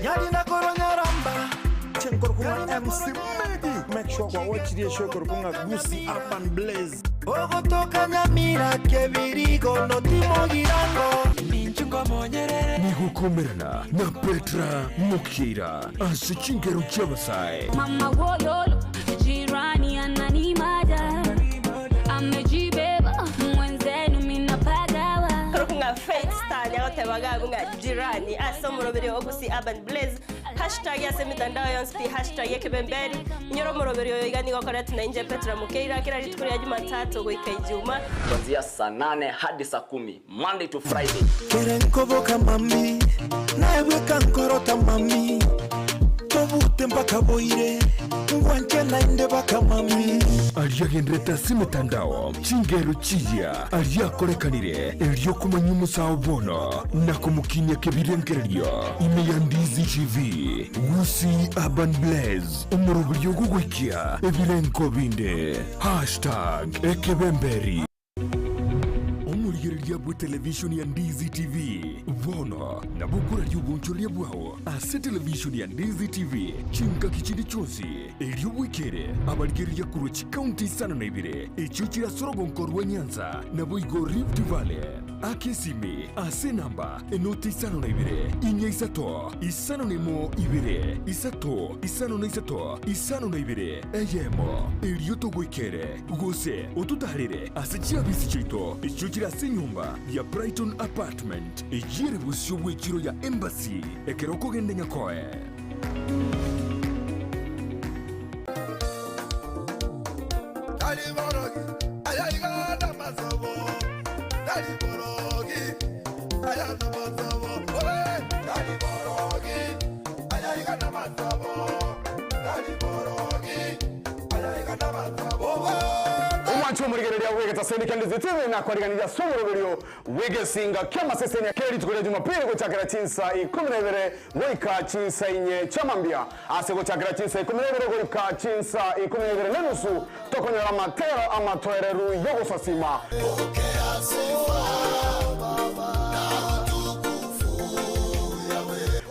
Nyarina korwa Nyaramba. Chenkorokwa MC Medi. Make sure kwa watch the show korokwa ng'a Gusii Urban Blaze. Ogotoka Nyamira Kebirigo notimogirango. Nigokomerana na Petra Mokeira ase chingero chi'abasae. Mama wololo, jirani ananimada, amejibeba mwenzenu minapagawa. Korokwa ng'a Faith Star niagoteba iga abwo ng'a jirani ase omoroberi o Gusii Urban Blaze, hashtag ase emitandao yonsi pi, hashtag ekebemberi. Inyora omoroberi oyo iga nigo okoretwa na inche Petra Mokeira kera rituko ria Jumatatu goika Ijumaa. Kuanzia saa nane hadi saa kumi Monday to Friday. Kere nkoboka mami, naye bweka nkorota mami, Tobute mpaka boire, ngwanche naende baka mami. Aria agenderete ase emetandao, chingero chiria aria akorekanire, erio komanya omosao bono na komokinia kebirengererio ime ya Ndizi TV, Gusii Urban Blaze, omoroberio ogogoikia ebirenko binde. Hashtag ekebemberi. Omorigereria bw'etelevishoni ya Ndizi TV bono nabo okoraria obonchoreria bwao ase televishoni ya Ndizi TV chingaki chinde chionsi, erio bwekere abarigereria korwa chikaunti isano na ibere echio chire ase orogonko rwa Nyanza naboigo Rift Valley. Aka esimi ase enamba enoti isano na ibere, inya isato, isano na emo ibere, isato, isano na isato, isano na ibere, eyemo, erio togoikere. Gose ototaarere ase chiabisi chiaito echio chire ase enyomba ya Brighton Apartment, eyio ere bosio bw'echiro ya Embassy, ekero okogenda Nyakoe. Tari borogi, aya iga namasobo. Tari borogi, aya namasobo. Oe, tari borogi, aya iga namasobo. Tari borogi. Omwanche omorigereria bw'egetaseni kia Ndizi TV nakwariganirie ase omoroberio bw'egesinga ki'amasesenia kera rituko ria Jumapili gochakera chinsa ikomi na ibere goika chinsa inye chia mambia. Ase gochakera chinsa ikomi na ibere goika chinsa ikomi na ibere nenusu tokonyora amatero amatoereru y'ogosasima.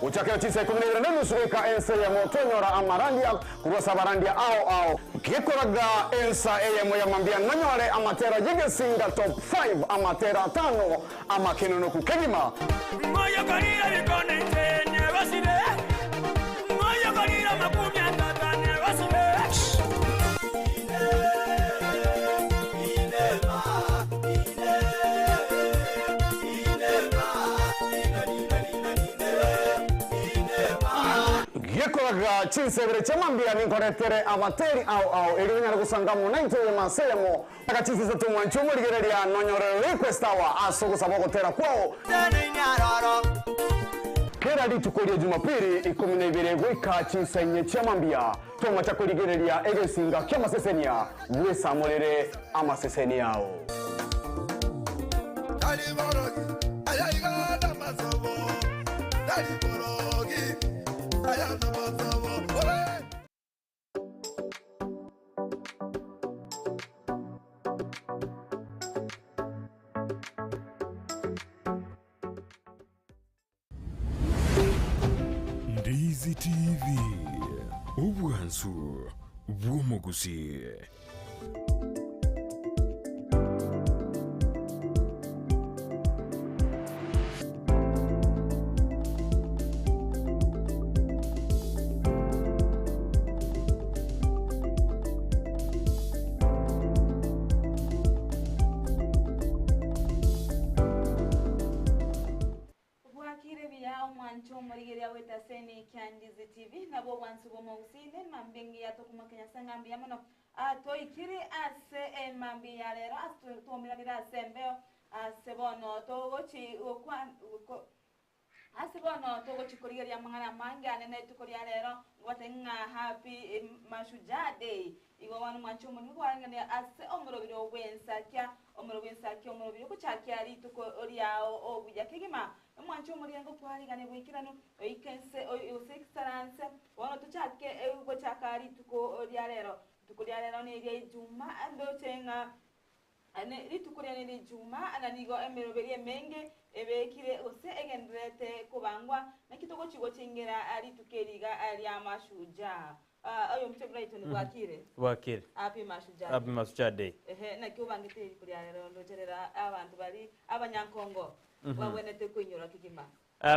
Gochakera chinsa ikomi na ibere nenusu goika ensa eyemo tonyora amarandia Korwa ase abarandia ao ao. Gekoraga ensa eyemo ya mambia nonyore amatera y'egesinga top 5 amatera atano amakenonoku kegima. Gekoraga chinsebere chia mambia ninkoretere abateri ao ao erio onyare gosanga amo naintwe eyemo ase eyemo. Aka chinsa isato mwanche omorigereria nonyore request hour ase ogosaba ogotera kwao. Kera rituko ria Jumapili ikomi na ibere goika chinsa inye chia mambia tomacha korigereria egesinga ki'amasesenia bwesamorere amaseseni ao. Tari borogi, aya iga namasobo. Tari borogi, aya namasobo. Oe! Ndizi TV, obwansu bw'omogusii. Bwakire buya omwancho omorigereria bw'etaseni kia Ndizi TV, nabwo obwansu bw'omogusii nemambia engiya tokomokia Nyasae ng'a mbuya mono. Ah, toikire ase emambia ya rero ase twaumeranire ase embeo ase bono togochi gokwa goko Ase bono togochia korigereria amang'ana amange ane nerituko ria rero, ngobate ng'a Happy Mashujaa Day. Igo bono mwanche omorimo kwareng'ania ase omorobiri oo bw'ensakia, omorobiri bw'ensakia, omorobiri ogochakia rituko riao obuya kegima. Omwanche omoriango kwareng'ania boikeranu, oike nse gose isaranse. Bono tochake gochaka rituko ria rero. Rituko ria rero neria Ijumaa, ndoche ng'a. Rituko riane rijuma, na nigo emeroberi emenge ebekire gose egendererete kobangwa, naki togochia gochengera rituko eri iga ria Mashujaa. Oyo Omuche Brighton bwakire? Bwakire. Happy Mashujaa Happy Day. Mashujaa Day. Ehe, naki obangete rituko ria rero ndocherera abanto bari abanyankongo babwenerete koinyora kegima.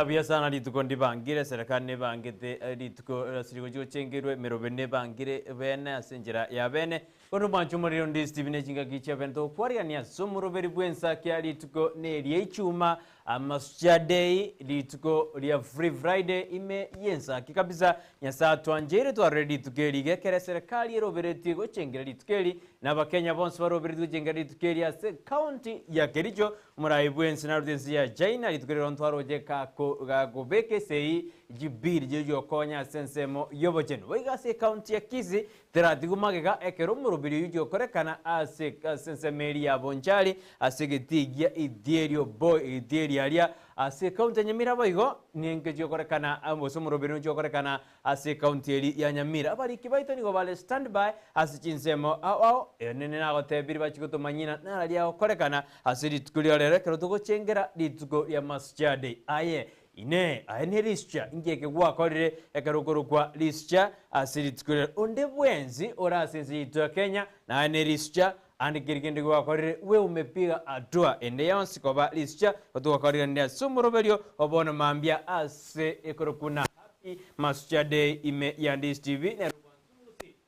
Buya sana rituko ndibangire, serikali nebangete rituko ase rigochi gochengerwa, emerobe nebangire bene ase enchera ya bene. Bono mwanche omorero onde Stephen ne chingaki chia bene togokwarigania ase omoroberi bw'ensa kia rituko ne eria ichuma Amasucha Day, rituko ria Free Friday ime y'ensaki kabisa. Nyasae atwancheire twarore rituko eri iga ekero eserekari eroberetie gochengera rituko eri na abakenya bonsi baroberetie gochengera rituko eri ase county ya Kericho. Omorai bw'ense narute ense ya China rituko rero ntwaroche gakobeka esegi chibiri chiogokonya ase ensemo y'obochenu. Boigo ase ecounty ya Kisii teratigwa magega ekero omoroberi oyio ogokorekana ase ase ensemo eria ya Bonchari ase egetii gia Ithierio Boy Ithierio aria ase ecounty ya Nyamira boigo ninki chigokorekana gose omoroberi nochi ogokorekana ase ecounty eria ya Nyamira. Abariki baito nigo bare standby ase chinsemo ao ao enene nagotebirie bachie gotomanyina nararia agokorekana ase rituko ria rero ekero togochengera rituko ria Mashujaa Day. Aye Inee! Aye ne risucha? Inki eke gwakorire ekero okorokwa risucha ase rituko riria? Onde bwensi ore ase ense yaito ya Kenya naye ne risucha, ande keri kende gwakorire we umepiga hatua ende yonsi koba risucha, gotwakoriranirie ase omoroberio o bono mambia ase ekorokwa na Happy Masucha Day ime ya Ndizi TV nero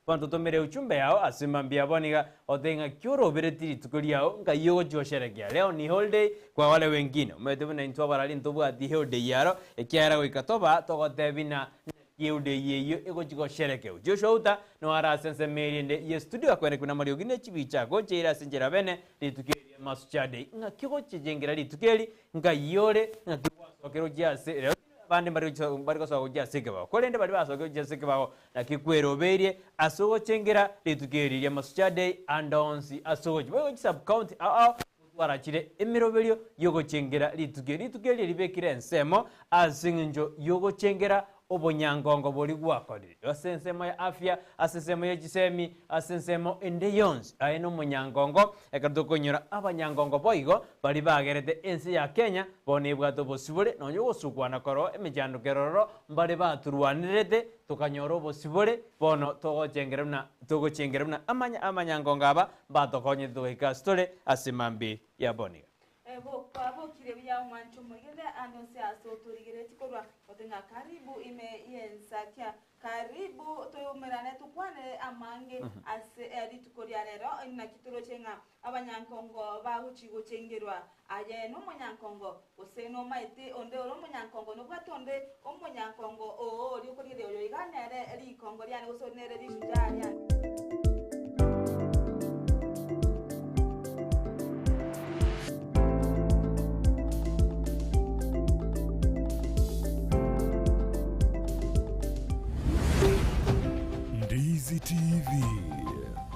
Bono totomere uchumbe yao ase mambia abo niga otebe ng'a ki orobereti rituko riao nkai ogochia gosherekea. Leo ni holiday kwa wale wengine. Omanyete buna intwe abarari ntobwati holiday aro ekiagera goika toba togotebi na naki holiday eyio egochia gosherekewa. Joshua Outa nigo are ase ensemo eria ende ye studio akwenekwa buna amariogi ne chibicha agocheire ase enchera bene rituko eri ria Mashujaa Day. Ng'aki ogochechengera rituko eri nkai ore ng'aki gwasokera ochia ase rero Abande mbare gosoa gochia ase ekebago, korende baria basookire gochia ase ekebago naki kwerobeirie ase ogochengera rituko eri ria Mashujaa Day ande onsi ase ogochia boigo chisub-county ao ao gotwarachire emeroberio y'ogochengera rituko eri. Rituko eri ribekire ensemo ase eng'encho y'ogochengera obonyangongo boria gwakorire ase ensemo ya afya, ase ensemo ye chisemi, ase ensemo ende yonsi. Aye nomonyangongo, ekero tokonyora abanyangongo boigo baria bagerete ense ya Kenya bono ebwate obosibore nonya ogosukwana koroo emechando kerororo mbare baturwanererete tokanyora obosibore bono togochengera buna togochengera buna amanya amanyangongo aba mbatokonyete togaika ase tore ase mambia ya bono iga. Kwabokire buya omwancho omorigere ande onsi ase otorigeretie korwa ote ng'a karibu ime y'ensakia. Karibu toyoumerane tokwane amange ase rituko ria rero. Naki toroche ng'a abanyankongo bagochi gochengerwa. Aye nomonyankongo, gose nomaete onde ore omonyankongo, nobwate onde omonyankongo oo oria okorigereria oyo iga nere rikongo riane gose ori nere rishujaa riane. Ndizi TV,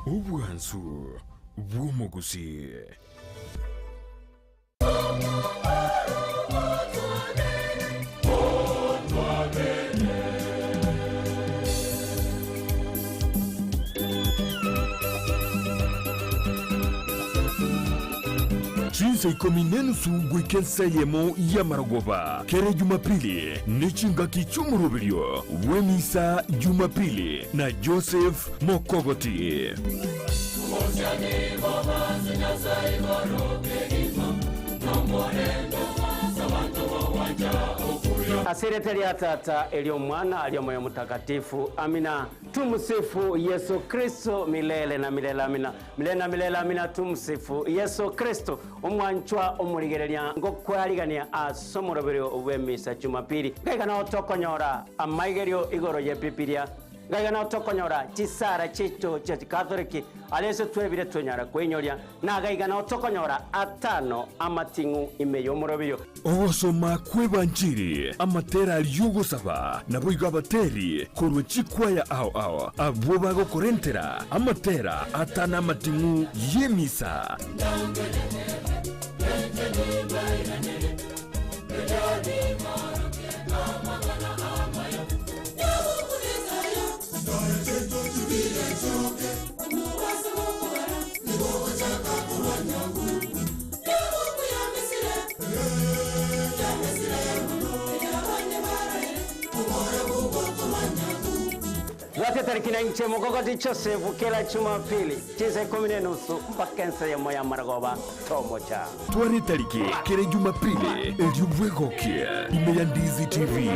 obwansu bw'omogusii. Chinsa ikomi nenusu goika ensa eyemo y'amarogoba kera Jumapili ne chingaki chi'omoroberio bw'emisa Jumapili na Joseph Mokogoti. Ase erieta ria Tata, eri'Omwana, eri'Omoyo Omotakatifu. Amina. Tumsifu Yesu Kristo milele na milele. Amina. Milele na milele. Amina. Tumsifu Yesu Kristo. Omwanchwa omorigereria ngokwarigania ase omoroberio bw'emisa Jumapili. Ngaiga nao tokonyora amaigerio igoro y'Ebibilia. Ngaiga nao tokonyora chisara chiaito chia Chikatholiki aria ase twebire twenyara kweinyoria, na gaiga nao tokonyora atano amating'u ime y'omoroberio. Ogosoma kw'Ebanchiri, amatera aria y'ogosaba, naboigo abateri korwa chikwaya ao ao abwo bagokorentera amatera atano amating'u y'emisa. Bwate tariki na inche Mokogoti Joseph kera Jumapili chinsa ikomi na enusu mpaka ensa eyemo ya marogoba tomocha. Tware tariki kera Jumapili erio bwegokie ime ya Ndizi TV.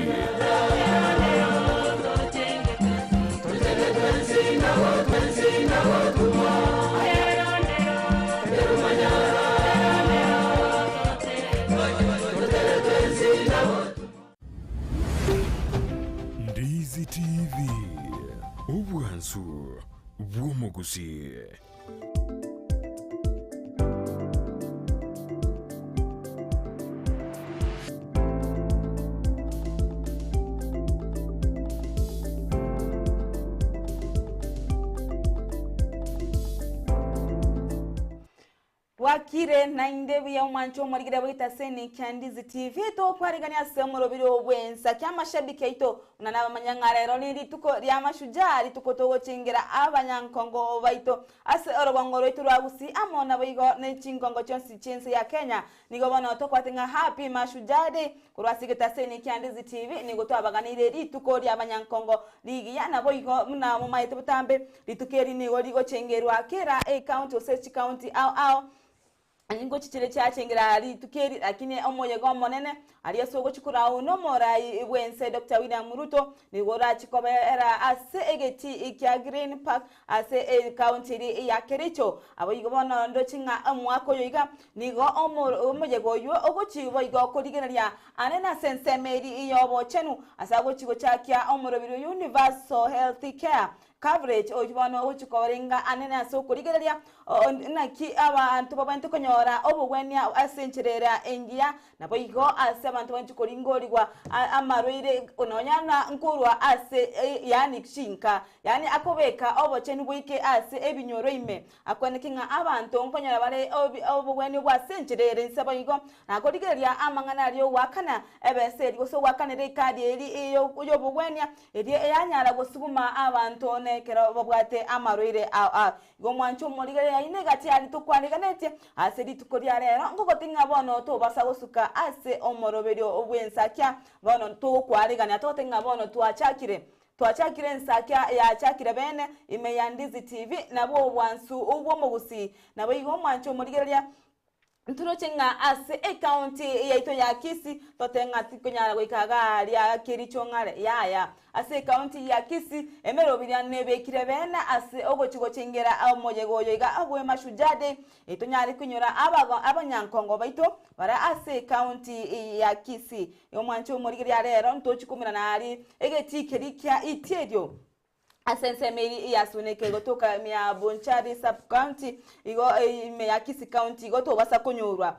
Ndizi TV, obwansu bw'omogusii. Bwakire nainde buya omwancho omorigire bwaita ase kia Ndizi TV tokwarigania ase omorobiri obwensa kia amashabiki aito buna nabamanya ng'a rero ni rituko ria mashujaa rituko togochengera abanyankongo baito ase orobongo rwaitu rwa Gusii amo nabo igo ne chinkongo chionsi chiense ya Kenya nigo bono tokwate ng'a happy mashujaa day korwa ase egetaseni kia Ndizi TV nigo twabaganire rituko ria abanyankongo rigiya nabo igo buna momaete botambe rituko eri nigo rigochengerwa kera ecounty gose chicounty ao ao ngochichire chiachengera rituko eri lakini omoyega omonene aria ase ogochikora na omorai bwense Dr. William Ruto nigo orachikobera ase egeti kia Green Park ase ecounty eri ya Kericho abo igo bono ndochi ng'a omwaka oyo iga nigo omoyega oywo ogochi igo korigereria ane ase ensemo eri yobochenu ase agochi gochakia omorobiri Universal Health Care coverage oyo bono ogochikorenga anene ase okorigereria naki abantu babwente konyora obogwenia ase encherera engiya nabo igo ase abantu banchi koringorigwa amarwaire nonyana nkorwa ase yani chinka yani akobeka obochenu bwike ase ebinyoro ime akweneki ng'a abanto nkonyora bare obogwenia bwa ase encherera ense boigo nakorigereria amang'ana aria ogwakana ebesa eri gose ogwakanera ekadi eri yobogwenia eri eyanyara gosuguma abantu nekero babwate amarwaire ao igo mwancho omorigereria ine gati ari tokwariganetie ase rituko ria rero ngogoting'a bono tobasa gosuka ase omoroberio obwensakia bono tokwarigania togoting'a bono twachakire twachakire ensakia yachakire bene ime ya Ndizi TV nabwo obwansu obwomogusi nabo igo omwancho omorigereria nturoche ng'a ase ecounty yaito ya Kisii totenga tikonyara goika garia Kericho ng'are yaya ase ecounty ya Kisii emerobiria nebekire bene ase ogochigochengera omoyega oyo iga obwe Mashujaa Day etonyare konyora abanyankongo baito bara ase ecounty ya Kisii omwancho omorigereria rero ntochikumira nari egeti keri kia itierio ase ensemo eri yasuneke gotoka mia Bonchari sub county igo ime ya Kisii county igo tobasa konyorwa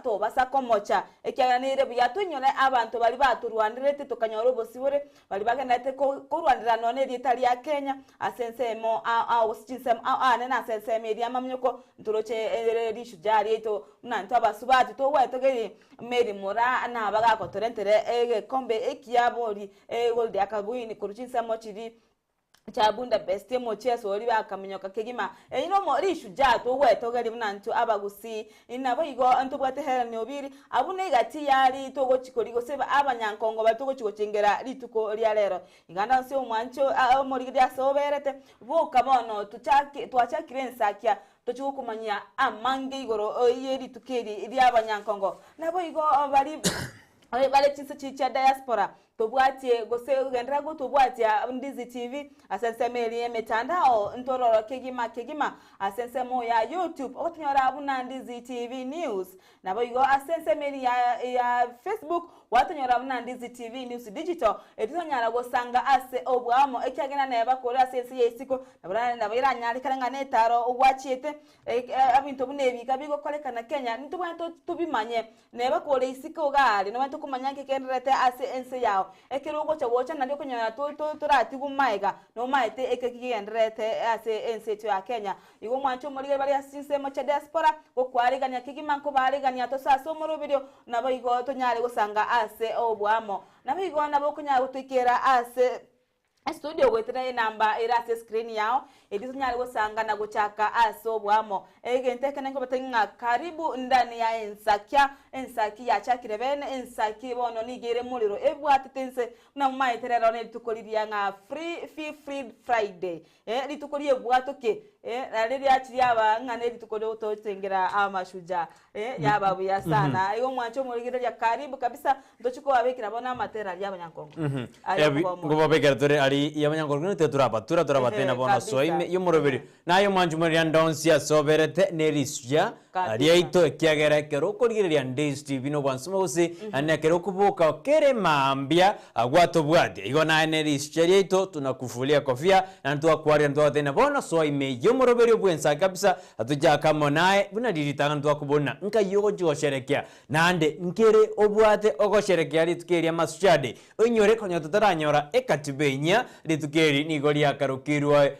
tobasa komocha ekiaganire buya tonyore abantu bari baturwanirete tokanyora obosibore bari bagendete korwanira none erieta ria Kenya ase ensemo ao chinsemo ane ase ensemo eri amamnyoko nturoche rishujaa rieto buna abasubati togwetogeri Mary Mora nabagakotorentere egekombe ekiabori gold akabwini korwa chinsemo chiri chabunda best mocheso ori bakaminyoka kegima ino mo rishujaa togwetogeri buna ntu abagusi inabo igo ntobwate Helen Obiri abune igati yari togochikori gose abanyankongo batogochigochengera rituko ria rero iganda nse omwancho omorigereria soberete boka bono twachakire ensakia tochigukumanya amange igoro ye rituko eri ria abanyankongo nabo igo bari bale chinse chicha diaspora tobwatie gose gendera go tobwatia Ndizi TV ase ensemo eri emitandao ntororo kegima kegima ase ensemo ya YouTube ogotunyora buna Ndizi TV News nabo igo ase ensemo eri ya Facebook watonyora buna Ndizi TV News Digital etonyara gosanga ase obwamo ekiagera neba kore ase ense ya isiko nabo iranyarikana ng'a netaro ogwachiete abinto buna ebika bigokorekana Kenya ntobwate tubimanye neba kore isiko gari nabo tokumanya nkekenderete ase ense yao ekero ogocha gocha nario konyora toratigu maega nomaete ekekigenderete ase ense eto ya Kenya igo mwancho omorigere bari ase ensemo chia diaspora gokwarigania kegima nkobarigania tosase omoroberio nabo igo tonyare gosanga ase obwamo nabo igo nabo okonyara gotwikera ase Estudio goetera enamba ere ase escreen yao, erio tonyare gosangana gochaka ase oboamo. Egento ekene nkobatebie ng'a karibu ndani ya ensakia, ensaki yachakire bene, ensaki bono nigo ere morero ebwatete inse, buna momaete rero nerituko riria ng'a free fee free Friday, eh rituko riebwato ki? Eh naende riachia riaba ng'a nerituko riogototengera amashujaa, eh yaba buya sana. Igo mwanche omorigereria karibu kabisa, ntochie kobabekera bono amatera aria abanyankongo. Aria okoba omoyo. Nkobabekera tore ari abanyankongo lakini tari torabatura torabatebia Ehe, bono soa kabisa. ime y'omoroberi. Naye omwanchi omoreri ande onsi ase oberete ne risuya Kabisa. riaito ekiagera ekero okorigereria Ndizi TV nobwansu gose naende ekero okoboka kere mambia gwatobwatia igo naye ne risuya riaito tunakufulia kofia naende twakwarire twagotebia bono soa ime y'omoroberio bw'ensa kabisa tochake amo naye buna riritang'ani twakobona nkai ogochia gosherekea naende nkere obwate ogosherekea rituko eri amasuya ade Oinyore konya totaranyora ekatiba enyia, rituko eri nigo riakarokirwe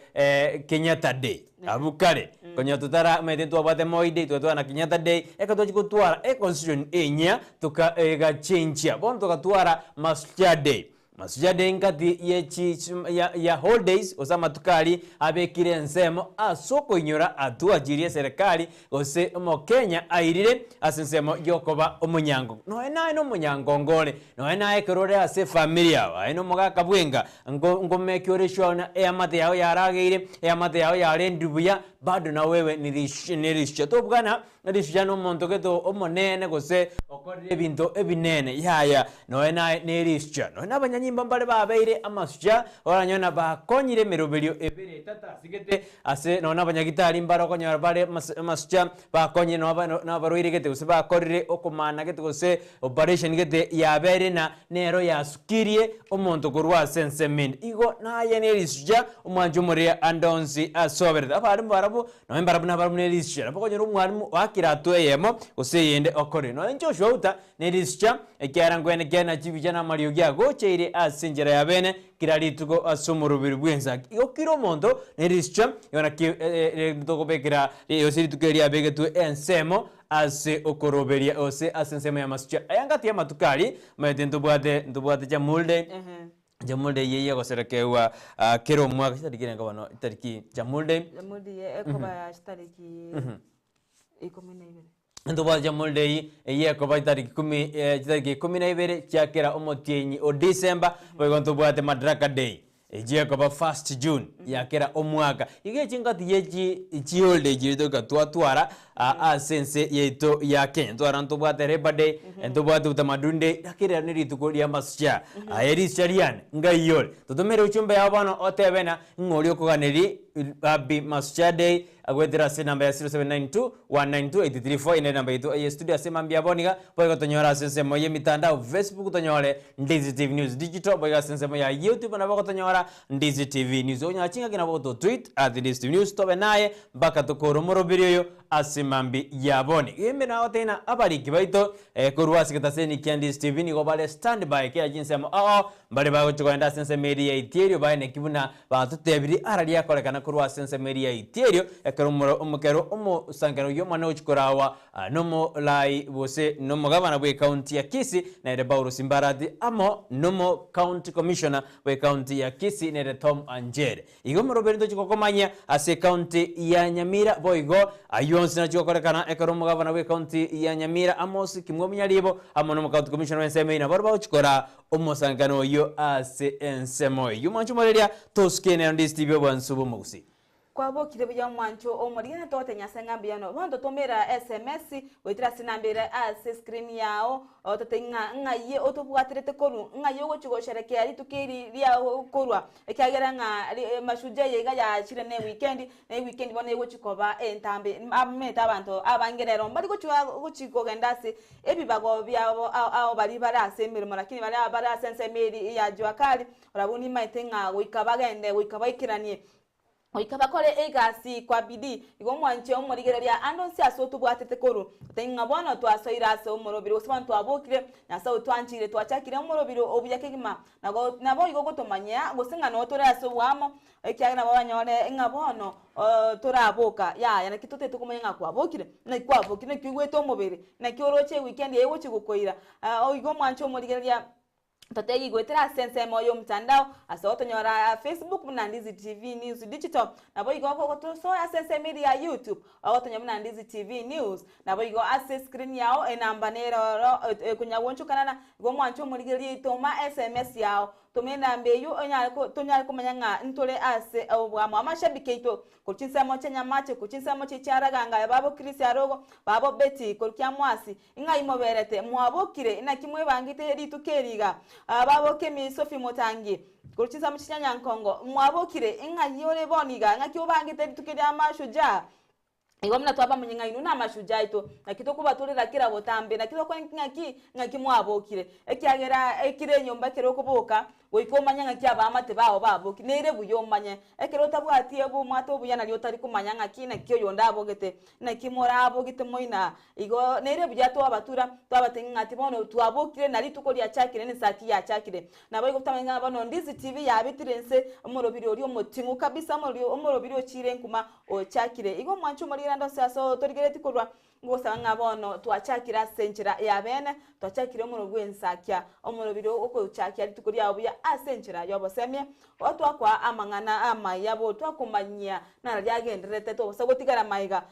Kenyatta Day. Abwo kare, konya totara omanyete ntwabwate Moi Day, twatwara na Kenyatta Day, ekero twachia gotwara econstitution enyia, toka egachenchia. Bono togatwara Mashujaa Day. Mashujaa Day ngati ye chi ya ya holidays gose amatuko aria abekire ensemo ase okoinyora atwachirie eserekari gose omokenya airire ase ensemo yokoba omonyango. Nonya naye nomonyangongo ore, nonya naye ekero ore ase efamiri yao, aye nomogaka bwenga, nko nkomeki ore sure buna eamate yao yarageire, eamate yao yarendire buya, bado na wewe nirish nirishia. Tobwana rishia na omonto gete omonene gose okorire ebinto ebinene, yaya, nonya naye nerishia. Nonya na abanyanyimbo mbare babeire amasucha, oranyore na bakonyire emeroberio ebere etato asigete, Ase nonya nabanyagitari mbare okonyora bare amasucha bakonyire nonya nabarwaire gete gose bakorire okomana gete gose operation gete yabeire na nero yasukirie omonto korwa ase ensemo ende. Igo naye ne risucha omwanchi omoria ande onsi ase oberete. Abarimu barabwo nonya mbarabwo nabarabwo ne risucha nabo okonyora omwarimu oakire hatua eyemo gose eyende okorire. Nonya Joshua Outa ne risucha ekiagera nkwene kiaye na chibicha na amariogi agocheire ase enchera ya bene Kera rituko ase omoroberi bw'ensaki igo kera omonto ne risicha, igo naki tokobekera gose rituko eri riabegetwe ensemo ase okoroberia gose ase ensemo y'amasicha. Aya ngati y'amatuko aria, omanyete ntobwate ntobwate Jamhuri Day, Jamhuri Day eye egoserekewa kera omwaka chitariki erenga bono chitariki Jamhuri Day. Jamhuri Day ekoba chitariki ikomi na ibere. Ntobwate Jamhuri Day eye ekoba chitariki kumi chitariki ikomi na ibere chia kera omotienyi o December, boigo ntobwate Madaraka Day eyio ekoba first June ya kera omwaka. Igo echi ngati ye chi chiholiday chiria toika twatwara ase ense yaito ya Kenya. Ntwara ntobwate Labour Day, ntobwate Utamaduni Day, lakini rero ne rituko ria amasucha. Aye risucha riane ngai ore? Totomere ujumbe yao bono otebe ng'a ng'a oria okoganeria happy Mashujaa Day Agoetera ase enamba ya 0792 192 834 eye nere enamba yaito eye studio ase mambia abwo niga boigo tonyore ase ensemo y'emitandao Facebook tonyore Ndizi TV News Digital boigo ase ensemo ya YouTube nabo ogotonyora Ndizi TV News okonyora chingaki nabo ogoto tweet at Ndizi TV News tobe naye mpaka tokore omoroberi oyo ase mambi ya boni. Ime nagotebia ng'a abariki baito korwa ase getaseni kia Ndizi TV nigo bare standby kera chinsemo ao Mbare bagochia kogenda ase ensemo eria ya Itielio baeneki buna batotebirie ara riakorekana korwa ase ensemo eria ya Itielio, ekero omoro omokero omosangererio oyio omonene ogochia korawa nomolai gose nomogabana bw'ecounty ya Kisii nere Paulo Simbarati amo nomo county commissioner bw'ecounty ya Kisii nere Tom Anjere. Igo omoroberi ntochia gokomanyia ase ecounty ya Nyamira boigo ayio onsi nachia gokorekana ekero omogabana bw'ecounty ya Nyamira Amos Kimwa Munyaribo amo nomo county commissioner bw'ensemo eyio nabo bagochia koraa Omosankano oyio ase ensemo eyio mwanche omoreria, tosuke nero ndi Steve obwansu bw'omogusii. Kwabokire buya omwancho omorige na togote Nyasae ng'a mbuya no. Bono totomera SMS goetera ase enamba ere ase screen yao ototebie ng'a ng'ai otobwaterete korwa, ng'ai ogochia gosherekea rituko eri ria korwa ekiagera ng'a mashujaa eye iga yachire ne weekend, na eweekend bono egochia koba entambe. Amanyete abanto abange rero mbari gochia gochia kogenda ase Ebibago biabo ao ao baria bare ase emeremo, lakini baria bare ase ensemo eria ya jua kali, barabwo nimaete ng'a goika bagende, goika baikeranie, goika bakore egasi kwa bidii. Igo omwanche omorigereria ande onsi ase otobwatete korwa, otaiyo ng'a bono twasoire ase omorobiri, gose bono twabokire, Nyasae otwanchire, twachakire omorobiri obuya kegima, nago naboigo ogotomanyia, gose ng'a noo tore ase oboamo, Ekiagera nabo banyore ng'a bono toraboka, yaya, naki totagete komanya ng'a kwabokire? Naki kwabokire? Naki oigwete omobere? Naki oroche eweekend eye egochia gokoira? Igo omwanche omorigereria. Totegi goetera ase ensemo y'omotandao ase ogotonyora Facebook buna Ndizi TV News Digital, naboigo ogotosoa ase ensemo eria ya YouTube ogotonya buna Ndizi TV News, naboigo ase escreen yao enamba nere oro ekonyagwonchokanana, igo omwanche omorigereria toma SMS yao, toma enamba eywo onyare tonyare komanya ng'a ntore ase obwamo. Amashabiki aito Korwa chinsemo chia Nyamache, korwa chinsemo chia Chiaraganga, babo Chris Arogo, babo Betty, korwa Kiamwasi, ing'ai moberete, mwabokire, inaki mwebangete rituko eri iga? Babo Kemi Sophie Motangi, korwa chinsemo chia Nyankongo, mwabokire, ing'ai ore bono iga, ng'aki obangete rituko ria Mashujaa? Igo buna twabamanya ng'a inwe namashujaa aito, naki tokobatorera kera botambe, naki tokora ng'aki, ng'aki mwabokire. Ekiagera ekire enyomba ekero okoboka, goika omanye ng'aki abaamate bao babokire, nere buya omanye. Ekero otabwati obomwate obuya nario otari komanya ng'aki naki oyonde abogete, naki morabogete moina. Igo nere buya twabatura, twabatebia ng'a bono twabokire na rituko riachakire na esaki yachakire. Naboigo totamanye ng'a bono Ndizi TV yabetire inse, omorobiri oria omoting'u kabisa, omorobiri ochiire nkuma ochakire. Igo omwanche omorigera ande onsi ase otorigeretie korwa, ngosaba ng'a bono twachakire ase enchera ya bene, twachakire omoro bw'ensakia, omorobiri okochakia rituko riao buya ase enchera y'obosemia, otwakoa amang'ana amaya bo twakomanyia nararia agendererete tobosa gotigara maiga,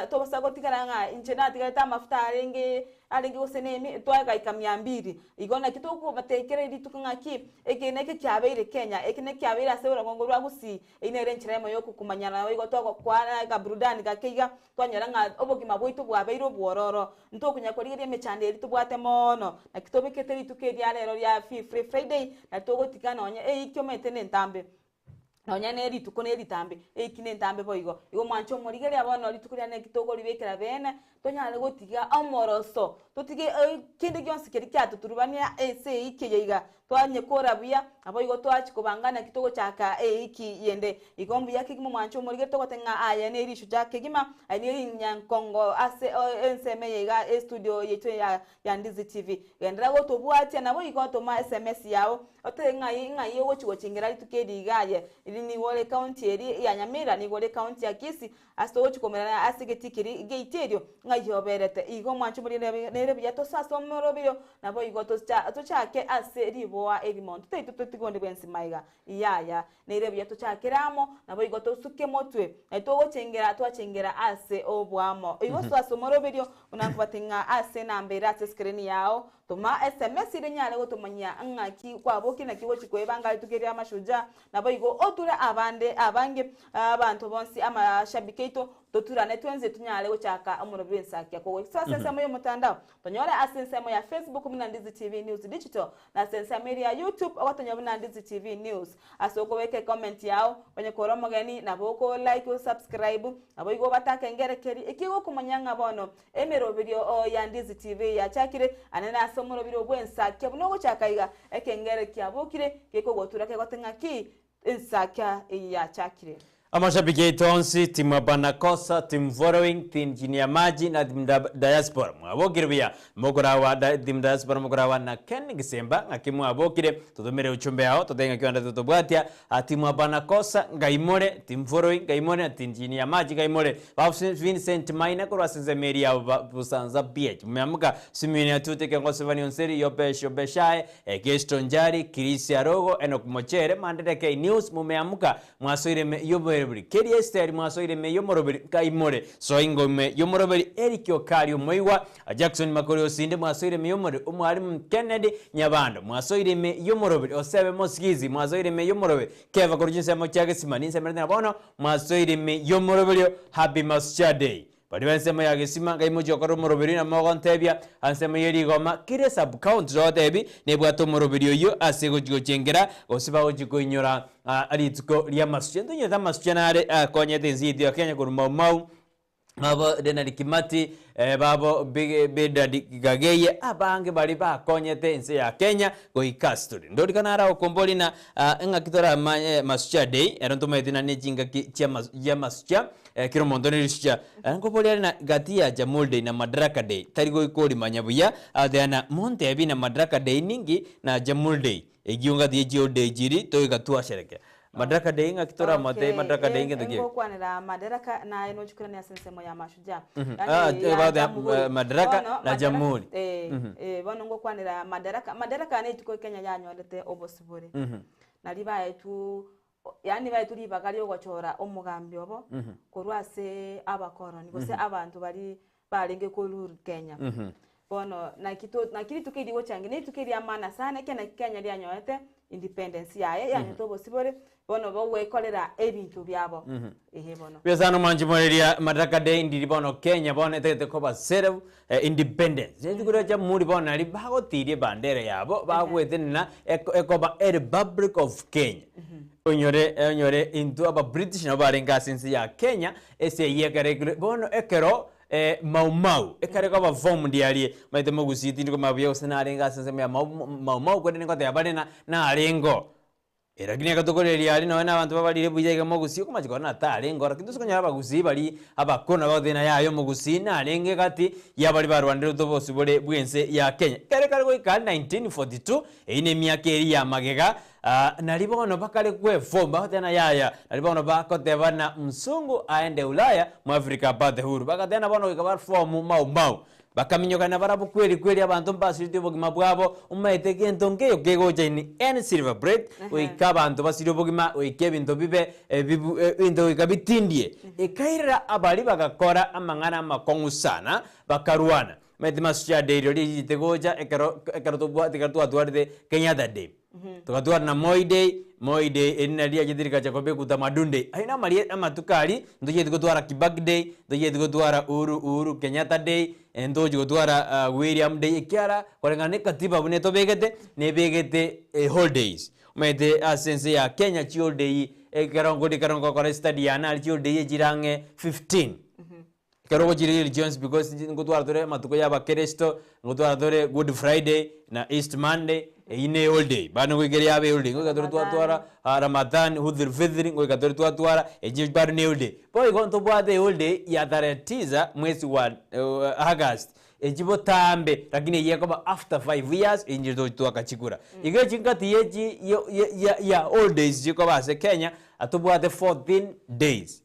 tobosa gotigara ng'a inche natigarete amafuta arenge arenge gose nemi twagaika mia mbiri. Igo naki tokobatekera rituko ng'aki, eke neke kiabeire Kenya, eke neke kiabeire ase orogongo rwa Gusii, Eyio nere enchera eyemo y'okokumanyana naboigo togokwana akaburudani gake iga, twanyora ng'a obogima bwaito bwabeire obwororo. Ntokonya korigereria emechando eria tobwate mono, naki tobekete rituko eri ria rero ria Free Free Friday, nari togotiga nonye eiki omanyete nentambe, nonya ne rituko ne ritambe, eiki nentambe boigo. Igo mwanche omorigereria bono rituko riane naki tokoribekera beene, tonyare gotiga omoroso, totige kende gionsi keria kiatoturubania ense eiki eye iga, twanyekora buya, naboigo twachia kobanga naki togochaka eiki yende. Igo mbuya kegima omwancho omorigete togoteba ng'a aye ne rishucha kegima, aye ne rinyankongo ase ensemo eye iga estudio yaito ya ya Ndizi TV. Genderera gotobwatia naboigo toma sms yao otebe ng'ai ng'ai ogochi gochengera rituko eri iga aye, eri nigo ore ekaunti eri ya Nyamira, nigo ore ekaunti ya Kisii, Ase togochia komerana ase egetii keria geito erio, ng'ai oberete. Igo omwancho omoria nere buya tosoe ase omoroberio, naboigo tochake ase riboa erimo. Ntotaete totige onde bwensi maiga. Yaya, nere buya tochakere amo, naboigo tosuke motwe, na togochengera twachengera ase oboamo. Igo soa ase omoroberio, buna nkobatebi ng'a ase enamba ere ase escreen yao, toma sms eria enyare gotomanyia ng'aki kwabokire naki ogochia koebanga rituko ria Mashujaa, Naboigo oture abande abange, abanto bonsi amashabiki aito, toturane twensi tonyare gochaka omorobio bw'ensakia kogoika ase ensemo y'omotandao. Tonyore ase ensemo ya Facebook buna Ndizi TV News Digital, na ase ensemo eria ya YouTube ogotonyora buna Ndizi TV News. Ase okobeka ecomment yao, onye kore omogeni nabo oko like o subscribe, naboigo obatake engerekeri eki gokomanya ng'a bono Emeroberio ya Ndizi TV yachakire anene ase omoroberio bw'ensakia buna ogochaka iga, ekengere kiabokire gekogotura kegote ng'aki ensakia eye yachakire. Amashabiki aito onsi, team Abanakosa, team following, team chini ya maji na team diaspora mwabokire buya mokorawa team diaspora mokorawa na Ken Gisemba ng'aki mwabokire totomere uchumbe yao totebe ng'aki onde totobwatia Team Abanakosa ngai more, team following ngai more na team chini ya maji ngai more ba Vincent Maina korwa ase ensemo eria ya Busanza BH Mumeamuka Simeon Atute Kengo Sevani Onseri Yobesh Obeshae Gesto Njari Chris Arogo Enock Mochere Mandera K News Mumeamuka Mwasoire ime y'oboroberi Keria Esteri mwasoire ime y'omoroberi nkai more Soa ingo ime y'omoroberi Eric Okari Omoigwa Jackson Makori Osinde mwasoire ime y'omoroberi Omwalimu Kennedy Nyabando mwasoire ime y'omoroberi Osebe Mosigizi mwasoire ime y'omoroberi Keva korwa chinsemo chia Gesima ninsemerete na bono mwasoire ime y'omoroberio Happy Mashujaa Day Baria b'ensemo ya Gesima ngai mochie gokora omoroberi na mogontebia ansemo ye rigoma kera esub county togotebi nebwate omoroberi oyio ase gochi gochengera gose bagochi koinyora rituko ri'amasucha. Ntonyete amasucha nare akonyete ense yaito ya Kenya korwa Mau Mau babo Denard Kimathi babo Bildad Gageye abange baria bakonyete ense ya Kenya goika ase tore. Ndorika naro agokomboria na ng'aki toramanye Mashujaa Day ero ntomaete na ne chingaki chi'amasucha Kera omonto ne risucha nkoboria are na gati ya Jamhuri Day na Madaraka Day tari goika orimanya buya agateba na montebi na Madaraka Day ninki na Jamhuri Day ekio ngati ye chiholiday chiri toika twasherekea. Madaraka Day ng'aki toramotebie Madaraka Day ngento ki eke? Ngokwanera Madaraka naye nochikorania ase ensemo ya Mashujaa. Yaani Ah, ya about the, Jamhuri. Madaraka Bono, na Madaraka- Jamhuri. Eh, eh, bono ngokwanera Madaraka. Madaraka ne rituko Kenya yanyorete obosibore. Nari baetwe yaani baetwe ribaga riogochora omogambi obo korwa ase abakoroni gose abanto baria barenge korur Kenya. Bono naki to naki rituko eri rigochangia na rituko eria maana sana ekero naki Kenya rianyorete independence yaye yanyorete obosibore bono bogwekorera ebinto biabo ehe bono. Buya sana omwanchi moreria Madaraka Day ndiri bono Kenya bono etagete koba self independence. Rituko ria Jamhuri bono nari bagotiria ebandera yabo bagwetenena eko ekoba e Republic of Kenya. Onyore onyore intwe aba British nabo barenge ase ense ya Kenya ase eyio ekero ekero bono ekero Mau Mau, ekare koba formed aria, omanyete mogusii tindi komanya buya gose narenge ase ensemo ya Mau Mau Mau korende ngoteba bare na narenge oo. Lakini ekero tokoreria aria nonye na abanto babarire buya iga mogusii okomacha korora natarenge oo, lakini toise konyora abagusii baria abakoro nabo bagoteba ng'a yaya omogusii narenge egati ya baria barwanerete obosibore bwa ense ya Kenya. Ekere kare goika 1942, eyio na emiaka eria ya magega, Nari bono bakare kwefomba, bagoteba ng'a yaya, nari bono bagoteba ng'a msungu aende Ulaya, Mwafrika apate huru. Bagateba ng'a bono goika bafomu Mau Mau. Bakaminyokana barabwo kweri kweri abanto mbasireti obogima bwabo, omaete gento nkeiyo kegocha in any silver plate, goika abanto basirie obogima, goika ebinto bibe ebibu ebinto goika bitindie. Ekairera abaria bagakora amang'ana amakong'u sana, bakarwana. Omanyete Mashujaa Day rirorio richichete gocha ekero ekero tobwate ekero twatwarete Kenyatta Day. Togatwara na Moi Day, Moi Day eri nario riachete rikacha kobekwa Utamaduni Day. Ayio namaria amatuko aria, ntochieti gotwara Kibaki Day, ntochieti gotwara Uhuru Uhuru Kenyatta Day, ntochi gotwara William Day ekiara koreng'ana na ekatiba buna etobegete, nebegete holidays. Omanyete ase ense ya Kenya chiholiday ekero nkori ekero ngokora estudy yane aria chiholiday echire ang'e 15. Ekero ogochiria chionsi because ngotwara tore amatuko ya abakeresto, ngotwara tore good friday na east monday, eyio ne holiday bado ngoika ere yabe holiday, ngoika tore twatwara ramadhan, udhul fitri, ngoika tore twatwara echio bado ne holiday. Boigo ntobwate eholiday ya tarehe tisa mwezi wa August, echio botambe lakini eyio ekoba after 5 years inche tochi twakachikura. Igo echingati ya echi ya ya holidays chikoba ase Kenya, tobwate 14 days.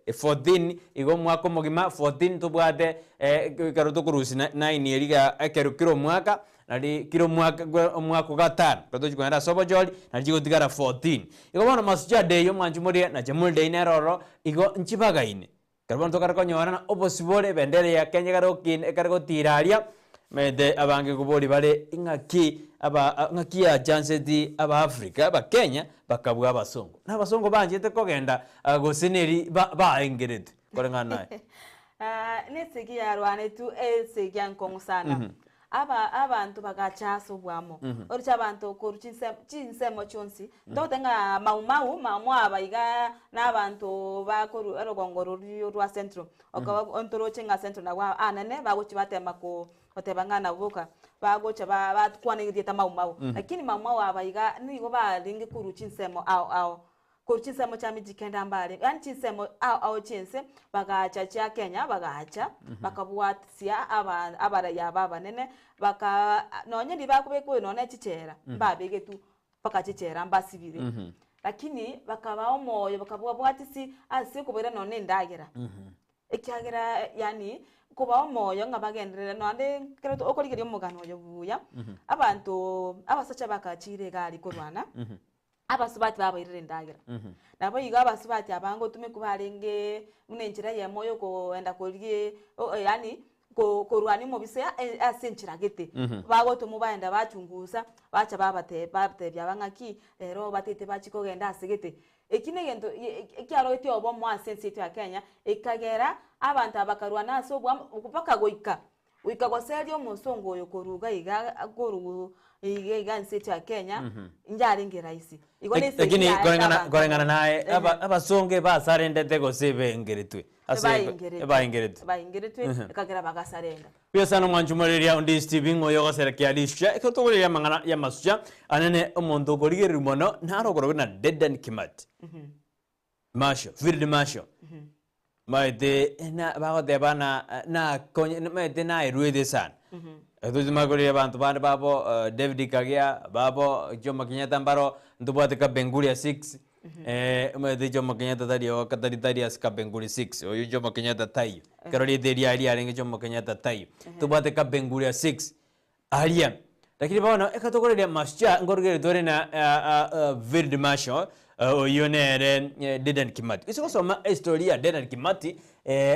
14 igo omwaka omogima 14 tobwate ekero tokorusia 9 eria iga ekero kera omwaka nari kera omwaka omwaka o gatano ekero tochi kogenda ase obochori nari chigotigara 14. Igo bono Mashujaa Day omwanchi moria na Jamhuri Day nere ororo igo nchibagaine. Ekero bono tokare konyorana obosibore ebendera ya Kenya ekare gokina ekare gotira aria, omanyete abange nkoboria bare ing'aki aba ng'aki yachanseti aba Africa abakenya bakabua abasongo. Na abasongo banchete kogenda gose neri baengeretwe koreng'ana naye. Nesegi yarwanetwe esegi enkong'u sana. Aba abanto bagacha ase oboamo. Oroche abanto korwa chinse chinsemo chionsi, ntogote ng'a Mau Mau mwaba iga na abanto bakorwa orogongo roria rwa Central. Okaba ntoroche ng'a Central nabwo anene bagochia batema ko goteba ng'a nabwo boka bagocha ba bakwana erieta Mau Mau. Lakini Mau Mau aba iga nigo barenge korwa chinsemo ao ao. Korwa chinsemo chia Mijikenda mbare, yaani chinsemo ao ao chi'ense, bagacha chia Kenya bagacha, bakabwatisia aba abarai aba abanene, baka nonye riria bakobekwa nonye chichela, mbabegetwe mpaka chichela mbasibire. Lakini bakabaa omoyo bakabwabwatisi ase okobaira nonye na endagera. Ekiagera yaani kobaa omoyo ng'a bagenderere naende ekero okorigereria omogano oyo buya, abanto abasacha bakachire egari korwana. Abasubati babairire endagera. Naboigo abasubati aba ngotumekwa barenge buna enchera eyemo yokoenda koria yaani korwania omobisa ase enchera gete. Bagotomwa baenda bachungusa, bacha babatebia babatebia aba ng'aki, rero batete bachie kogenda ase gete. Eki na egento ekiarogetie obomo ase ense yaito ya Kenya, ekagera abanto aba bakarwana ase oboamo mpaka goika Goika goseria omosongo oyo korwa iga iga korwa iga iga ense yaito ya Kenya, inche arenge rahisi. Igo ne esegi Lakini yaye koreng'ana abanto koreng'ana naye Ehe. aba abasongo ebasarendete gose ebengeretwe ase Ebaengeretwe. ebaengeretwe. Ebaengeretwe, ekagera bagasarenda. Buya sana omwanchi omoreria onde Steve ng'o oyo ogoserekea risucha ekero tokoreria amang'ana y'amasucha anene omonto okorigererwa mono naro okorokwa na Dedan Kimathi. Marshal, Field Marshal. Maete na bagoteba na nakonye maete naerwete sana. Tochimanye koreria abanto bande babo David Kagea, babo Jomo Kenyatta mbaro, ntobwate Kapenguria 6. Omanyete Jomo Kenyatta tari oo tari tari ase Kabenguri 6, oyio Jomo Kenyatta taiyo. Ekero rieta eria riarenge Jomo Kenyatta taiyo. Tobwate Kapenguria 6 aria. Lakini bono ekero tokoreria Mashujaa nkorugereria tore na Field Marshal oyio nere Dedan Kimathi. Gose gosoma estory ya Dedan Kimathi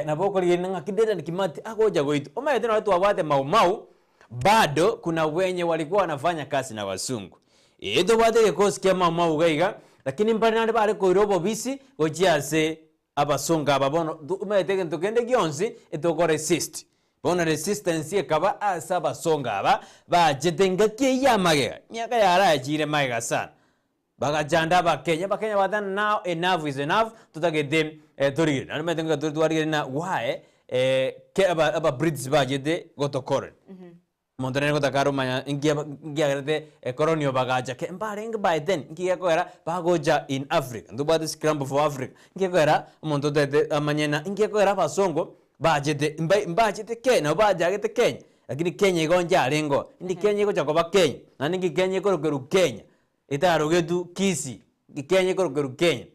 nabo okorigereria ng'aki Dedan Kimathi agocha goitwa. Omanyete nonye twabwate Mau Mau bado kuna wenye walikuwa wanafanya kazi na wasungu. Ee tobwate egekosi kia Mau Mau iga iga, lakini mbare naende bare koira obobisi gochia ase Abasongo aba bono omanyete egento kende gionsi etoko resist. Bono resistance ekaba ase abasongo aba bachete engaki eyio ya magega, emiaka yarachire magega sana. Bagachanda abakenya, abakenya bagateba now enough is enough totagete torigere. Naende omanyete ng'a tore twarigere na why ke aba aba British bachete gotokorera. Omonto nere gotaka aromanya inki aba inki agerete ekoroni bagacha ke mbarenge by then inki gekogera bagocha in Africa ntobwate scramble for Africa inki gekogera omonto otagete amanye na inki gekogera abasongo bachete mba mbachete Kenya nabo bachagete Kenya lakini Kenya igo nchiarenge oo indi Kenya egocha koba Kenya naende inki Kenya ekorokerwa Kenya etarogetwe Kisii inki Kenya ekorokerwa Kenya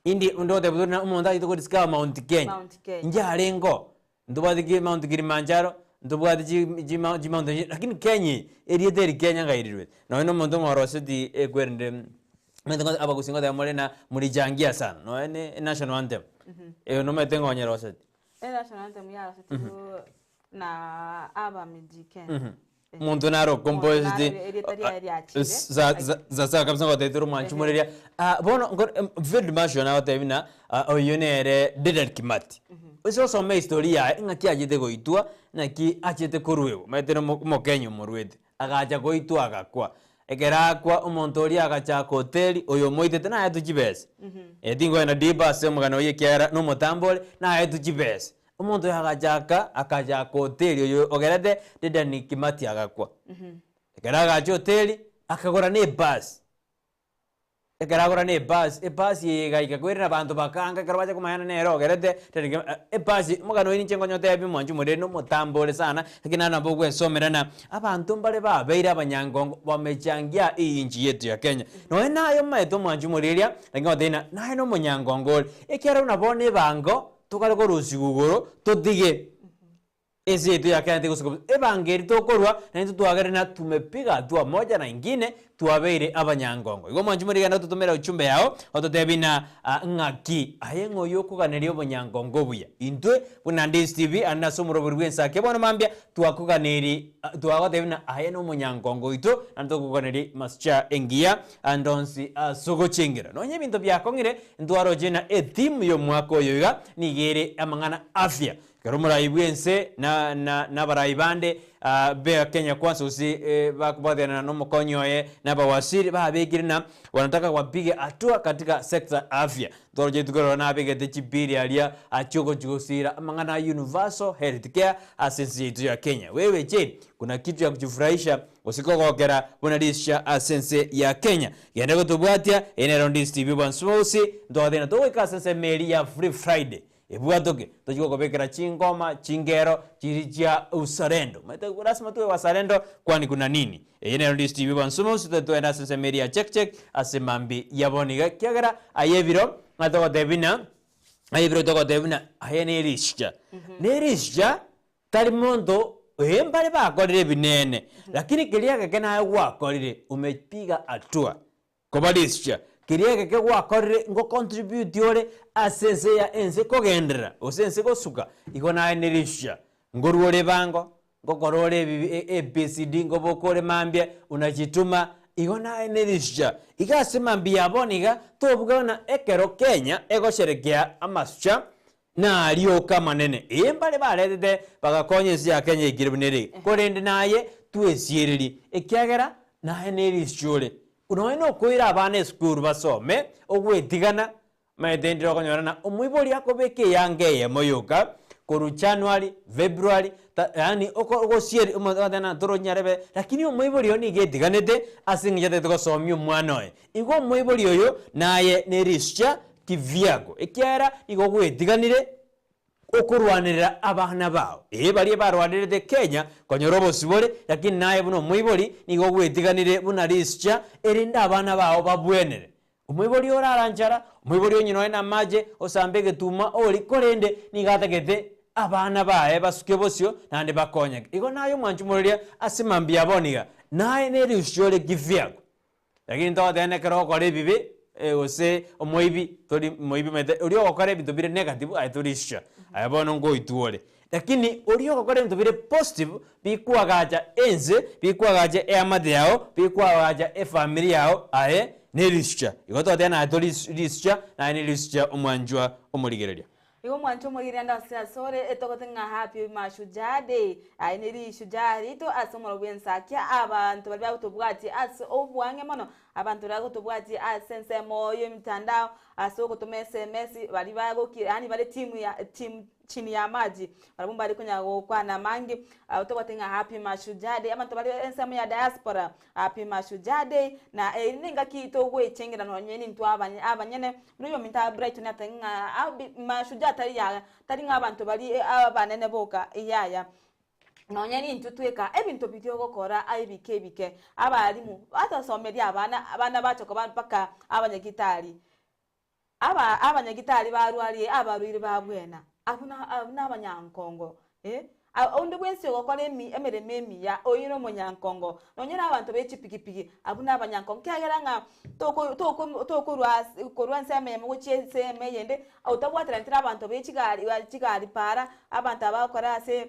indi onde ogoteba tore na omonto achete godiscover Mount Kenya Mount Kenya. nchiarenge oo. Ntobwate ki Mount Kilimanjaro, ntobwate chi chi chi mountain lakini Kenya eye, erieta eri Kenya ng'ai rirwete? Nonye na omonto ng'a oroseti ekwerende omanyete ng'a abagusii ngoteba more na mlichangia sana, nonye na enational anthem, eyo nomanyete ng'a onyeroseti. Enational anthem yarosetigwe na abamijikenda. Omonto nare okomposed Erieta riaye riachire. sawa kabisa ngotebi tore omwanchi moreria. Ah, bono nko- em, Field Marshal nagotebi buna ah, oyio nere Dedan Kimathi. Ase osome ehistory yaye ng'aki achete goitwa, naki achete koruegwa, omanyete na omo- omokenya omoruete, agacha goitwa agakwa. Ekero akwa omonto oria agachaka hoteli, oyo omoitete naetwe chibesa. Eh, tinkoenda deep ase omogano oyio ekiagera na omotambo ore, naetwe chibesa. Omonto oyo agachaka, akachaka hoteli oyo ogerete Dedan Kimathi agakwa. Ekero agacha hoteli, akagora na ebasi. Ekero agora na ebasi, ebasi eye egaika koirana abanto bakaanga ekero bacha komanyana nere ogerete Dedan Kimathi, ebasi, omogano oyo ninche nkonye otebie mwanche omoriri na omotambo ore sana, lakini naende nabo ogwesomera na abanto mbare babeire abanyangongo wamechangia hii nchi yetu ya Kenya. Nonya naye omanyete omwanchi omoriria, lakini ngotebie ng'a naye na omonyangongo ore, ekiagera buna bono ebango. Tokare korusigwa igoro, totige ense yaito ya Kenya tegosuka bosa. Ebango eri tokorwa, naintwe twagere na tumepiga hatua moja na ingine, twabeire abanyangongo. Igo mwanchi morigende ototomere ujumbe yao, ototebie na ng'aki aye ng'a oyio okoganeria obonyangongo obuya. Intwe buna Ndizi TV ande ase omorobori bw'ensake bono mambia twakoganeiri twagotebia buna aye nomonyangongo oito naende tokoganeria masicha engiya ande onsi ase ogochengera. Nonya ebinto biakong'ire, ntwaroche ng'a etheme y'omwaka oyo iga nigo ere amang'ana afya. Ekero omorai bw'ense na na nabarai bande be Kenya Kwanza gose bakobwaterana nomokonyi oye na abawaziri babekire ng'a wanataka wapige hatua katika sector ya afya. Ntwaroche rituko rero nabegete chibili aria achia ogochia gosira amang'ana a universal health care ase ense yaito ya Kenya. Wewe je, kuna kitu ya kujifurahisha Gose kogokera buna risha ase ense ya Kenya. Genda gotobwatia, eye nero Ndisi TV bwansi bwonsi, ntogotebia togoika ase ensemo eria ya Free Friday, ebwatoke, tochie gokobekera chingoma, chingero, chiria chia uzalendo. Omanyete lasima tuwe wazalendo kwani kuna nini? Eye nero Ndisi TV bwansi bwonsi, tote togende ase ensemo eria ya check check ase mambi ya bono iga, ekiagera aye ebiro ng'a togotebia buna, aye ebiro togotebia buna aye ne risha, ne risha Tari monto ee mbare bakorire ebinene, lakini keria egeke naye gwakorire umepiga hatua koba rischa. Keria egeke gwakorire ngo contribute ore ase ense ya ense kogenderera gose ense gosuka, igo naye ne rischa. Ngorwa ore ebango, ngokora ore ebibi ABCD ngoboka ore mambia unajituma, igo naye ne rischa. Iga ase mambia ya bono iga, tobuga ng'a ekero Kenya egosherekea amascha Narioka amanene, ee, mbare baretete bagakonya ense ya Kenya eikire buna ere iga, korende naye twesiererie, ekiagera naye nerisio ore. Nonya nokoira abana esukuru basome, ogwetigana, omanyete ndire okonyora ng'a omoibori akobeka eyanga eyemo yoka korwa January, February, ta yaani oko ogosieri omonto ogoteba ng'a toronyarebe, lakini omoibori oyo nigo etiganete ase eng'encho atagete gosomia omwana oye. Igo omoibori oyo naye nerisio kiviago, ekiagera nigo gwetiganire okorwanerera abana bao. Ee, baria barwanerete Kenya konyora obosibore, lakini naye buna omoibori nigo gwetiganire buna rischa, erinde abana bao babwenere. Omoibori orara nchara, omoibori onywe nonya na amache, osambe egetuma orie, korende nigo atagete abana baye basuke bosio naende bakonyeke. Igo naye omwanchi omoreria ase mambia bono iga, naye neriusio ore kivyako. Lakini togoteba ekero ogokora ebibe gose omoibi tori moibi omanyete oria ogokora ebinto bire negative aye tori sure, aye bono ngoitwa ore. Lakini oria ogokora ebinto bire positive bikwagacha ense, bikwagacha eamate yago, bikwagacha efamiri yago aye nerisucha. Igo togoteba naye tori risucha naye nerisucha omwanchwa omorigereria. Igo omwancho omorigereria ande ase asore etogote ng'a happy mashujaa day aye ne rishujaa rito ase omoro bw'ensakia abanto baria bagotobwatia ase obwang'e mono abanto baria bagotobwatia ase ensemo y'emitandao ase ogotoma esemesi baria bagoki yaani bare timu ya timu chini ya maji barabwo mbare konya gokwana amange abwo tobwate ng'a happy mashujaa day abanto bare ensemo ya diaspora happy mashujaa day na eri nengaki togoechengera nonye nintwe abanye abanyene Buna oyominto aa Brighton atebie ng'a abi mashujaa tari ya tari ng'a abanto baria abanene boka yaya. Nonya nintwe tweka ebinto biria ogokora ebike ebike, abalimu batosomeria abana, abana bacha koba mpaka abanyagitari, aba abanyagitari barwarie abarwaire babwena, abwo na abwo na abanyankongo eh. Onde bwensi ogokora emi emeremo emiya, oyio nomonyankongo. Nonye na abanto be chipigipigi, abwo nabanyankongo, ekiagera ng'a toko toko tokorwa ase korwa ensemo eyemo gochia ensemo eyende, otabwataraneti na abanto be chigari ba chigari para, abanto aba bagokora ase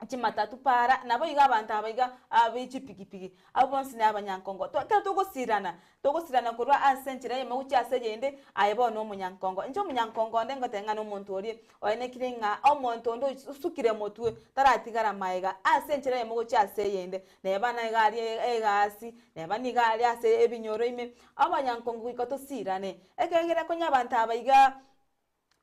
chimatatu para, nabo igo abanto aba iga abe chipigipigi, abwo bonsi na abanyankongo. To ekero togosirana, Togosirana korwa ase enchera eyemo gochia ase eyende, aye bono nomonyankongo. Inche omonyankongo onde ngoteba ng'a nomonto oria oenekire ng'a omonto onde osukire motwe taratigara magega ase enchera eyemo gochia ase eyende. Neba nigo aria egasi, neba nigo aria ase ebinyoro ime, abanyankongo goika tosirane. Ekiagera konya abanto aba iga.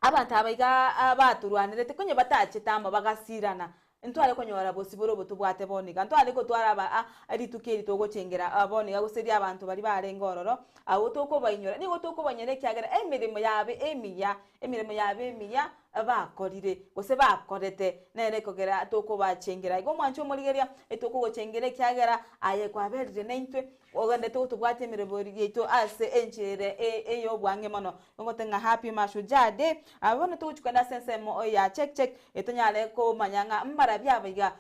Abanto aba iga batorwanerete, konya batachete amo bagasirana, ntware konyora bosibore obo tobwate bono iga. Ntware gotwara aba a rituko eri togochengera bono iga gose ria abanto baria barenge ororo, abwo tokobainyora. Nigo tokobainyora ekiagera emeremo yabo emiya, emeremo yabo emiya bakorire, gose bakorete, nere ekogera tokobachengera. Igo omwancho omorigereria, etokogochengera ekiagera aye kwaberire naintwe, Ogenderete gotobwatia emeremo yaito ase enchera ey'obwang'e mono. Ngote ng'a happy Mashujaa Day. Aba bono togochia kogenda ase ensemo ya check check tonyare komanya ng'a mbarabwo aba iga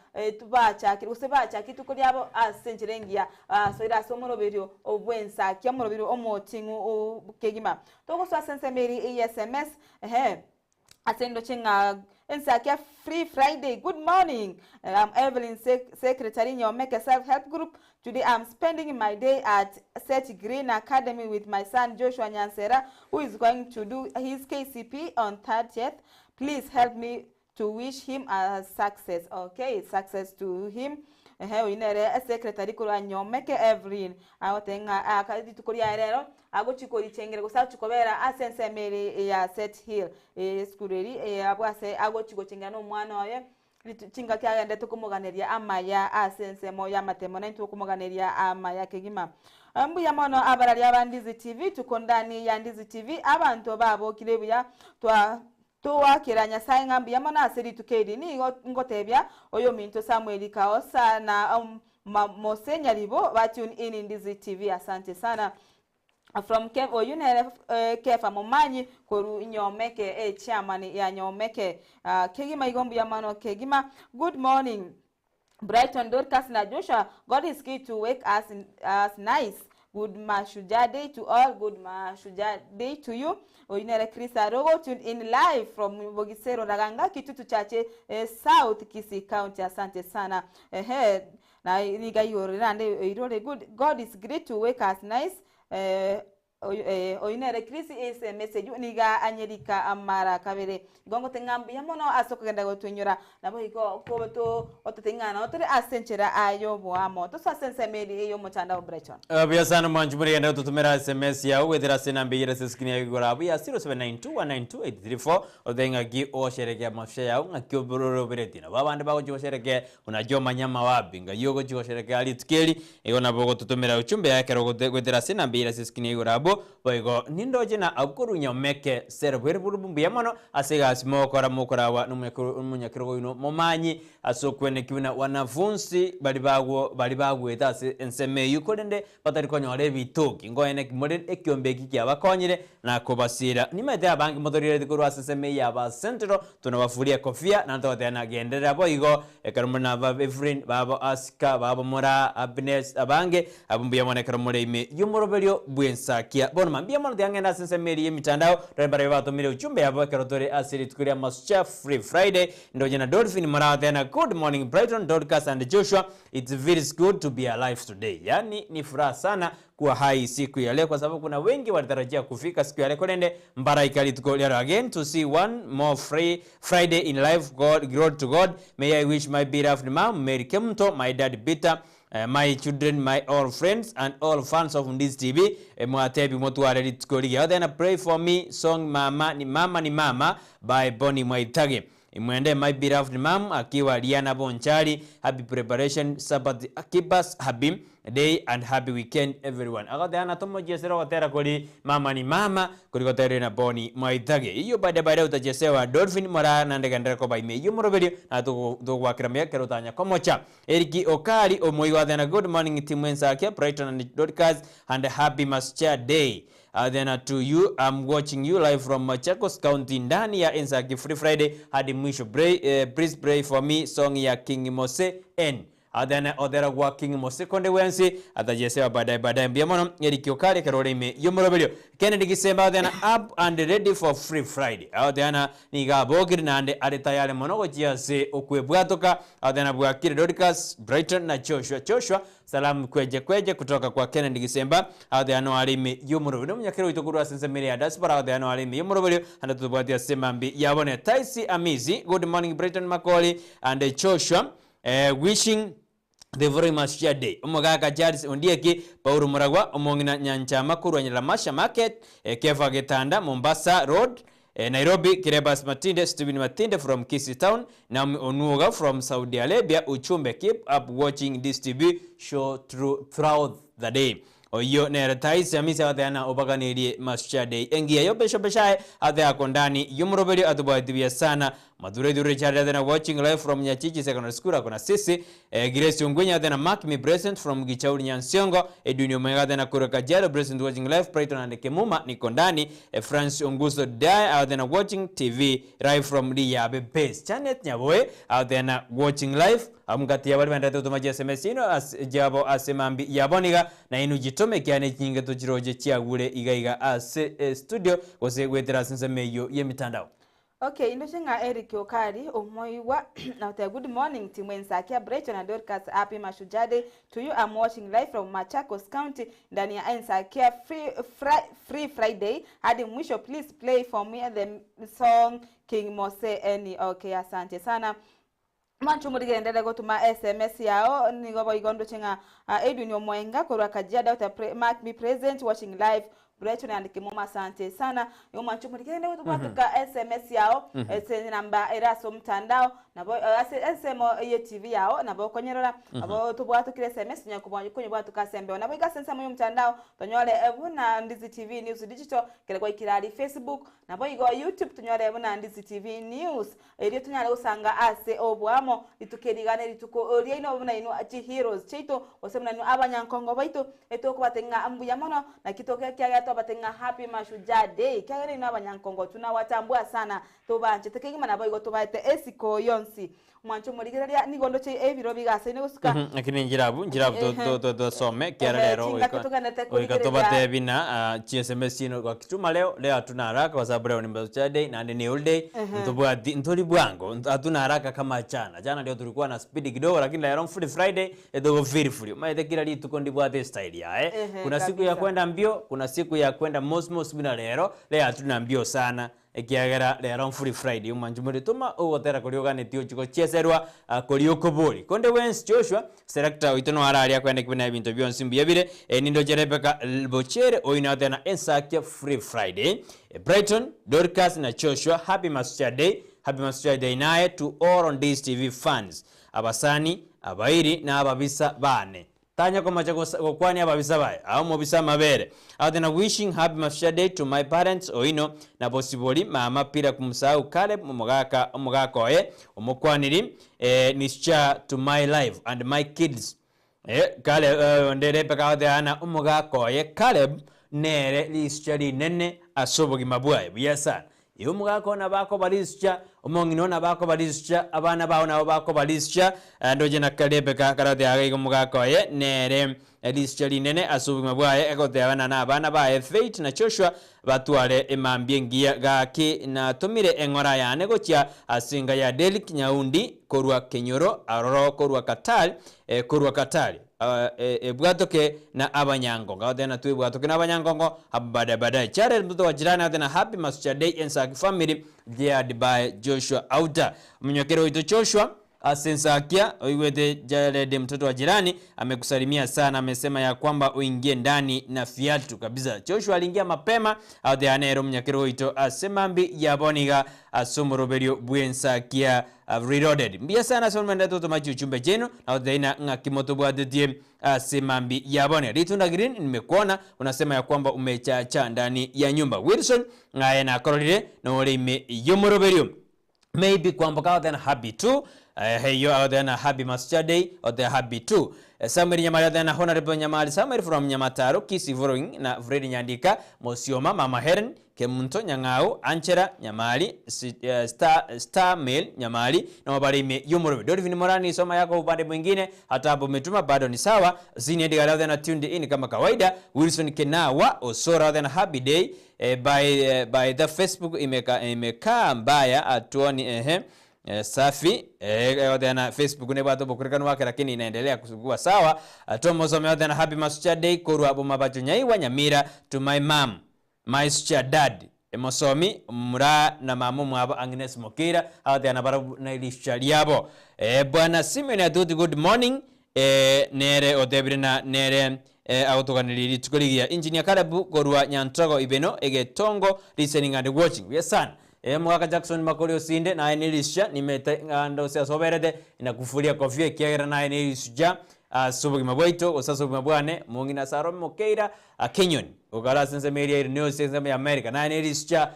bachakire gose bachakire rituko riabo ase enchera engiya basoire ase omoroberio bw'ensakia omoroberio omoting'u kegima. Togosoa ase ensemo eria ya sms ehe. Ase ndoche ng'a ensakia free Friday good morning I'm Evelyn secretary Nyomeke self help group today I'm spending my day at Seth Green Academy with my son Joshua Nyansera who is going to do his KCP on 30th please help me to wish him a success okay success to him ehe oyo nere secretary korwa Nyomeke Evelyn agoteba ng'a aka rituko riaye rero Agochia korichengera gose agochia kobera ase ensemo ere ya Set Hill, esukuru eria abwo ase agochia gochengera nomwana oye, ritu chingaki agendete komoganeria amaya ase ensemo y'amatemo naintwe okomoganeria amaya kegima. Mbuya mono abarari aba Ndizi TV, tuko ndani ya Ndizi TV, abanto babokire buya twa Toakera Nyasae ng'a mbuya mono ase rituko eri. Nigo ngotebia oyominto Samuel Kaosa na Mose Nyaribo ba tune in Ndizi TV. Asante sana. From Kev oyu nere Kefa Momanyi koru Nyomeke eh, chairman ya Nyomeke. Ah, kegima igo mbuya mono kegima. Good morning. Brighton Dorcas na Joshua God is key to wake us, us nice good mashujaa day to all good mashujaa day to you oyu nere Chris Arogo tuned in live from Bogisero Raganga Kitutu Chache eh, South Kisii County asante sana ehe na niga igoro rande oirore good God is great to wake us nice eh, Oyo ee, oyio nere Chris ase emessage niga anyerika amara kabere. Igo ngote ng'a mbuya mono ase okogenda gotwenyora, naboigo kobe to ototebia ng'a nao tore ase enchera y'oboamo. Tosoe ase ensemo eria ey'omotandao Brighton. Buya sana mwanchi morigereria gototomera sms yao goetera ase enamba eyio ere ase escreen yago igoro abwo ya 0792192834 ototebie ng'aki ogosherekea maisha yao ng'aki oroberetie nabo abande bagochia gosherekea buna Joma Nyamawabi ng'ai ogochia gosherekea rituko eri igo nabo ogototomera ujumbe yao ekero goetera ase enamba eyio ere ase escreen yago igoro abwo. abwo boigo nindoche na abwo korwa Nyomeke Serobweri Burubu mbuya mono ase egasi mogokora mokorawa nomonyakerogo oino momanyi ase okweneki buna wanafunsi bari bagwo bari bagwete ase ensemo eyio korende batari konyora ebitoki nkoeneki more ekiombe eki kiabakonyire na kobasiira. Nimaete abange motorigereti korwa ase ensemo eye ya Central tunabafuria ekofia naende togoteba ng'a genderera boigo ekero more na aba Ephraim, babo Asika, babo Moraa, Happiness, abange abwo mbuya mono ekero more ime y'omoroberio bw'ensakia. Bono mambia mono tiga ng'ende ase ensemo eria y'emitandao tore mbarabwo batomire ujumbe yabo ekero tore ase rituko ria Masucha Free Friday. Ndoche na Dolphin Moraa agoteba ng'a Good morning Brighton, Dorcas and Joshua, it feels good to be alive today. Yaani ni furaha sana kuwa hai siku ya leo kwa sababu kuna wengi walitarajia kufika siku ya leo korende mbaraika rituko ria rero again to see one more free Friday in life God glory to God may I wish my beloved mom Mary Kemunto my dad Peter eh, my children my all friends and all fans of Ndizi TV eh, mwatebi motware rituko rigiya then pray for me song mama ni mama ni mama by Bonnie Mwaitage Imwende my beloved mum akiwa Liana Bonchari happy preparation Sabbath keepers happy day and happy weekend everyone agoteba na tomochiesere ogotera kori mama ni mama kori goterire na Bonny Mwaithage eyio baada baada utachesewa Dolphin Moraa naende genderera koba ime eyio moroberio na togwakera mbuya ekero otanya komocha Eric Okari omoigo athena good morning team Ensakia Brighton and Dorcas and happy Mashujaa day Then to you am watching you live from Machakos County ndani ya Ensaki Free Friday hadi mwisho pray, eh, please pray for me song ya King Mose N Then othera gwa King Mose konde wensi atajesewa baadaye baadaye mbuya mono Eric Okari ekero ore ime y'omoroberio Kennedy Gisemba then up and ready for Free Friday Then niga abokire naende are tayari mono gochia ase okwebwatoka Then bwakire Dorcas Brighton na Joshua Joshua Salamu kweje kweje kutoka kwa Kennedy Gisemba, agoteeba noare ime y'omoroberio. Omonyakera oito korwa ase ensemo ere ya diaspora agoteeba noare ime y'omoroberio, ande totobwati ase mambia yabone. Taisi Amisi, good morning Brighton Makori and Joshua, eh, wishing the following Mashujaa Day. Omogaka Charles Ondieki, Paulo Muragwa, omong'ina Nyanchama korwa Nyalamasha Market, eh, Kefa Getanda, Mombasa Road, Nairobi, Kirebas Matinde, Stephen Matinde from Kisii Town, Naomi Onuoga from Saudi Arabia, Uchumbe keep up watching this TV show through throughout the day. Oyio nere Tais Hamisi agateba na obaganerie Mashujaa Day engiya yobeshobeshaye ate ako ndani yomoroberio atobwati buya sana Mathura Ithuri Richard ate na watching live from Nyachichi Secondary School ako na sisi eh, Grace Ongwenya ate na Mark me present from Gichauri Nyansiongo Edwin Omega ate na Kura Kajiado present watching live Brighton and Kemuma niko ndani eh, Francis Onguso Dai ate na watching TV live from Riyabe Base Janet Nyaboe ate na watching live Amukati ya baria baenderete gotoma chi sms chiaino ase chiabo ase mambi yabo niga nainwe chitome kiane chinyinge tochiroche chiagure iga iga ase estudio gose goetera ase ensemo eyio y'emitandao. Okay, indoche ng'a Eric Okari omoigwa na goteba good morning team Ensakia Brighton and Dorcas happy Mashujaa day to you I'm watching live from Machakos County ndani ya Ensakia free, fri, free Friday hadi mwisho please play for me the song King Mose any okay asante sana Mwanche omorigerendere gotoma sms yao nigo boigo ndoche ng'a Edwin Omwenga korwa Kajiado goteba pre, mark me present watching live Brighton and Kimuma asante sana igo mwanche omorigerendere gotobwatoka sms yao ase namba ere ase omotandao nabo ase ensemo ye TV yao nabo okonyerora nabo tobwatokire sms tonya konyebwatoka ase embeo nabo iga ase ensemo y'omotandao tonyore buna Ndizi TV News Digital kere gwaikire aria Facebook nabo igo YouTube tonyore buna Ndizi TV News Erio tonyare gosanga ase oboamo rituko eri iga nerituko riaino buna inwe chiheroes chiaito, gose buna inwe abanyankongo baito, etokobatebia ng'a mbuya mono, naki toke ekiagera twabatebia ng'a happy mashujaa day, ekiagera inwe abanyankongo tunawatambua sana, tobanchete kegima naboigo tobaete esiko yonsi. Mwanche omorigereria, nigo ndoche ebiro bigasaine gosuka. Lakini nchirabu nchirabu tosome kiara Ehe, rero chingaki goika togenderete goika korigereria. tobatebi na chi sms chino gwakituma leo leo hatuna haraka kwa sababu leo ni Mashujaa day naende ni holiday ntobwati ntori bwango hatuna haraka kama jana jana ndio tulikuwa na speed kidogo lakini lero free Friday etogo feel free omanyete kila rituko ndibwate estyle yaye kuna siku ya kwenda mbio kuna siku ya kwenda mosmos buna rero leo hatuna mbio sana Ekiagera rero mfuri Friday, omwanchi moritoma ogotera koria oganetie ochie gochieserwa koria okobori. Konde bwensi Joshua, selector oito noyo araria akoendeki buna ebinto bionsi mbuya bire, nindoche Rebecca Bochere oyio nagoteba na Ensakia Free Friday, Brighton, Dorcas na Joshua happy Mashujaa Day, happy Mashujaa Day naye to all on Dish TV fans, abasani, abairi na ababisa bane. Tanya komacha gosa gokwania ababisa baye, ao mobisa amabere. Agote na wishing happy Mashujaa day to my parents Oino na Bosibori, mama bila kumsahau Caleb omogaka omogaka oye omokwaniri eh, ni shujaa to my life and my kids eh, Caleb eh, onde Rebecca agote ana omogaka oye Caleb nere risucha rinene ase obogima bwaye buya sana. Ee, omogaka oo nabo akoba risucha, omong'ina oo nabo akoba risucha, abana bao nabo bakoba risucha. Ndoche na Rebeka karoteba iga iga omogaka oye nere risucha rinene ase obogima bwaye, egoteba ng'a na abana baye Faith na Joshua batware emambia engiya. Gaki natomire eng'ora yane gochia ase enka ya Derrick Nyaundi korwa Kenyoro, aroro korwa Qatar, korwa Qatar. Ebwatoke na abanyangongo. Agoteba na twebwatoke na abanyangongo hapo baadaye baadaye. Jared mtoto wa jirani agoteba na happy Masuja day Ensaki family Jared by Joshua Auta. Omonywekeri oito Joshua ase Ensakia oigwete Jared mtoto wa jirani amekusalimia sana amesema ya kwamba uingie ndani na viatu kabisa. Joshua aliingia mapema agoteba nere omonyakeri oito ase mambi yabo niga ase omoroberio bw'Ensakia Reloaded. Mbuya sana ase omorembe totoma chiuchumbe chiaino na goteina ng'aki motobwatetie ase mambi ya bono. Ritunda Green nimekuona unasema ya kwamba umechacha ndani ya nyumba. Wilson ng'aye nakororire nore ime y'omoroberio. Maybe kwamboka agoteba happy too. Eyio agoteba na happy Masuja day oteba happy too. Samuel Nyamari agoteba na Honorable Nyamari Samuel from Nyamataro Kisii following na Fred Nyandika Mosioma Mama Helen Kemunto, Nyang'au, Anchera, Nyamari, Star, Star Mail, Nyamari, nabo bare ime y'omorobe. Dolphin Morani, soma yako upande mwingine, hata hapo umetuma bado ni sawa. Zini Edgar rather na tuned in kama kawaida. Wilson Kenawa, Osora rather na happy day. Eh, by, eh, by the Facebook imeka imekaa mbaya atuoni ehe. Eh, safi eh, eh, na Facebook nebwate obokorekanu wake lakini inaendelea kuwa sawa. Tomosome othe na happy Masuja day korwa bomabacho nyaiwa Nyamira to my mom My Shujaa Dad, Mosomi, Muraa na mama omwabo Agnes Mokira agoteana nabarabwo na erishusha riabo. Eh, Bwana Simeon Atuti good morning eh, nere otebire na nere eh, agotoganeria rituko rigiya. Engineer Caleb korwa Nyantogo Ibeno Egetongo listening and watching. Buya sana. Eh, Mogaka Jackson Makori Osinde naye nerishusha nimete ng'a ndose ase oberete nakufuria kofia ekiagera naye nerishusha ase obogima bwaito gose ase obogima bwane mong'ina Sarah Mokeira Kenyon gokara ase ensemo eria Illinois ase ensemo ya America naye ne risucha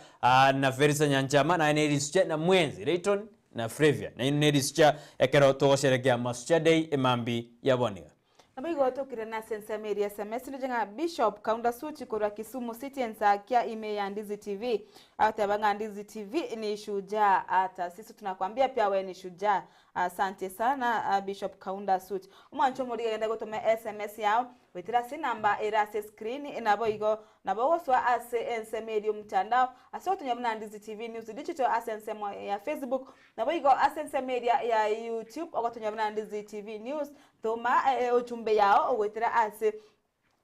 na Felisa Nyanchama naye ne risucha na mwenzi Layton na Flavia nainwe ne risucha ekero togosherekea Masucha Day emambi ya boniga. Nabo igo tokirane ase ensemo eria SMS ndoche ng'a Bishop Kaunda Suchi korwa Kisumu City Ensakia ime ya Ndizi TV agoteba ng'a Ndizi TV ni shujaa ata sisi tunakwambia pia we ni shujaa Asante sana Bishop Kaunda Such. Omwancho omorige genda gotoma SMS yao goetera ase enamba ere ase screen naboigo nabo ogosoa ase ensemo eria omotandao ase ogotonya buna Ndizi TV News Digital ase ensemo ya Facebook naboigo ase ensemo eria ya YouTube ogotonya buna Ndizi TV News toma ojumbe yao goetera ase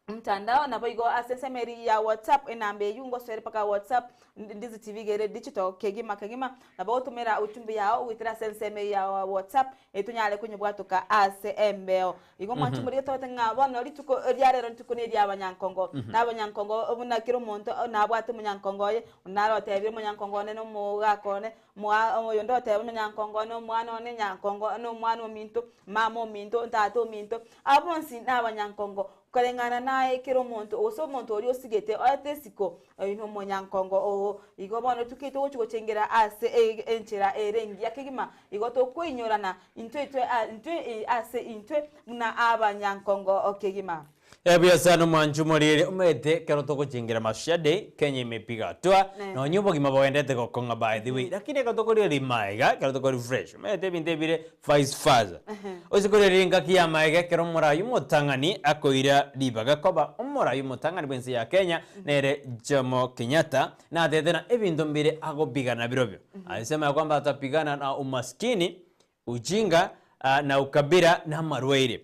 Mtandao naboigo ase ensemo eria ya WhatsApp enamba eyio ngosoere mpaka WhatsApp Ndizi TV iga ere digital kegima kegima nabo ogotomera ujumbe yao goetera ase ensemo eyio ya WhatsApp etonyare konyebwatoka ase embeo. Igo mwanche morigie togote ng'a bono rituko ria rero rituko ne ria abanyankongo na abanyankongo buna kera omonto nabwate omonyankongo oye onde nare otebire omonyankongo one na omogaka one moa oyonde oteba omonyankongo one omwana one nyankongo na omwana ominto mama ominto tata ominto Aba bonsi nabanyankongo, koreng'ana naye kera omonto, gose omonto oria osigete oete isiko, oyio nomonyankongo oo. Igo bono rituko togochia gochengera ase enchera ere engiya kegima, igo tokoinyorana intwe intwe intwe ase intwe buna abanyankongo kegima. Buya sana omwanchi omoriri omanyete ekero togochengera Mashujaa Day Kenya imepiga hatua nonya obogima bogendete gokong'a by the way lakini ekero tokoria rimaiga ekero toko refresh omanyete ebinto ebire vice versa ase koria engaki ya amaiga ekero omorai omotang'ani akoira ribaga koba omorai omotang'ani bwense ya Kenya nere Jomo Kenyatta natete na ebinto mbire agopigana birobio alisema ya kwamba atapigana na umaskini ujinga na ukabila na amarwaire.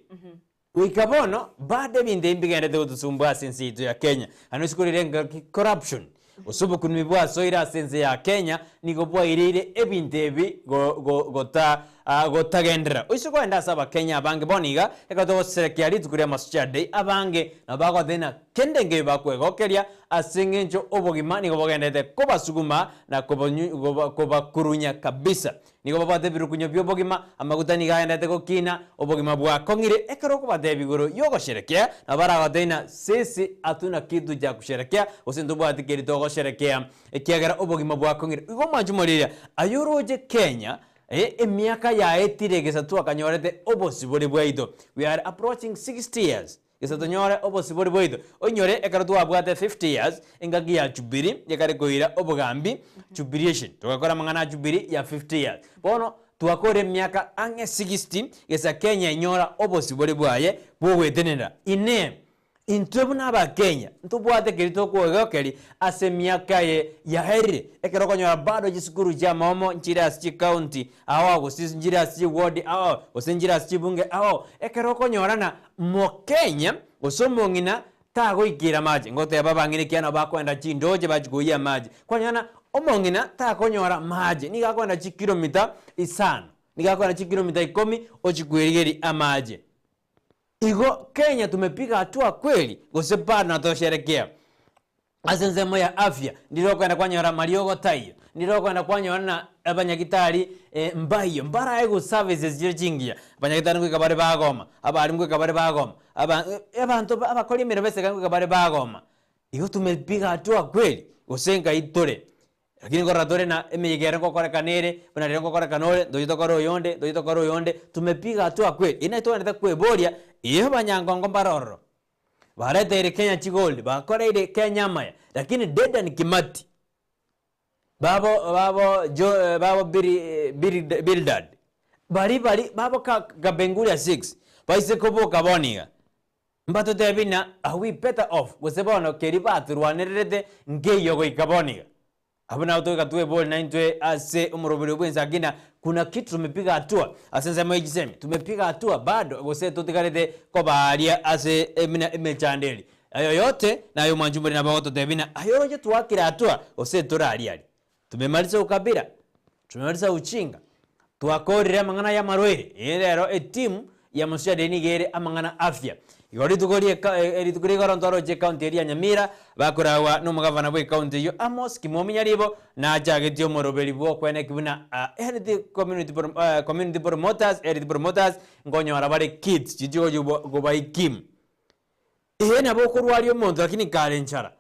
Goika bono, bado ebinto ebi mbigenderete gotosumbua ase ense yaito ya Kenya. Naende ase korire engaki corruption, gose obokunumi bwasoire ase ense ya Kenya, nigo bwaireire ebinto ebi go go gota. Gotagenderera. Oise kogenda ase Abakenya abange bono iga, ekero togoserekea rituko ria Mashujaa Day, abange nabo bagoteba ng'a kende nkeiyo bakwegokeria ase eng'encho obogima nigo bogenderete kobasuguma na kobakurunya kabisa. Nigo babwate ebirukunyo bi'obogima, amaguta nigo agenderete gokina, obogima bwakong'ire. Ekero okobatebia igoro y'ogosherekea, nabo baragotebie ng'a sisi hatuna kitu cha kusherekea, gose ntobwati keri togosherekea, ekiagera obogima bwakong'ire. Igo omwanche omorieria, aye oroche Kenya, Ee, emiaka yaetire gesa twakanyorete obosibore bwaito. We are approaching 60 years gesa tonyore obosibore bwaito. Oinyore ekero twabwate 50 years, engaki ya Jubilee ekare koira obogambi, Jubiliation, togakora amang'ana a Jubilee ya 50 years. Bono twakore emiaka ang'e 60 gesa Kenya enyora obosibore bwaye bwogoetenenera. Inee! Intwe buna Abakenya ntobwate keria tokoegokeria ase emiaka eye yaerire, ekero okonyora bado chisukuru chi'amaomo nchire ase chicounty ao ao gose nchire ase chiward ao ao gose nchire ase chibunge ao ao, ekero okonyora ng'a Mokenya gose omong'ina tagoikera amache, ngoteba abang'ina ekiagera nabo bakoenda chindoche bachia koiyia amache, kwanyora ng'a omong'ina takonyora amache, nigo akoenda chikilomita isano, nigo akoenda chikilomita ikomi ochia koerigeria amache. Igo Kenya tumepiga hatua kweli gose bado natosherekea ase ensemo ya afya ndire okogenda kwanyora amariogo taiyo ndire okogenda kwanyora na abanyagitari mbaiyo mbaraegwe services chire chingiya abanyagitari ngoika bare bagoma abarimu ngoika bare bagoma aba abanto abakori emeremo b'eserekari ngoika bare bagoma igo tumepiga hatua kweli gose nkai tore Lakini nkorora tore na emeyega ere ngokorekana ere, buna riria ngokorekana ore, ntoche tokore oyonde, ntoche tokore oyonde, tumepiga hatua kweli. Eri naye togwenerete kweboria, ee abanyangongo mbare ororo, bareteire Kenya chigold, bakoreire Kenya amaya, lakini Dedan Kimathi, babo babo jo babo Bili Bili Bildad, baria baria babo ka Kapenguria Six, baise koboka bono iga. Mbatotebie ng'a are we better off, gose bono keria batorwanererete nkeiyo goika bono iga. Abwo nabo togoika twebore naintwe ase omoroberio bw'ense ng'a kuna kitu tumepiga hatua ase ensemo ye chisemi, tumepiga hatua bado gose totigarete koba aria ase buna emechando eria. Ayo yote naye omwanchi omoriri nabo agototebia ng'a aye oroche twakire hatua gose tore aria aria. Tumemaliza ukabila, tumemaliza ujinga, twakorire amang'ana y'amarwaire, ee rero etimu ya Mashujaa nigo ere amang'ana afya. Igo rituko rieka rituko ria igoro ntwaroche ecounty eria ya Nyamira bakoragwa na omogavana bwe ecounty eyio Amos Kimomi Nyaribo nachagetie omoroberi bw'okweneki buna health community community promoters health promoters nkonyora bare kits chiria chigochi kobaikimu. Ee nabo okorwaria omonto lakini kare nchara.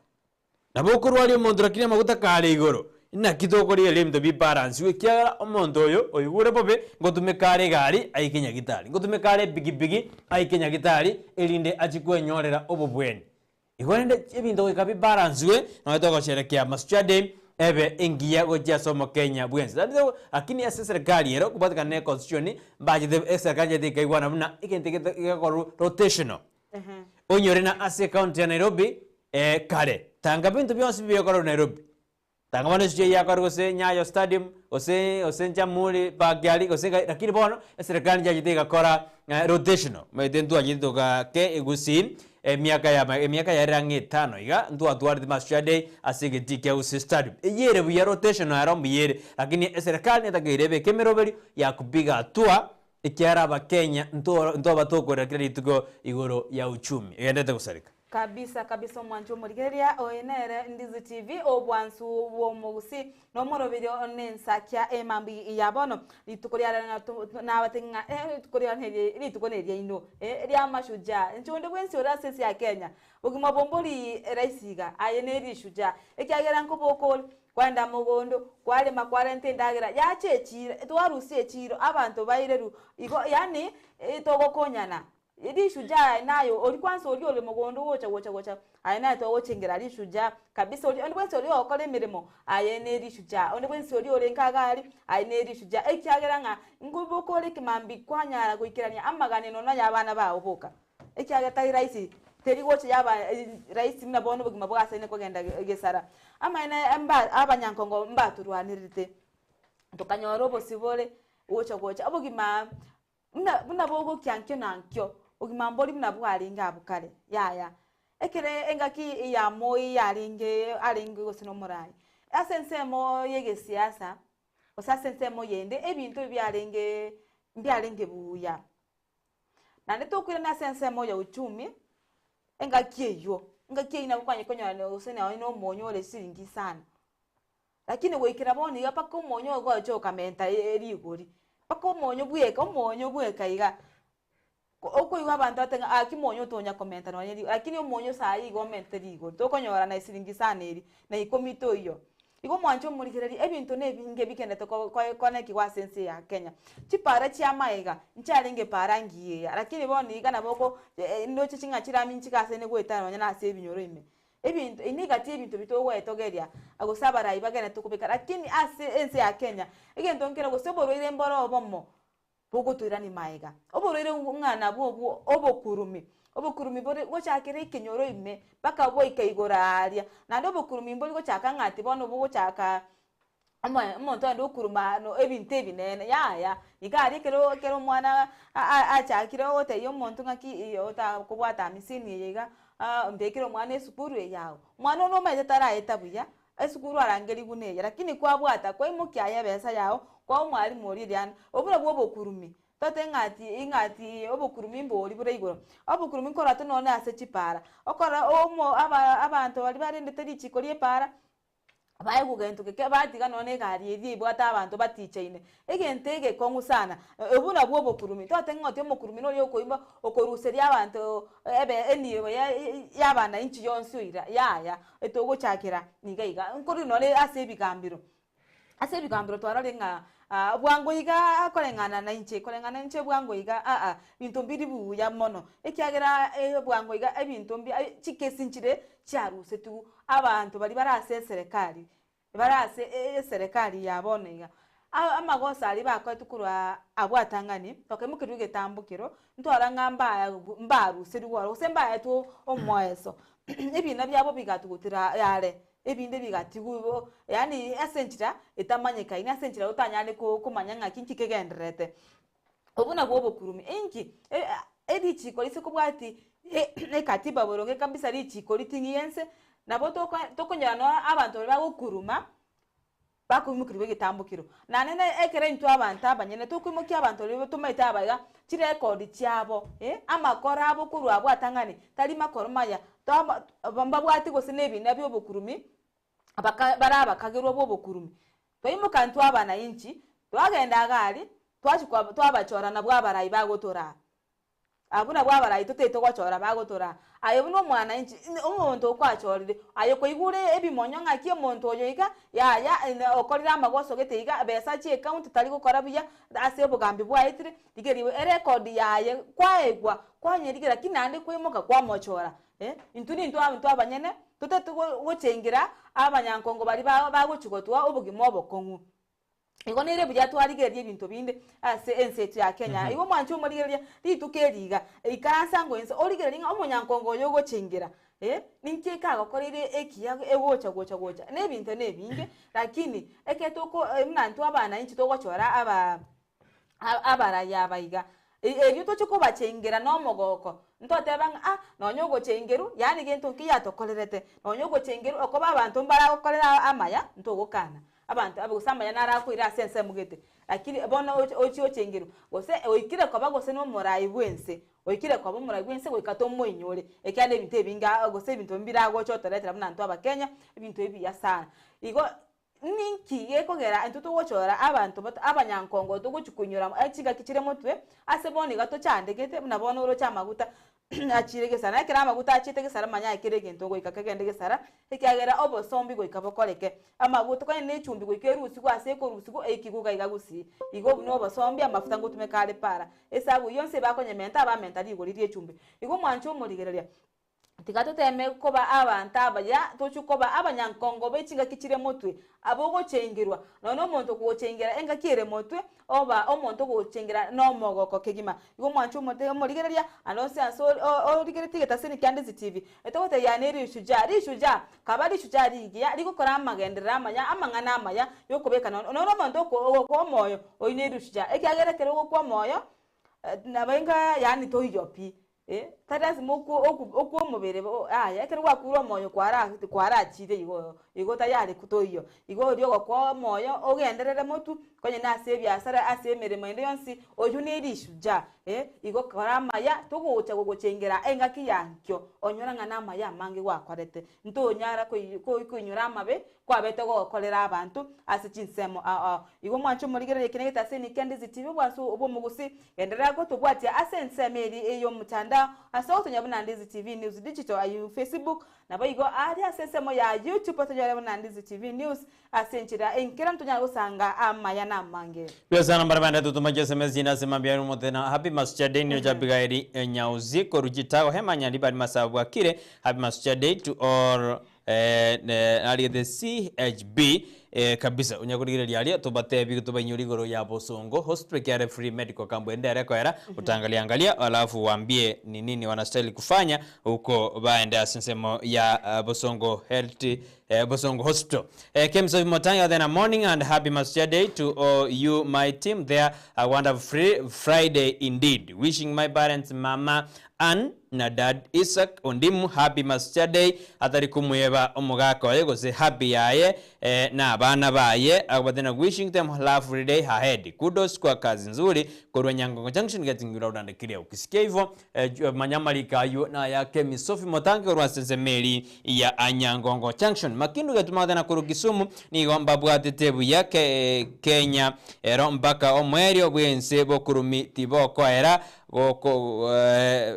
Nabo okorwaria omonto lakini amaguta kare igoro, inaki tokorigereria ebinto bibalansiwe ekiagera omonto oyo oigure bobe ngotumeka are egari aike nyagitari, ngotumeka are epikipiki aike nyagitari erinde achie kwenyorera obobweni. Igo rende ebinto goika bibalansiwe nonye togosherekea Mashujaa Day ebe engiya gochia ase omokenya bwensi. Lakini ase eserekari ero kobwatekana ne constitution mbachete eserekari nchete ekaigwana buna egento eke gekorwa rotational. Onyore na ase ecounty ya Nairobi eh, kare tanga binto bionsi bibekorerwa Nairobi tanga bono esijui yakorwa gose Nyayo stadium gose gose Jamhuri park aria gose nkai lakini bono eserekari nchiachete egakora rotational omanyete ntwachete togake Gusii emiaka ya ma emiaka yaerire ang'e etano iga ntwatwarete Mashujaa Day ase egetii kia Gusii stadium. Eyio ere buya rotational ero mbuya ere lakini eserekari netakeire ebeke emeroberio ya kupiga hatua Ekiagera Abakenya ntoba tokorera kera rituko igoro ya uchumi egenderete gosareka. Kabisa kabisa omwanchi omorigereria oyo nere Ndizi TV obwansu bw'omogusii nomoroberio nensakia emambi ya bono rituko ria rero nabatebie ng'a eh rituko ria rero rituko neriaino eh ria mashujaa inche onde bwensi ore ase ense ya Kenya bogima obo mbori rahisi iga aye nerishujaa ekiagera nkoboka ore Kwaenda mogondo, kwarema kwarenta endagera, yacha echiro, twarusia echiro, abanto bairerwe igo yaani togokonyana. Rishujaa aye naye oria kwanza oria ore mogondo gocha gocha gocha, aye naye togochengera rishujaa kabisa oria onde bwensi oria ogokora emeremo aye ne rishujaa, onde bwensi oria ore nka iga aria aye ne rishujaa ekiagera ng'a nkoboka ore ekemambia kwanyara goikerania amaganeno nonya abana bao boka. Ekiagera tari rahisi, teri gocha yaba rahisi buna bono obogima bwasaine kogenda gesara. Amaene mba abanyankongo mbatorwanerete, tokanyora obosibore gocha gocha obogima buna buna bogokia nkio na nkio, obogima mbori buna bwarenge abwo kare, yaya. Ekere engaki ya moi yarenge arenge gose na omorai, ase ensemo ya egesiasa, gose ase ensemo yende, ebinto ebi biarenge. mbiarenge buya. Naende tokoirana ase ensemo ya uchumi, engaki eywo, engaki eywo nabo kwanye konyora gose nonye na omonyo ore siringi sana. Lakini goikera bono iga mpaka omonyo oyo gocha okamenta rigori, mpaka omonyo bweka omonyo bweka iga, okoigwa abanto bateba ng'a aki monyo tonya komenta nonye rigori, lakini omonyo saii iga omentete rigori, tokonyora na esiringi sana eria, na ikomi toiyo. Igo omwanche omorigereria ebinto na ebinge bigenderete ko- ko- konekigwa ase ense ya Kenya. Chipara chia amaega, nchiarenge para ngiya, lakini bono iga nabo oko ndoche ching'a chirami nchigasene goetana nonye na ase ebinyoro ime. Ebinto, eye negati y'ebinto bi togoetogeria, gose abarai bagenderete kobeka, lakini ase ense ya Kenya, egento nkere gose oborwaire mboro obomo, bogotoirania magega. Oborwaire ng'a nabwo obwo obokurumi, obokurumi bore gochakera ekenyoro ime, mpaka bwaika igoro aaria. Naende obokurumi mbori gochaka ng'a ati bono bogochaka omo omonto ogende okuruma no ebinto ebinene yaya, iga aria ekero ekero omwana achakire ogotebia omonto ng'aki iyo otakobwata amisini eye iga, mbekere omwana esukuru eye agwo. Omwana one omanyete taraeta buya, esukuru arangerigwe neye, lakini kwabwata kwaimokia aye ebesa yago, kwaa omwalimu oria riana, obwo nabwo obokurumi. Tote ng'a ati ng'a ati obokurumi mbori bore igoro. Obokurumi nkorora nonye ase chipara, okora omo aba abanto baria barendete richiko ria epara, baye gento geke batiga nonya na egari eria ebwate abanto batichaine. Egento egekong'u sana, obwo nabwo obokurumi, totebe ng'a oti omokurumi noria okoimba okoruseria abanto ebe enibo ya ya abananchi yonsi oira yaya, etogochakera niga iga. Nkorwa nonye ase ebigambero, ase ebigambero twarorire ng'a bwango iga koreng'ana na inche, koreng'ana inche bwango iga aa, binto mbiri buya mono, ekiagera bwango iga ebinto mbia chikesi nchire chiarusetigwe, abanto baria bare ase eserekari, bare ase eserekari ya bono iga, amagoso aria bakoretwe korwa abwo atang'ani, tokaimokerwa egetambo kero, ntwarora ng'a mbaya mbaruserigwe ororo, gose mbaetwe omoeso, ebina biabo bigatugutera are, ebinde bigatigwa igo, yaani ase enchera etamanyekaini, ase enchera otanyare ko komanya ng'aki nki kegendererete. Obwo nabwo obokurumi, inki erichiko rise kobwati ekatiba boronge kabisa richiko riting'i ense, nabo toko tokonyora nonya abanto baria bagokuruma, bakoimokerigwa egetambokero. Naende na ekero intwe abanto abanyene tokoimokia abanto baria tomaete aba iga, chirekodi chiabo amakoro abo korwa abwo atang'ani, tari makoro maya, twaba mbabwati gose na ebina bia obokurumi, baka bare abakagerwa bwa obokurumi. Twaimoka intwe abanainchi, twagenda iga aria, twachia kwa twabachora nabwo abarai bagotoraa. Abwo nabwo abarai totaete gochora bagotoraa. Aye buna omwanainchi, omonto okwachorire, aye kwaigure ebimonyo ng'aki omonto oyo iga, yaya okorire amagoso gete iga, besa chi'ecounty tari gokora buya, ase obogambi bwaetire, rigerio erekodi yaye kwaegwa, kwanyerigeria lakini naende kwaimoka kwamochora. Intwe nintwe abanto abanyene, totaete gochengera abanyankongo baria bagochia gotoa obogima obokong'u. Igo nere buya twarigereria ebinto binde ase ense yaito ya Kenya. Igo omwanche omorigereria rituko eri iga, ikaransa ango inse origererie ng'a omonyankongo oyo ogochengera ninki ekagokoreire ekiya egocha gocha gocha. Na ebinto na ebinge, lakini ekero toko buna intwe abananchi togochora aba abarai aba iga, erio toche kobachengera na omogoko, ntoteba ng'a ah nonye ogochengerwa yaani gento nki yatokorerete, nonye ogochengerwa okoba abanto mbaragokorera amaya ntogokana, abanto aba gose amaya narakoire ase ensemo gete, lakini bono oche ochie ochengerwe, gose oikire koba gose na omorai bwa ense, oikire koba omorai bwa ense goika tomoinyore, ekiagera ebinto ebinge gose ebinto mbiragocha otoretera buna intwe abakenya, ebinto ebiya sana. Igo Ninki gekogera intwe togochora abanto abanyankongo togochia koinyora chingaki chire motwe ase bono iga tochandegete buna bono oroche amaguta achire gesara. Ekero amaguta achiete gesara manya aye kera egento goika kegende gesara ekiagera obosombi goika bokoreke. Amaguta kwani ne echumbi goika erusigwe ase ekorusigwa eikigwe iga iga gusii. Igo obwo nobosombi amafuta ngotumeka are para. Esabu yonsi ebakonyementa abamenta rigori rie echumbi. Igo omwancha omorigereria. Tiga toteme koba abanto abaya, tochie koba abanyankongo be chingaki chire motwe, abogochengerwa. Nonya omonto okogochengera engaki ere motwe, oba omonto okogochengera nomogoko kegima. Igo omwanche omote omorigereria, ande onsi ase origeretie egetaseni kia Ndizi TV, etogotebia yane rishujaa, rishujaa, kaba rishujaa rigiya, rigokora amagenderero amaya, amang'ana amaya, yokobeka nonya nonya omonto oko ogokwa omoyo, oyio ne rishujaa, ekiagera ekero ogokwa omoyo, nabo enga yaani toiyo pi. Eh, tari lasima okwo oku okwo omobere bo yaya, ekero gwakure omoyo kwara kwarachire igo igo tayari toiyo. Igo oria ogokoa omoyo ogenderere motwe, konye na ase ebiasara ase emeremo ende yonsi, oywo ne rishujaa eh, igo kora amaya togocha gogochengera engaki ya nkio, onyora ng'a na amaya amange gwakorete. Ntonyara koi koi koinyora amabe kwabete gokorera abanto ase chinsemo ao ao. Igo mwanche omorigereria ekina getaseni kia Ndizi TV obwansu obw'omogusi, genderera gotobwatia ase ensemo eria ey'omotandao ase ogotonya buna Ndizi TV News Digital ayio Facebook, naboigo aria ase ensemo ya YouTube otonyore buna Ndizi TV News ase enchera enkeranu tonyare gosanga amaya na amange. Buya sana mbare bande totoma chiSMS chinde ase mambia aino omotena Happy Masucha Day niyo Abigaili Nyauzi korwa Chitago Hema Nyaribari Masaba Bwakire Happy Masucha Day to all eh, narigete CHB eh, kabisa onya korigereria aria tobatebi tobainyore igoro ya Bosongo Hospital ekiare free medical camp ende ere ekoera otangalia angalia alafu waambie ni nini wanastahili kufanya huko baende ase ensemo ya eh, Bosongo Health eh, Bosongo Hospital eh, Kemsofi Motangi then a morning and happy Masucha Day to all you my team there a wonderful free Friday indeed wishing my parents mama Ann na Dad Isaac Ondimu happy Masucha Day atari komweba omogaka oye gose happy yaye eh, na abana baye agobatia na wishing them lovely day ahead kudos kwa kazi nzuri korwa Nyangongo Junction getting you loud and clear ukisikia hivyo eh, jua- manya amariko aywo naya Kemi Sophie Motangi korwa ase ensemo eri ya Anyangongo Junction Makindu getumagete na korwa Kisumu nigo mbabwatete buya ke, Kenya ero mpaka omoerio bwense bokurumi tibokoera Goko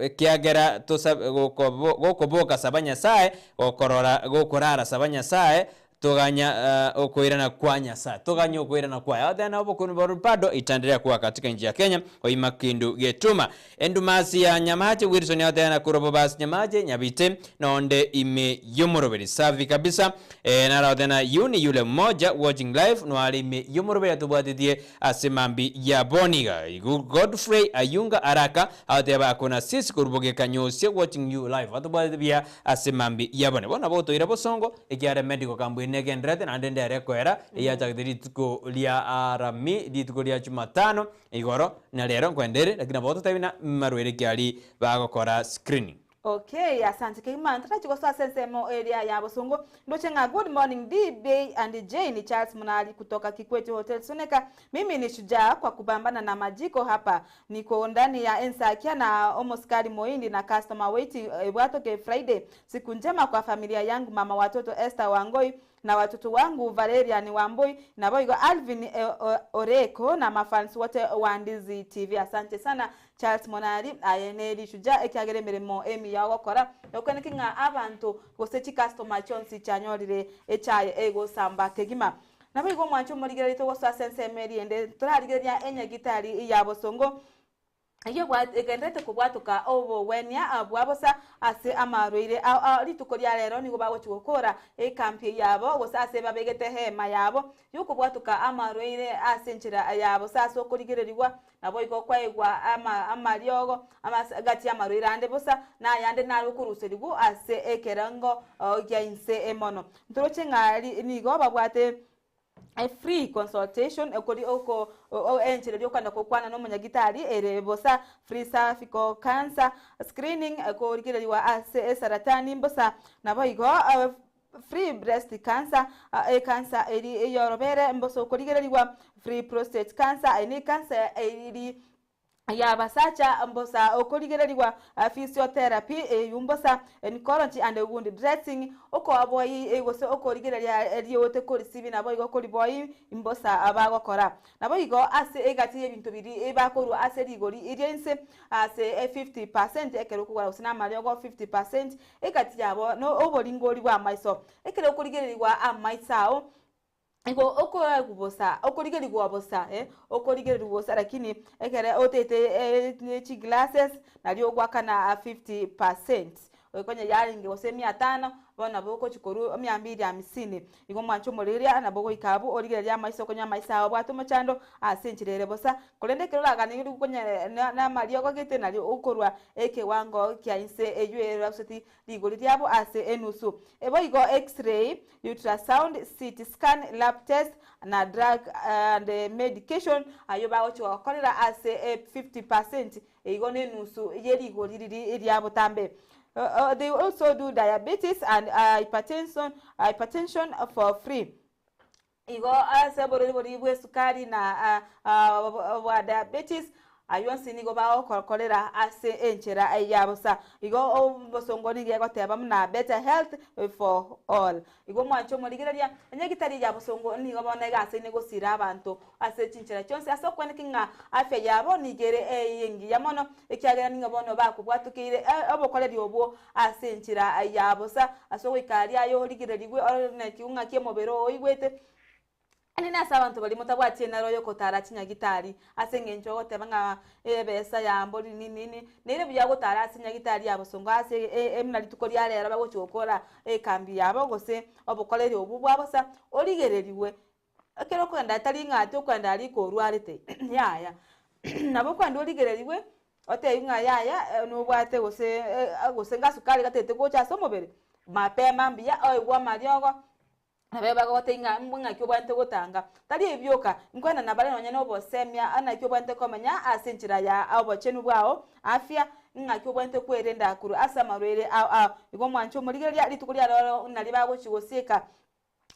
ekiagera tosabe gokobo gokoboka saba Nyasae, gokorora gokorara saba Nyasae, toganya okoirana kwa Nyasae, toganya okoirana kwaye. Agotebi na obokungu bwa bado itaendelea kuwa katika nchi ya Kenya oima kindu getuma. Endumasi ya Nyamache Wilson agotebi na korwa Bobasi Nyamache Nyabite nonde ime yomoroberi. Safi kabisa. Eh, naro agotebi na yu ni yule mmoja watching live noare ime yomoroberi atobwatetie Ase mambia ya boniga Godfrey Ayunga Araka agoteba akona sis korubogeka nyosia watching you live atobwatete buya ase mambia ya bone. Bono nabo otoire bosongo ekiagera medical camp eye negendererete naende ndere ekoera eyachagete rituko ria Arami rituko ria Jumatano igoro na rero nkoenda ere lakini nabo ototebi na marwaire ki aria bagokora screening. Okay, asante kegima ntarachi gosoa ase ensemo eria ya bosongo ndoche ng'a good morning DB and Jane Charles Munali kutoka Kikwete Hotel Suneka mimi ni shujaa kwa kupambana na majiko hapa niko ndani ya ensakia na omosikari moindi na customer waiting ebwatoke Friday siku njema kwa familia yangu mama watoto Esther Wangoi na watoto wangu Valerian Wambui naboigo Alvin Oreko na mafans wote wa Ndizi TV asante sana Charles Monari aye ne rishujaa ekiagera emeremo emiya ogokora okweneki ng'a abanto gose chicustomer chionsi chianyorire echaye egosamba kegima. Naboigo omwancho omorigereria togosoa ase ensemo eria ende torarigereria enyagitari ya bosongo Eyio egendererete kobwatoka obogwenia bwa bosa ase amarwaire ao ao. Rituko ria rero nigo bagochia gokora ekampi yabo, gose ase babegete eema yabo y'okobwatoka amarwaire ase enchera ya bosa ase okorigererigwa, naboigo kwaegwa amariogo gati y'amarwaire ande bosa, na ayande nare okoruserigwa ase ekerengo gia inse mono. Ntoroche ng'a nigo babwate A free consultation, okori oko enchera eria okogenda gokwana na omonyagitari ere bosa, free cervical cancer screening, korigereriwa ase esaratani mbosa, naboigo free breast cancer, ecancer eri eyorobere mbosa okorigereriwa, free prostate cancer, eye ne ecancer eri y'abasacha mbosa okorigererigwa physiotherapy eyio mbosa oncology and wound dressing okoaboi gose okorigereria riote korisibi naboigo koriboi mbosa bagokora. Naboigo ase egati y'ebinto biria bakorwa ase rigori ria inse ase 50% ekero okogora gose namariogo 50% egati yabo no oboringori bw'amaiso. Ekero okorigererigwa amaiso ao Igo okoegwa bosa, okorigerigwa bosa, eh, okorigererigwa bosa lakini ekere otaete ne chiglasses nario ogoakana 50%. Okonya yarenge gose mia tano, bono nabo ogochia korwa mia mbili hamsini. Igo omwanche omorigereria nabo ogoika abwo origererie amaiso okonywa amaiso ao obwate omochando ase enchera ere bosa. Korende ekero oraganie okonya na amariogo gete nario okorwa ekewango kia inse eywo eroseti rigori riabo ase enusu. Boigo X-ray, ultrasound, CT scan, lab test na drug and medication ayio bagochia gokorera ase 50% Igo nenusu ye rigori riria ria botambe. They also do diabetes and hypertension, hypertension for free. Igo ase oborwaire boria bw'esukari na bwa diabetes, ayio onsi nigo bagokorera ase enchera ya bosa. Igo obosongo nigo egoteba buna better health for all. Igo omwanche omorigereria, enyagitari ya bosongo nigo bono egasaine gosiira abanto ase chinchera chionsi ase okweneki ng'a afya yabo nigo ere engiya mono, ekiagera nigo bono bakobwatokeire obokoreri obwo ase enchera ya bosa. Ase ogoika aria aye origererigwe orore naki ng'aki omobere oo oigwete. Naende nase abanto baria motabwati enaro y'ogotaara chinyagitari, ase engencho ogoteba ng'a ebesa ya mbori nini nini, nere buya gotara ase nyagitari ya bosongo ase buna rituko ria rero bagochia gokora ekambi yabo gose obokoreri obwo bwa bosa, origererigwe. Ekero okogenda tari ng'a ati okogenda aria iko orwarete, yaya. Nabo okogenda origererigwe, otebiwe ng'a yaya nobwate gose gose ngasukari gatete gocha ase omobere, mapema mbuya oegwe amariogo. Nabaye bagogotebia ng'a mbwe ng'aki obwenerete gotanga. Tari ebi bioka, nkoenana bare nonya nobosemia naki obwenerete komenya ase enchera ya obochenu bwao, afya, ng'aki obwenerete kwerenda korwa ase amarwaire ao ao. Igo omwanche omorigereria rituko ria rero nario bagochia gosieka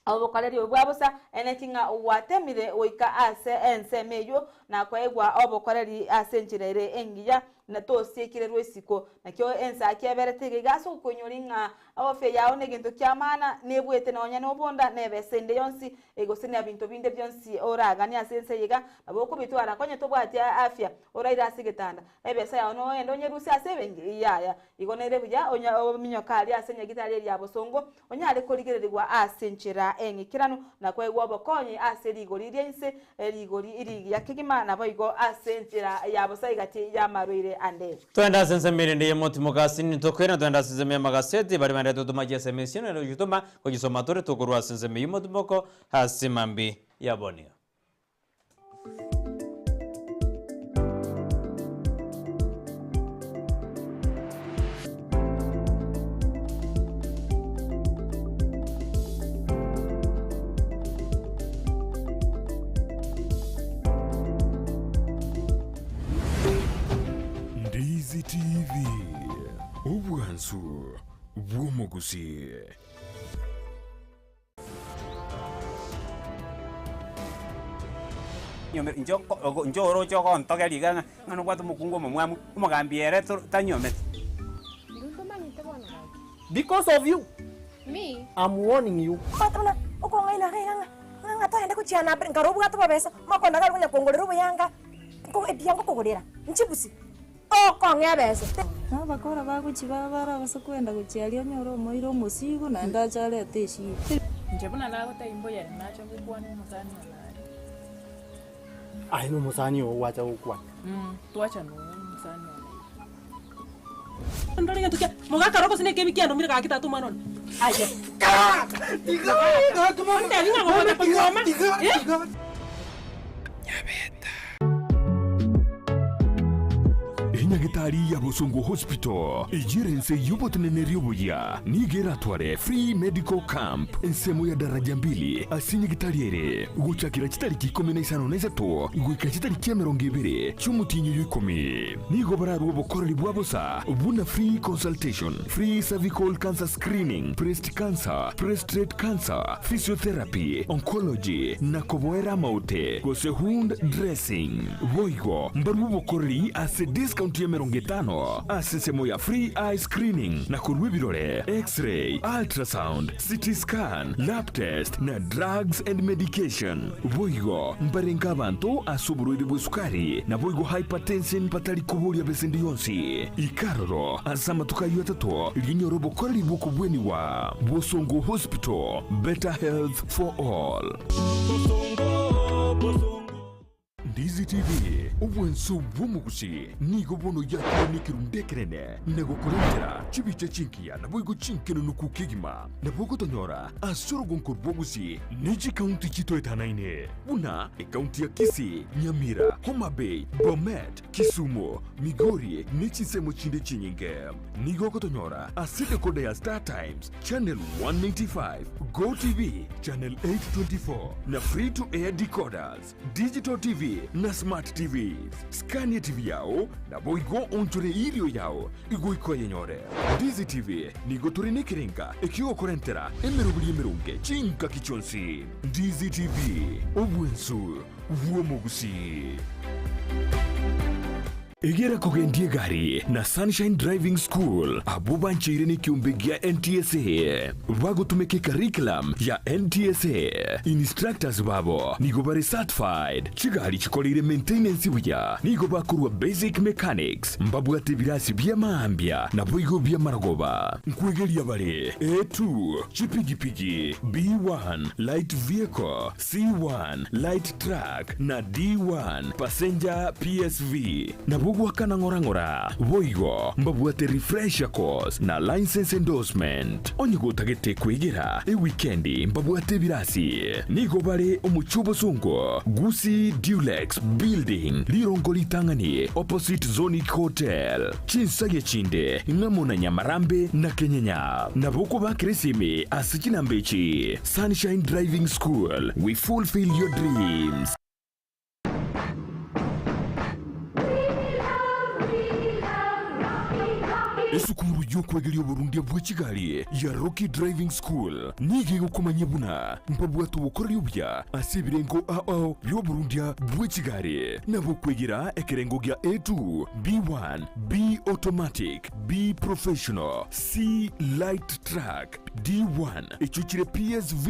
obokoreri obo bwa bosa, eneki ng'a gwatemire goika ase ensemo eyio na koegwa obokoreri ase enchera ere engiya, na tosiekererwe isiko. Nakio ensaki eberete iga iga ase okoinyori ng'a Afya yao negento ki'amaana, nebuete nonya nobonda, na ebesa ende yonsi, gose na binto binde bionsi oraganie ase ense eye iga, nabo okobitwara. Konya tobwati afya, oraire ase egetanda, ebesa yao nogende onyerusie ase ebenki, yaya. Igo nere buya ominyoke aria ase nyagitari eria ya bosongo, onyare korigererigwa ase enchera eng'ikeranu, na koegwa obokonyi ase rigori ria inse, rigori rigiya kegima, naboigo ase enchera ya bosa egati y'amarwaire ande. Twende ase ensemo erinde y'omotimoka ase nitokoirana twende ase ensemo y'amagaseti baria baendete gotoma chiesemo echio naende gochitoma gochisoma tore tokorwa ase ensemo y'omotimoko ase mambia ya bono. Ndizi TV, obwansu bw'omogusii. Inche inche oroche ogontogeria iga ng'a ng'a nobwate omokungu omomwamu, omogambi ere to tanyiometi. Because of you. Me? I'm warning you. Omanyete buna okong'aina iga iga ng'a ng'a ng'a togende gochiana mbere nkare obwate obobesa, omokonda gari konya kongorera oboyanga, nko ebiya ngokogorera, nchibusi, okong'ea ebesa. Na abakora bagochia babara gose kwenda gochia aria onyore omoire omosigo naende ache arete eshida. Inche buna nagotebia mbuya nacha gokwana omosani one aria. Aye nomosani oo gwacha gokwana. Twacha noyo omosani one iga. Ndore gento kia mogaka gose nekebi kiandomire gaki tata omwana one. Aye. Ontebi ng'a gogocha konyuoma. Eh? Enyagitari ya Bosongo Hospital eyere ense y'oboteneneri obuya nigo eratware free medical camp ensemo ya daraja mbili ase enyagitari ere gochakera chitariki ikomi na isano na isato goika chitariki emerongo ebere chi'omotienyi oyo ikomi. Nigo bararue obokoreri bwa bosa buna free consultation, free cervical cancer screening, breast cancer, prostrate cancer, physiotherapy, oncology, na koboera amaote gose wound dressing. Boigo mbarue obokoreri ase discount y'emerongo etano ase ensemo ya free eye screening na korua ebirore, x-ray, ultrasound, CT scan, lab test, na drugs and medication. Boigo mbarenge abanto ase oborwaire bw'esukari, naboigo hypertension batari koboria besa ende yonsi. Ika aroro ase amatuko ayio atato riria onyore obokoreri bw'okobwenigwa. Bosongo Hospital, better health for all. Ndizi TV, obwanso bw'omogusi, nigo bono yakire nekerundu ekenene na gokorentera chibicha chingiya naboigo chinkenunuku kegima. Nabo ogotonyora ase orogonko rw'ogusi ne chikaunti chitoetanaine buna ekaunti ya Kisii, Nyamira, Homa Bay, Bomet, Kisumu, Migori ne chinsemo chinde chinyinge. Nigo ogotonyora ase decoder ya Star Times, Channel 195, Go TV, Channel 824 na Free to Air decoders, Digital TV na Smart TVs. Scan TV yao naboigo onchore irio yao igoika oyenyore. Ndizi TV nigo tore nekerenga ekiogokorentera emeroberi emeronge chingaki chionsi. Ndizi TV, obwensu bw'omogusii. Egera kogendia egari na Sunshine Driving School abwo bancheire nekiombe gia NTSA bagotumeka ecurriculum ya NTSA. Instructors babo nigo bare certified, chigari chikoreire maintenance buya, nigo bakorwa basic mechanics, mbabwate ebirasi bia maambia naboigo bi'amarogoba. Nkwegeria bare A2, chipigipigi, B1, light vehicle, C1, light truck, na D1, passenger PSV. Nabo goakana ng'ora ng'ora. Boigo mbabwate refresher course na licence endorsement. Onye gotagete kwegera ewikendi mbabwate ebirasi. Nigo bare omochie obosongo, Gusii Dulux Building, rirongo ritang'ani opposite Zonic Hotel. Chinsagia chinde ng'amo na Nyamarambe na Kenyenya. Nabo okobakera esimi ase chinamba echi, Sunshine Driving School, we fulfill your dreams. Esukuru y'okwegeria oborundia bwe chigari ya Rocky Driving School nigo egokomanyia buna mbabwate obokoreri obuya ase ebirengo ao bi'oborundia bwe chigari, nabo okwegera ekerengo gia A2, B1, B automatic, B professional, C light truck, D1 echio chire PSV,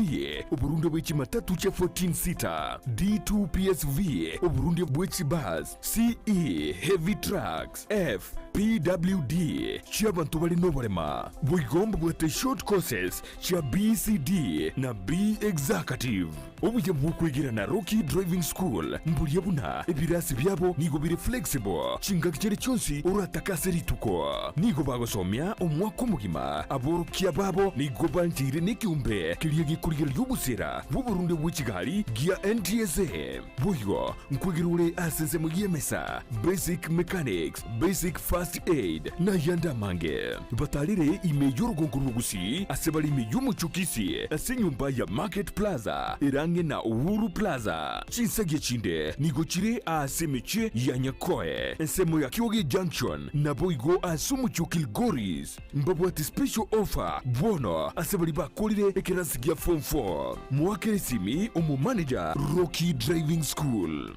oborundia bwe chimatatu chia 14 seater, D2 PSV, oborundia bwe chibus, CE heavy trucks, F PWD chi'abanto bare noborema. Boigo mbabwate short courses chia BCD na B Executive. Obuya bw'okwegera na Rocky Driving School mboria buna ebirasi biabo nigo bire flexible chingaki chiria chionsi oratake ase rituko. Nigo bagosomia omwaka omogima, aborokia babo nigo bancheire nekeombe keria gekorigereria obosera bw'oborundia bwe chigari gia NTSA. Boigo nkwegera ore ase ensemo y'emesa, basic mechanics, basic first aid, na ayande amange. Batarire ime y'orogongo rw'Ogusii ase bare ime y'omochie o Kisii ase enyomba ya Market Plaza ere ang'e na Uhuru Plaza. Chinsagia chinde nigo chire aase emechie ya Nyakoe, ensemo ya Kioge Junction, naboigo ase omochie o Kilgoris. Mbabwate special offer bono ase baria bakorire ekerasi gia form 4. Moakere esimi omomanager Rocky Driving School.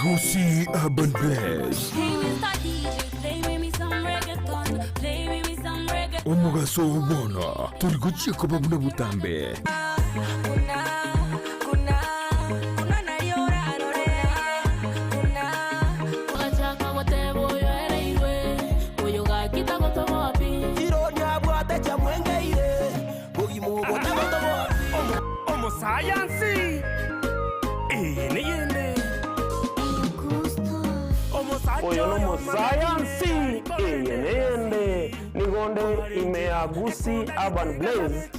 Gusii Urban Blaze. Omogaso oo bono tori gochia koba buna botambe. Omosayansi, eye neyende. Oyo nomosayansi, eye neyende. Nigo nde ime ya Gusii Urban Blaze,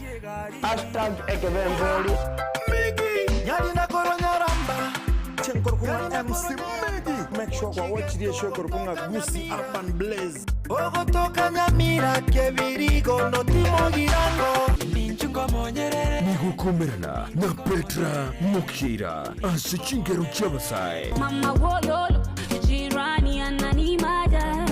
hashtag ekebemberi. Chenkorokwa MC Miggy. Make sure kwa watch the show korokwa Gusii Urban Blaze. Ogotoka Nyamira kebirigo notimogirango Nigokomerana na Petra Mokira ase chingero chi'abasae. Mama wololo, jirani ananimada,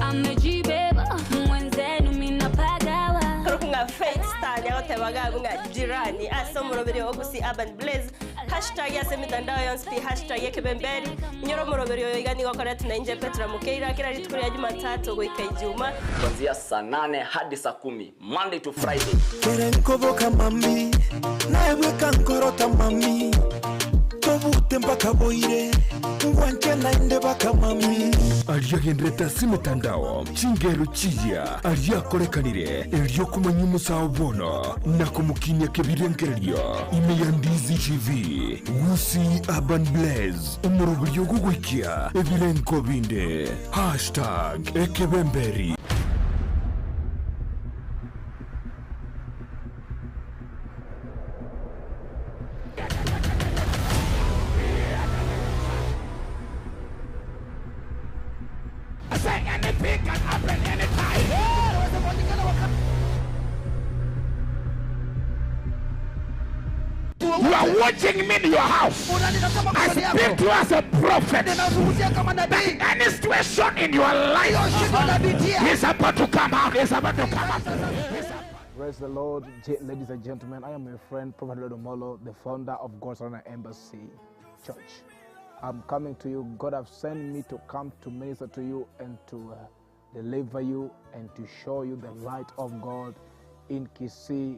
amejibeba mwenzenu minapagawa. Korokwa Faith Star nyagotebaga ng'a jirani ase omoroberi ogusi Urban Blaze hashtag ase emitandao yonsi pi hashtag ekebemberi inyora omoroberi oyo iga nigo okoretwa na inche Petra Mukeira kera rituko ria Jumatatu goika Ijuma. Kuanzia saa 8 hadi saa 10 Monday to Friday. Kere nkoboka mami naebweka nkorota mami. Tobute mpaka boire ngwanche naende baka mami. Ariagenderete ase emetandao, chingero chiya aria akorekanire, erio okomanya omosao bono na komokinia kebirengererio ime ya Ndizi TV, Gusii Urban Blaze, omoroberio ogogoikia ebirengo binde. Hashtag Ekebemberi. Say anything can happen anytime. You are watching me in your house. I speak to you as a prophet. That any situation in your life is about to come out. Is about to come out. Praise the Lord, ladies and gentlemen. I am your friend, Prophet Lodomolo, the founder of God's Honor Embassy Church. I'm coming to you. God have sent me to come to minister to you and to deliver you and to show you the light of God in Kisii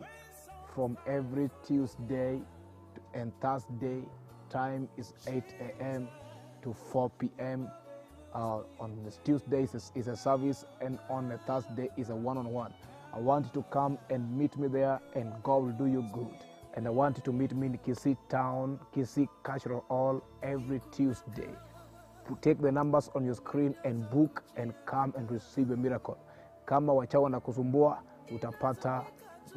from every Tuesday and Thursday. Time is 8 a.m. to 4 p.m. On this Tuesdays is a service, and on the Thursday is a one-on-one. I want you to come and meet me there, and God will do you good. And I want you to meet me in Kisii Town, Kisii Cultural Hall, every Tuesday. Take the numbers on your screen and book and come and receive a miracle. Kama wachawi wanakusumbua, utapata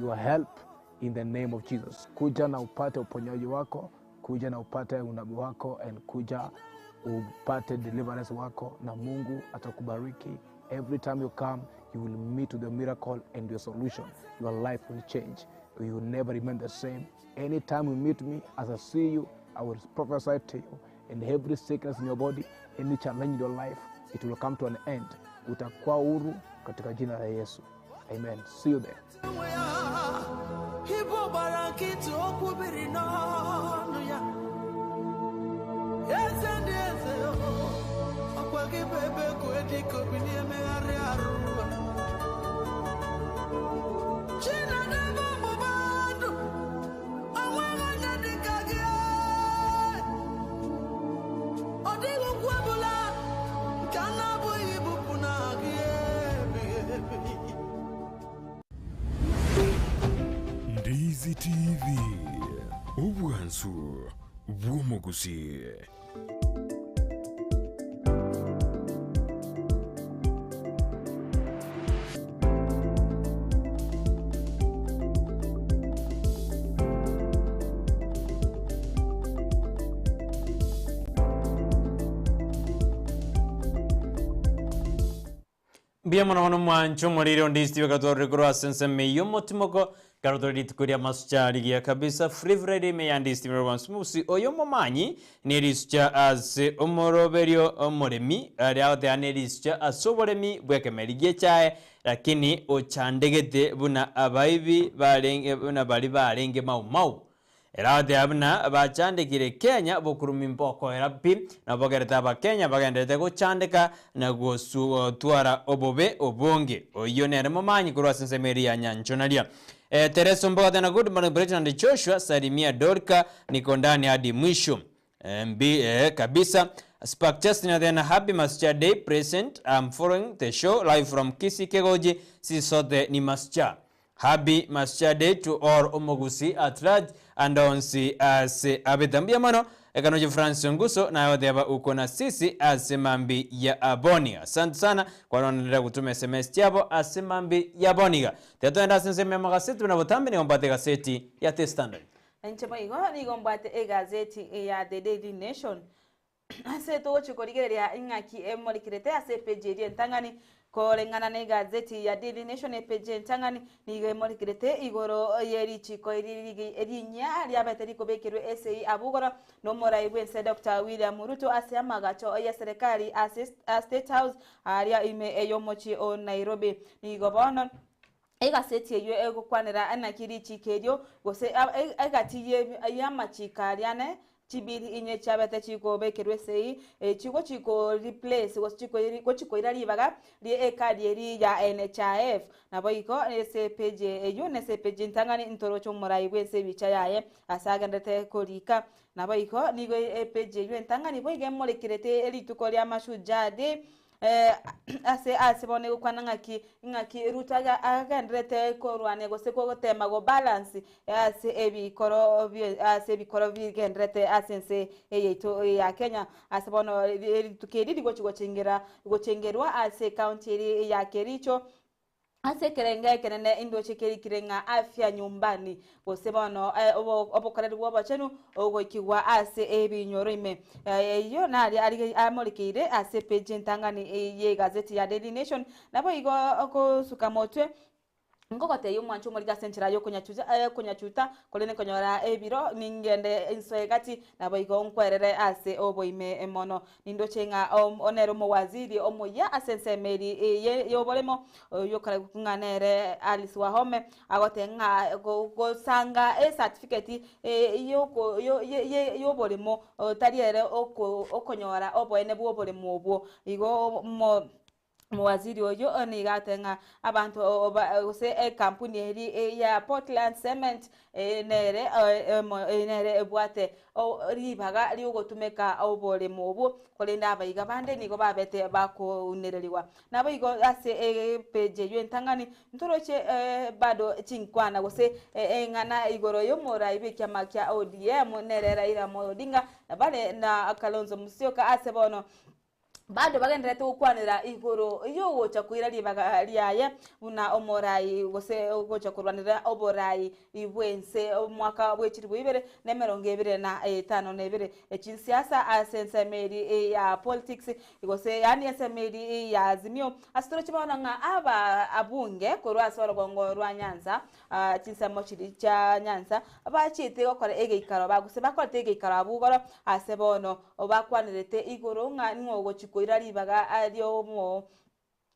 your help in the name of Jesus. Kuja na upate uponyaji wako, kuja na upate unabii wako, and kuja upate deliverance wako, na Mungu atakubariki. Every time you come, you will meet with the miracle and your solution. Your life will change. You will never remain the same. Anytime you meet me, as I see you, I will prophesy to you. And every sickness in your body, any challenge in your life, it will come to an end. Utakuwa huru katika jina la Yesu. Amen. See you there. Ibu gbara nkịtị okwu biri n'ọnụ ya eze ndị eze o, ọkwa gị bụ ebe kue dịka obi na-emegharị arụ Chinadebe ọgbụgba ndụ, o nweghị onye dịka gị. Ọ dịghị okwu ọbụla nke a na-abụghị ibupụ na gị ebighị ebi. Ndizi TV, obwansu bw'omuguzi. Mbuya mono mono mwancho omorire onde isitibe gatwarire korwa ase ensemo eywo omotimoko karo tore rituko ria masucha rigiya kabisa free friday ime yande isitibe rwansi mobusi oyo omomanyi na erisucha ase omoroberio omoremi aria agoteana na erisucha ase oboremi bwa ekemeri gia echae lakini ochandegete buna abaibi barenge buna bari barenge mau mau Eragotea buna bachandekire Kenya bokurumi mbokoera pi na bogerete abakenya bagenderete gochandeka na gotwara obobe obonge oyo nere momanyi korwa ase ensemo eria ya nyanchonaria. Tereso Mboga na good morning Britain and Joshua salimia Dorka niko ndani hadi mwisho. Mbi, kabisa Spark Justin then happy Mascha Day present. I'm following the show live from Kisii Kegoji. Sisi sote ni Mascha. Happy Mascha Day to all Omogusi at large and onsi ase abetambia mano ekanoje Francis Nguso na yote hapa uko na sisi asemambi ya aboni. Asante sana kwa wanaendelea kutuma SMS yabo asemambi ya boniga. Tetenda senseme magaseti na botambi ni ombate gazeti ya The Standard. Inche boigo nigo mbwate egazeti ya The Daily Nation ase togochikorigereria ing'aki emorikirete ase epeji eria entang'ani koreng'ana na egazeti ya Daily Nation epeji entang'ani nigo emorikirete igoro yerichiko eri erinya riabete rikobekerwe ase abugoro nomorai bwense Dr. William Ruto ase amagacho ya serikali ase State House aria ime eyomochi o Nairobi nigo bono egaseti eyo egokwanera enaki richiko erio gose egati yamachiko ariane Chibili inye chiabete chikobekerwa esegi, echi gochi ko replace gose chikoiri gochi koira ribaga rie ekadi eri ya NHIF. Naboigo ase epage eyio nase epage entang'ani ntoroche omorai bw'ense ebicha yaye ase agenderete korika. Naboigo nigo epage eyio entang'ani boigo emorekerete rituko ria Mashujaa Day ase ase bono egokwana ng'aki ng'aki Ruto aga agenderete korwania gose gotema go balance ase ebikoro bie ase ebikoro bigenderete ase ense eye yaito ya Kenya. Ase bono rituko eri rigochi gochengera gochengerwa ase ecounty eri ya Kericho. Ase ekerengo ekenene indoche kerikire ng'a afya nyumbani, gose bono obokoreri bw'obochenu ogoikigwa ase ebinyoro ime. Eyio naria amorekeire ase epeji entang'ani y'egazeti ya Daily Nation. Naboigo ogosuka motwe nkogotebia omwancho omorike ase enchera y'okonyachuta, korende nkonyora ebiro ningende insoe gati, naboigo nkwerere ase oboime mono. Nindoche ng'a nere omowaziri omoyia ase ensemo eri y'oboremo, oyio okoraigwa ng'a nere Alice Wahome, agoteba ng'a gosanga ecertificate y'oboremo tari ere okonyora oboene bw'oboremo obwo. Igo Omowaziri oyio nigo ateba ng'a abanto gose ekampuni eri ya Portland Cement nere nere ebwate ribaga riogotumeka oboremo obwo, korende abaiga bande nigo babete bakounererigwa. Naboigo ase epage eyio entang'ani ntoroche bado chinkwana gose eng'ana igoro y'omorai bw'ekiama kia ODM nere Raila Amolo Odinga bare na Kalonzo Musyoka ase bono Bado bagendererete gokwanera igoro y'ogocha koira ribaga riaye buna omorai gose ogocha korwanera oborai bw'ense omwaka bwe chilifu ibere na emerongo ebere na etano na ebere. Chinsiasa ase ensemo eri ya politics gose yaani ensemo eri ya Azimio ase toroche bono ng'a aba abunge korwa ase orogongo rwa Nyanza Chinsemo chiria chia Nyansa bachiete gokora egeikaro ba gose bakorete egeikaro abwo igoro ase bono bakwanerete igoro ng'a ning'o ogochia koira ribaga riomo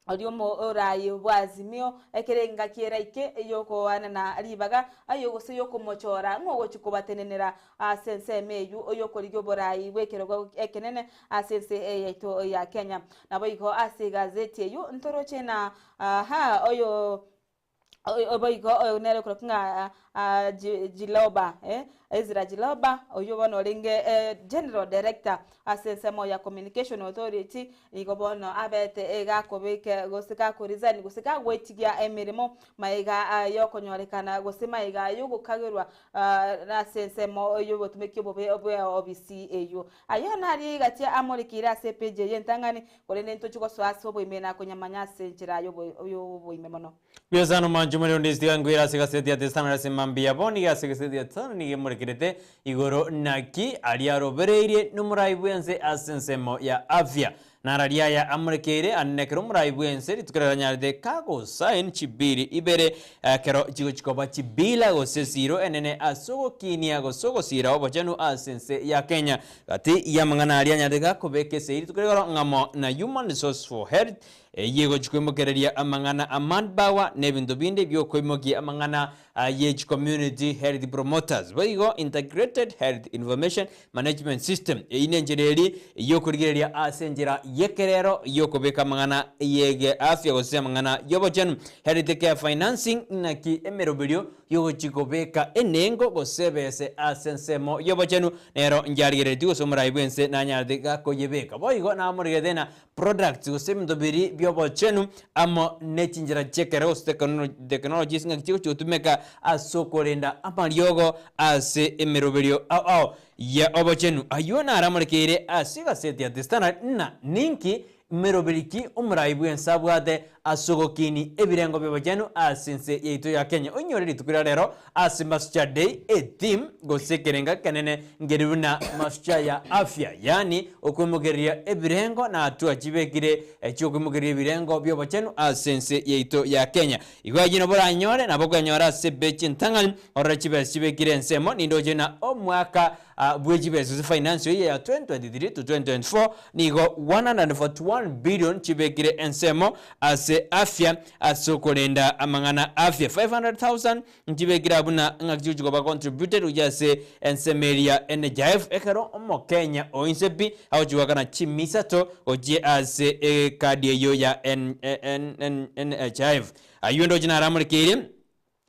riomoraai bwa Azimio ekere engaki eraike yokoanana ribaga aye gose yokomochora ng'o ogochia kobatenenera ase ensemo eywo yokorigia oboraai bw'ekerogo ekenene ase ense yaito ya Kenya. Naboigo ase egazeti eywo ntoroche na aha oyo Boigo oyo nere okorokwa ng'a Jiloba, Ezra Jiloba, oyio bono orenge General Director ase ensemo ya Communication Authority, nigo bono abete gakobeka gose gako resign gose gagoetigia emeremo magega yokonyorekana gose magega yogokagerwa ase ensemo yobotumeki obobe bwe obisi eyio. Ayio naria egati amorekeire ase epeji eye entang'ani, Korende ntochie gosoa ase oboime na konyamanya ase enchera y'oboime mono. Mbuya omanche omorero onde tiga nkoire ase egaseti ya The Standard ase mambia bono nigo ase egaseti ya The Standard nigo emorekerete igoro naki aria arobereirie nomorai bwense ase ensemo ya afya. Naro aria aya amorekeire ande nekero omorai bwense rituko riranyarete kagosign chibili ibere ekero chigochi koba chibila gose esiro enene ase ogokinia gose ogosira obochenu ase ense ya Kenya. Gati y'amang'ana aria anyarete gakobeka esegi rituko rigoro ng'amo na Human Resource for Health, eyio egochi koimokereria amang'ana a manpower na ebinto binde biokoimokia amang'ana ye chicommunity health promoters. Boigo Integrated Health Information Management System, eyio nenchera eri yokorigereria ase enchera y'ekerero yokobeka amang'ana ye afya gose amang'ana y'obochenu. Health Care Financing, naki emeroberio Y'ogochia kobeka enengo gose ebese ase ensemo y'obochenu, nero ncharigereretie gose omorai bw'ense nanyarete gakoyebeka. Boigo namorigerete ng'a products gose ebinto biria bi'obochenu amo ne chinchera chi'ekero gose technologies ng'aki chigochia gotumeka ase okorenda amariogo ase emeroberio ao ao ya obochenu. Ayio naro amorekeire ase egaseti ya The Standard ng'a ninki Meroberi ki omorai bw'ense abwate ase ogokinia ebirengo bi'obochenu ase ense yaito ya Kenya? Oinyore rituko ria rero ase Mashujaa Day, etheme gose ekerenga ekenene nkeri buna Mashujaa ya Afya, yaani okoimokereria ebirengo na hatua chibekire chiokoimokereria ebirengo bi'obochenu ase ense yaito ya Kenya. Igo ayio nabo oranyore, nabo okwenyora ase ebechi entang'ani orore chibesa chibekire ensemo, nindoche ng'a omwaka bwe chibesa gose finance eye ya 2023 to 2024 nigo 141 billion chibekire ensemo ase ase afya ase okorenda amang'ana afya 500,000 nchibekire abwo buna ng'aki chigochi koba contributed gochia ase ensemo eria NHIF ekero omokenya o inse pi agochi goakana chimisato gochia ase ekadi eyio ya NHIF. Ayio ndoche naramorekeire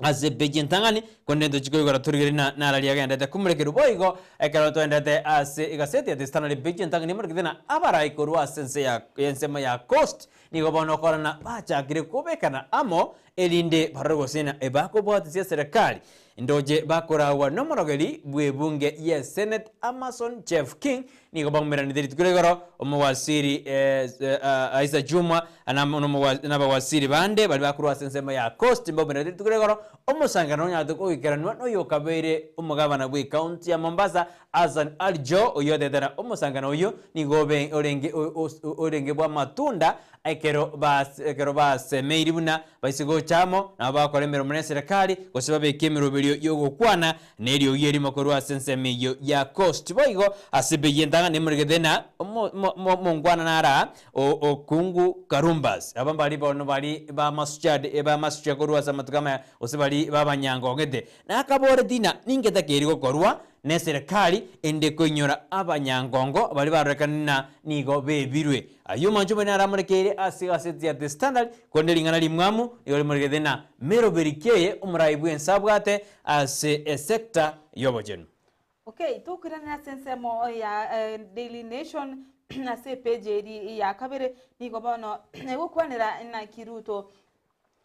ase epeji entang'ani, korende ntochie koigora torigererie na narari agenderete komorekerwa. Boigo ekero toenderete ase egaseti ya The Standard epeji entang'ani emorekete na abarai korwa ase ense ya ensemo ya Coast nigo bono okorana bachakire kobekana amo erinde barore gose na ebakobwatisia eserekari ndoche bakoragwa nomorogeri bw'ebunge ye Senate Amason Jeff King nigo baumeranete rituko ria igoro omowasiri Aisa Jumwa nabawasiri bande baria bakorwa ase ensemo ya Coast mbaumeranete rituko ria igoro omosangererekano onyarete goikeranwa noyokabeire omogabana bw'ecounty ya Mombasa Hassan Ali Joho oyio otetera omosangererekano oyio nigo obe orenge orenge bw'amatunda ekero ekero basemeiri buna baise gocha amo nabo bagokora emeremo neserekari gose babeke emeroberio y'ogokwana Neriogi erimo korwa ase ensemo eyio ya Coast. Boigo ase ebei entang'ani emoregete na omonkwana nara Okungu Karumbas. Aba mbari bono bari b'amasuchad b'amasucha korwa ase amatuko amaya, gose bari b'abanyangong'ete. Nakaboreti ng'a ningetakeiri gokorwa neserekari ende koinyora abanyangongo baria barorekanire ng'a nigo bebirwe. Ayio omonche omonene aramorekeire ase egaseti ya The Standard, korende ring'ana rimwamu nigo rimoregete ng'a meroberi ki eye omorai bw'ense abwate ase esecta y'obochenu. Okay, tokoirana ase ensemo ya Daily Nation ase epage eri ya kabere nigo bono egokwanera naki Ruto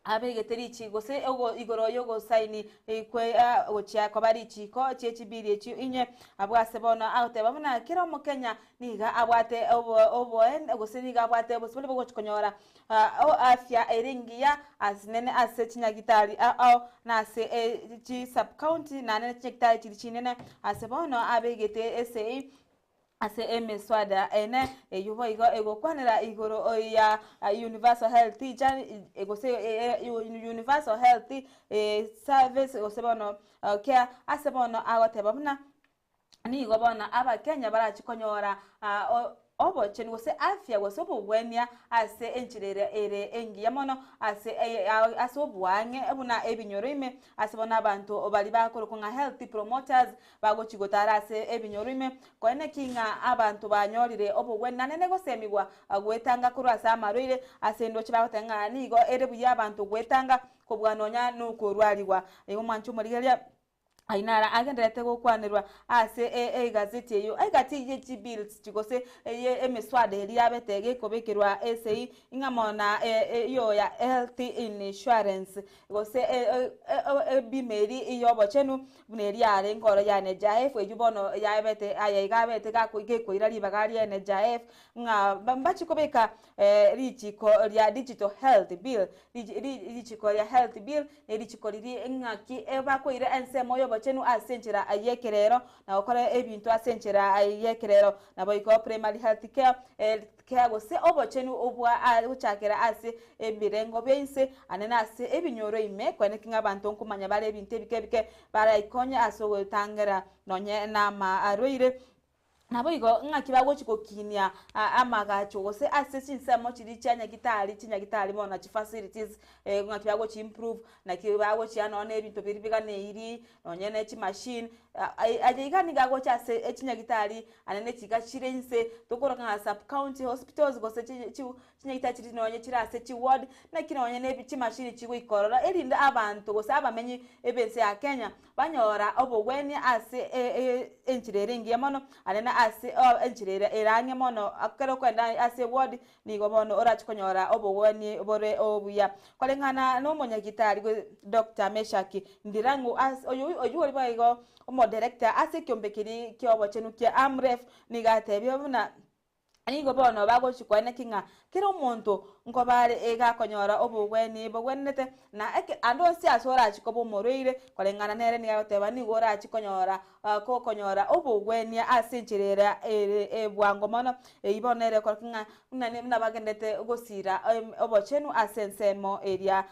abegete richi gose igoro yogosaini kwe gochia koba richiko chie chibili echio inye abwo ase bono agoteba buna kera omokenya niga abwate oboen gose niga abwate obosibore bogochi konyora Afya ere engiya asinene ase chinyagitari ao na ase chi sub-county naende chinyagitari chiria chinene ase bono abegete esegi ase emeswada ene eyio boigo egokwanera igoro ya universal health gose universal health service gose bono care ase bono agoteba buna Nigo bono Abakenya barache konyora obochenu gose afya gose obogwenia ase enchera ere ere engiya mono ase ase oboang'e buna ebinyoro ime ase bono abanto baria bakorokwa ng'a health promoters bagochi gotara ase ebinyoro ime koeneki ng'a abanto banyorire obogwenia naende negosemigwa goetanga korwa ase amarwaire ase endoche bagoteba ng'a nigo ere buya abanto goetanga kobua nonya nokorwarigwa. Igo mwanche omorigereria. Ayio naro agendererete gokwanerwa ase egazeti eyio egati ye chibills gose eye emeswada eria yabete gekobekerwa esegi ng'a mono na eyo ya health insurance gose ebima eria y'obochenu buna eria yarenge oro ya NHIF eyio bono yabete aya iga abete gekoira ribaga ria NHIF ng'a mbachi kobeka richiko ria digital health bill richiko ria health bill Ne richiko riria ng'aki bakoira ensemo y'obochenu ase enchera y'ekerero, na gokora ebinto ase enchera y'ekerero. Naboigo primary health care, care gose obochenu obwa gochakera ase ebirengo bia inse ane na ase ebinyoro ime, koeneki ng'a abanto nkomanya bare ebinto ebike ebike baraikonye ase ogotangera nonye namarwaire. Naboigo ng'aki bagochia gokinia amagacho gose ase chinsemo chiria chia nyagitari, chinyagitari bono na chifacilities ng'aki bagochi improve, naki bagochia nonye na ebinto biria biganeiri, nonye na chimachine, aye iga nigo agocha ase chinyagitari anene chiga chire inse, tokoroka ng'a sub county hospitals gose chinyagitari chiria nonye chire ase chiward, naki nonye na chimachine chigoika ororo erinde abanto gose abamenyi b'ense ya Kenya Banyora obogwenia ase enchera ere engiya mono, aria na ase enchera ere ere ang'e mono. Ekero okoenda ase eward nigo bono orache konyora obogwenie bore obuya. Koreng'ana na omonyagitari Doctor Meshack Ndirangu ase oyio oyio ore boigo omodirector ase ekiombe keria kia obochenu kia AMREF nigo atebire buna Nigo bono bagochia koeneki ng'a kera omonto nkoba are iga akonyora obogweni bogwenerete, na eke ande onsi ase orachie koba omorwaire, koreng'ana nere nigo agoteba nigo orachie konyora gokonyora obogwenia ase enchera eria ere bwango mono. Eyio bono nere ekorokia ng'a buna buna bagenderete gosira obochenu ase ensemo eria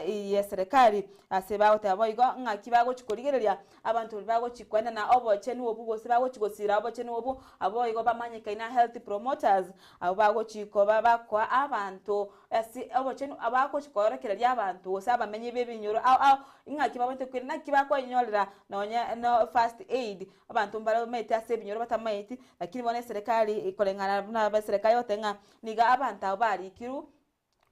y'eserekari. Ase bagoteba boigo ng'aki bagochia korigereria Abanto baria bagochia koenana obochenu obwo gose bagochia gosira obochenu obwo, abwo boigo bamanyekaine health promoter. promoters abwo bagochi koba bakoa abanto ase obochenu abagochi koorokereria abanto gose abamenyi ba ebinyoro ao ao ing'aki babwenerete koirana naki bakoenyorera nonye no first aid abanto mbare bamaete ase ebinyoro batamaeti lakini bono eserekari koreng'ana buna eserekari egoteba ng'a niga abanto abwo barikirwe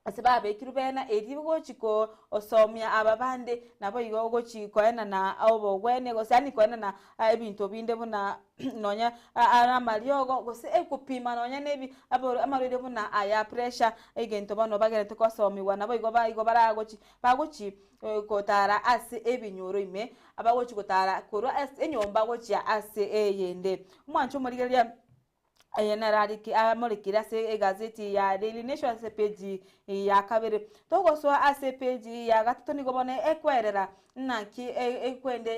ase babekirwe bena erio gochi kosomia aba bande, naboigo ogochi koenana obogwenia gose yaani koenana ebinto binde buna nonya amariogo gose egopima nonya na ebi amarwaire buna aya pressure, egento bono bagerete gosomiwa naboigo igo baragochi bagochi gotara ase ebinyoro ime, abagochi gotara korwa ase enyomba gochia ase eyende. Omwancho omorigereria. Eye nero ariki amorekire ase egazeti ya Daily Nation ase epeji ya kabere. Togosoa ase epeji ya gatato nigo bono ekwerera naki ekwende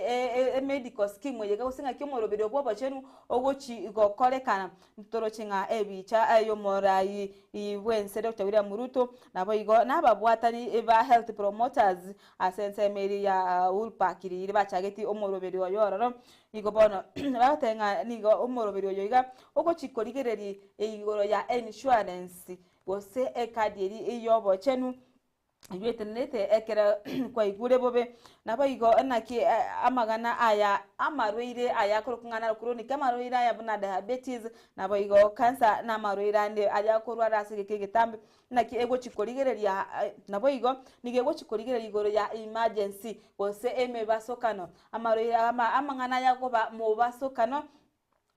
emedical scheme eye gose ng'aki omoroberi obwo obochenu ogochi gokorekana. Ntoroche ng'a ebicha y'omorai bw'ense Doctor William Ruto naboigo nababwatani ba health promoters ase ensemo eria ya Uhuru Park riria bachageti omoroberi oyo ororo. Nigo bono bagoteba ng'a nigo omoroberi oyo iga ogochia korigereria igoro ya insurance gose ekadi eria y'obochenu eywo etenerete ekero kwaigure bobe. Naboigo naki amagana aya amarwaire aya akorokwa ng'a naro chronic, amarwaire aya buna diabetes, naboigo cancer na amarwaire ande aria akorwara ase egeka egetambe. Naki egochia korigereria, naboigo nigo egochia korigereria igoro ya emergency, gose emebasokano, amarwaire ama amang'ana aya akoba mobasokano,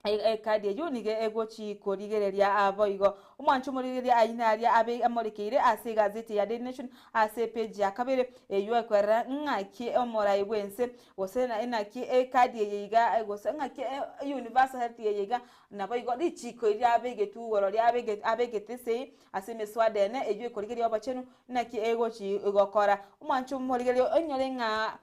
ekadi eyio nigo egochia korigereria boigo. Omwancho omorigereria ayio naria abe amorekeire ase egazeti ya Daily Nation ase epage ya kabere, eyio ekwerera ng'aki omorai bwense gose naki ekadi eye iga gose ng'aki universal health eye iga Naboigo richiiko eri riabegetwe igoro abegete esegi ase emeswada ene eyio ekorigereria obochenu, naki egochi gokora. Omwancho omorigereria oinyore ng'a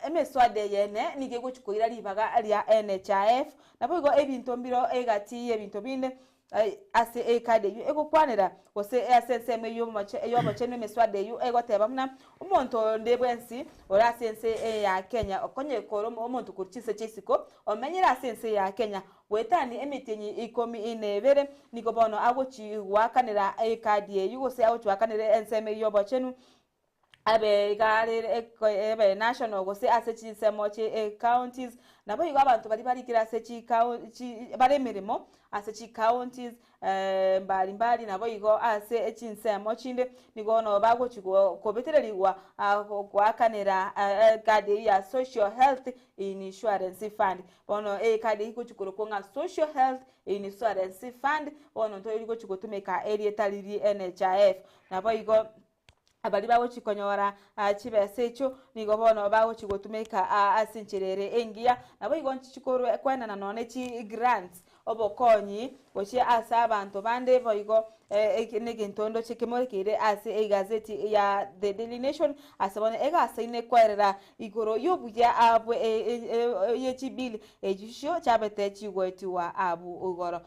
emeswada eye ene nigo egochi koira ribaga ria NHIF. Naboigo ebinto mbiro egati y'ebinto binde ase ekadi eyio egokwanera gose ase ensemo eyio y'obochenu emeswada eyio egoteba buna omonto onde bwensi ore ase ense eye ya Kenya okonye kore omonto korwa chinse chia isiko omenyire ase ense ya Kenya Goetania emetienyi ikomi na ebere, nigo bono agochi-goakanera ekadi eyio, gose agochi-goakanera ensemo eyio y'obochenu, abe iga are ebe national gose ase chinsemo chie counties. Naboigo abanto baria barikire ase chikau chi bare emeremo ase chicounties mbari mbari naboigo ase chinsemo chinde, nigo bono bagochi kobetererigwa goakanera ekadi eyio ya Social Health Insurance Fund. Bono ekadi eyio egochi korokwa ng'a Social Health Insurance Fund, bono ntori gochi gotumeka erieta riria NHIF. Naboigo baria bagochi konyora chibesa echio, nigo bono bagochi gotumeka ase enchera ere engiya, naboigo nchichi korwa koenana nonya ne chigrants, obokonyi gochia ase abanto bande boigo eke negento ndoche kemorekeire ase egazeti ya The Daily Nation ase bono egasaine koerera igoro y'obuya bwe ye chibill echio chiabete chigoetigwa abwo igoro.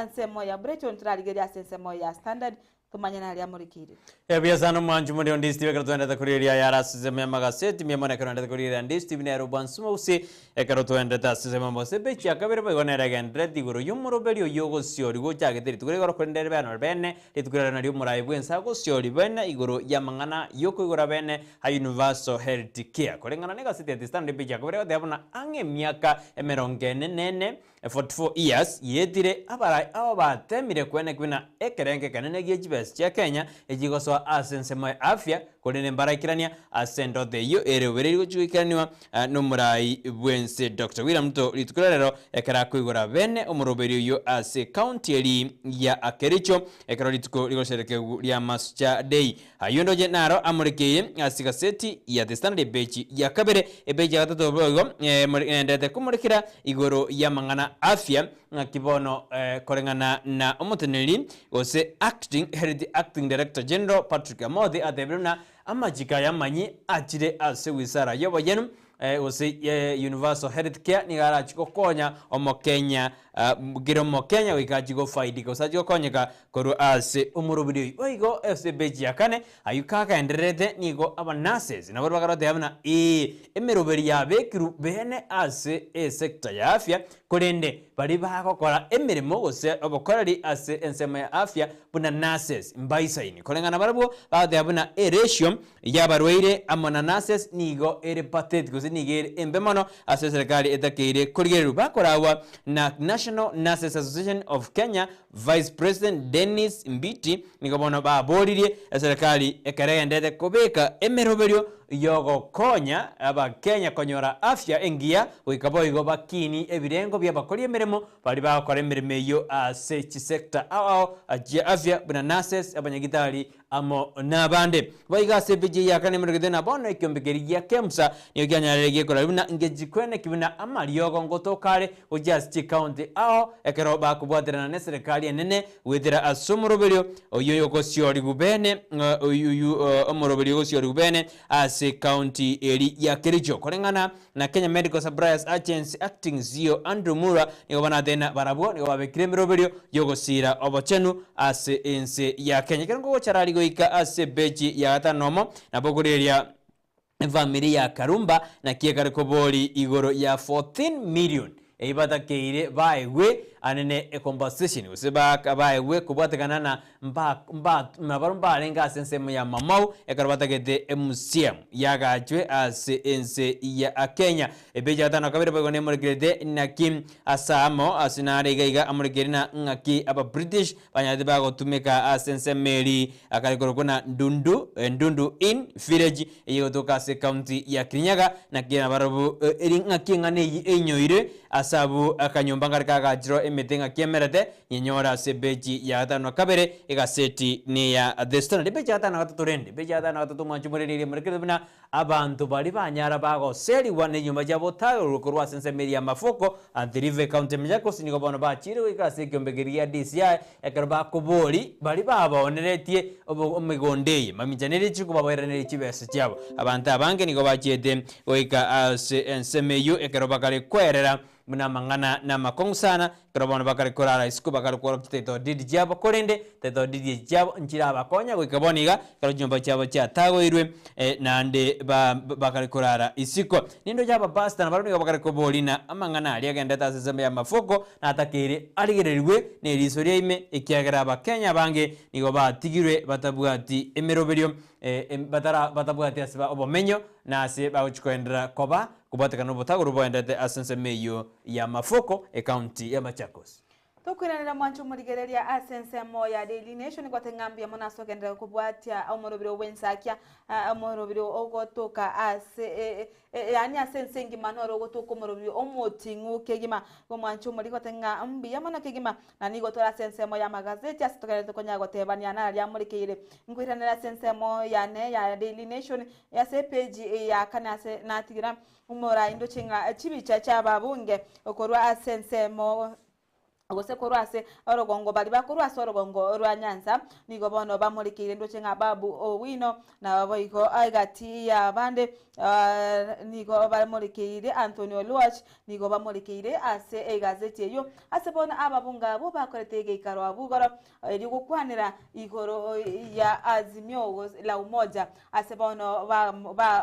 Ensemo ya Brighton torarigereria ase ensemo ya Standard Tomanye naria amorekeire. Ebuya sana omwanchi more onde Steve ekero twaendete korigereria ayare ase ensemo y'amagaseti mbuya mono ekero naendete korigereria ande Steve nere obwansu gose ekero twaendete ase ensemo y'amagaseti epeji ya kabere boigo nere egendererete igoro y'omoroberi oyio ogosiorigwa ochagete rituko rigoro korende ribe nore bene rituko riaria nario omoraai bwense agosiori bene igoro y'amang'ana y'okoigora bene a universal health care koreng'ana na egaseti ya The Standard epeji ya kabere egoteba buna ang'e emiaka emerongo ene na ene 44 years yetire abarai aba batemire kwenekwa buna ekerengo ekenene gie chibesa chia Kenya echigosoa ase ensemo ya afya korende mbaraikerania ase endoto eyio ere obereiri gochia goikeranigwa nomorai bwense Doctor William Ruto rituko ria rero ekero akoigora bene omoroberi oyio ase ecounty eri ya Kericho ekero rituko rigosherekewu ria Masuja Day. Ayio ndoche naro amorekeirie ase egaseti ya The Standard epeji ya kabere, epeji ya gatato boigo ngenderete komorekera igoro y'amang'ana afya, ng'aki bono koreng'ana na omoteneneri gose acting Health Acting Director General Patrick Amothi atebire buna amachiko aya amanyi achire ase wizara y'oboyenu gose Universal Health Care nigo arachi gokonya omokenya. Kera omokenya goika achie gofaidika gose achie gokonyeka korwa ase omoroberi oyio. Boigo ase epeji ya kane, ayio kagaendererete nigo aba nurses nabo bakaroteba buna ee emeroberi yabekirwe bene ase esector ya afya korende baria bagokora emeremo gose obokoreri ase ensemo ya afya buna nurses mbaisaini. Koreng'ana barabwo bagoteba buna eratio y'abarwaire amo na nurses nigo ere pathetic gose nigo ere embe mono ase eserekari etakeire korigererwa. Bakoragwa na National Nurses Association of Kenya Vice President Dennis Mbiti nigo bono baboririe eserekari ekero egenderete kobeka emeroberio yogokonya abakenya konyora afya engiya goika boigo bakinie ebirengo bi'abakori emeremo baria bagokora emeremo eyio ase chisector ao ao chia afya buna nurses, abanyagitari amo nabande. Boigo ase epeji eye ya kane emorogete na bono ekiombe keria gia Kemsa nigo kianyarire gekora buna ngechikweneki buna amariogo ngotoka are gochia ase chikaunti ao ekero bakobwaterana neserekari enene goetera ase omoroberio oyio ogosiorigwa bene oyio omoroberio ogosiorigwa bene ase ekaunti eri ya Kericho. Koreng'ana na Kenya Medical Suppliers Agency Acting CEO Andrew Mura nigo banatena barabwo nigo babekire emeroberio y'ogosiira obochenu ase ense ya Kenya. Ekero ngogochara goika ase epeji ya gatano nomo nabo okorigereria efamiri ya Karumba naki ekare kobori igoro ya 14 million eyio batakeire baegwe anene ecompensation gose baegwe kobwatekana na mba mba nabarobwo mbarenge ase ensemo ya Mau ekero batagete emuseum yagachwe ase ense ya Kenya. Epeji ya gatano na kabere boigo nemorekerete naki ase amo ase nare iga iga amorekere na ng'aki aba British banyarete bagotumeka ase ensemo eri akare korokwa na Ndundu Ndundu Inn Village eye egotoka ase ecounty ya Kirinyaga naki nabarobwo eri ng'aki eng'ana eyio einyoire ase abwo akanyomba nkare kagachirwe emete ng'aki emerete Nyenyore ase epeji ya gatano na kabere, egaseti neya The Standard. Epeji ya gatano na gatato rende, epeji ya gatano na gatato mwanche morererie morekerete buna abanto baria banyara bagoserigwa nenyomba chiabo otagorwe korwa ase ensemo eria y'amafoko, Athi River County Machakos nigo bono bachire goika ase ekiombe keria gia DCI ekero bakobori baria babaoneretie obo emegondo eye maminchanere chiko babairanerie chibesa chiabo. Abanto abange nigo bachiete goika ase ensemo eyio ekero bakare koerera Buna amang'ana namakong'u sana, ekero bono bakare korara isiko bakare kworokia chititle deed chiabo, korende title deed echi chiabo nchirabakonya goika bono iga, ekero chinyomba chiabo chiatagoirwe naende ba bakare korara isiko. Nindoche abapastor nabarabwo nigo bakare koboria ng'a amang'ana aria agenderete ase ensemo y'amafoko natakeire arigererigwe ne eriso ria ime, ekiagera abakenya abange nigo batigirwe batabwati emeroberio batara batabwati ase obomenyo na ase bagochia koenderera koba Kobwatekana nobotagoro boendete ase ensemo eyio y'amafoko, ecounty ya Machakos. Tokoiranera mwanche omorigereria ase ensemo ya Daily Nation gwate ng'a mbuya mono ase ogenderera kobwatia omorobiro bw'ensakia omorobiro ogotoka ase yaani ase ense engima noro ogotoka omorobiro omoting'u kegima. Igo mwanche omorigi gwate ng'a mbuya mono kegima na nigo tore ase ensemo y'amagazeti ase togendererete konya gotebania naria amorekeire. Nkoiranera ase ensemo yane ya Daily Nation Ase epeji ya kane ase natigira umora indoche ng'a chibicha chi'ababunge korwa ase ensemo gose korwa ase orogongo baria bakorwa ase orogongo rwa Nyanza nigo bono bamorekeire ndoche ng'a Babu Owino naboigo egati y'abande nigo bamorekeire Anthony Oluoch nigo bamorekeire ase egazeti eyio ase bono ababunge abwo bakorete egeikaro abwo igoro Erio gokwanera igoro ya Azimio la Umoja ase bono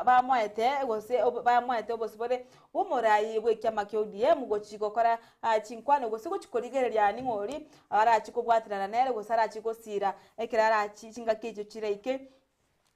bamoete gose bamoete obosibore bw'omorai bw'ekiama kia ODM gochi gokora chinkwano gose gochi korigereria ning'o oria arachi kobwaterana nere gose arachi gosira ekero arachi chingaki echio chiraike.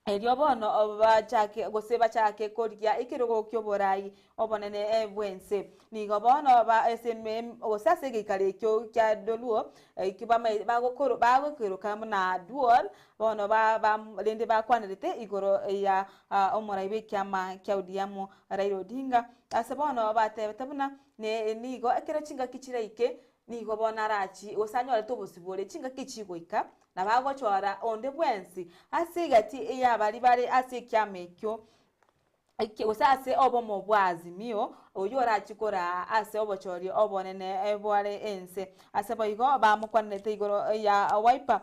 Erio bono bachake gose bachake korigia ekerogo ki'oborai obonene bw'ense. Nigo bono ba ase gose ase egeikaro ekio kia Doluo, ekio bamae bagokoro bagokeroka buna Duol, bono ba ba rende bakwanerete igoro ya omorai bw'ekiama kia ODM Raila Odinga. Ase bono batebete buna ne nigo ekero chingaki chiraike nigo bono arachi gose anyorete obosibore chingaki chigoika na bagochora onde bwensi ase egati y'abaria bare ase ekiama ekio, gose ase obomo bwa Azimio, Oyio orachie koraa ase obochori obonene bware ense. Ase boigo bamokwanerete igoro ya Wiper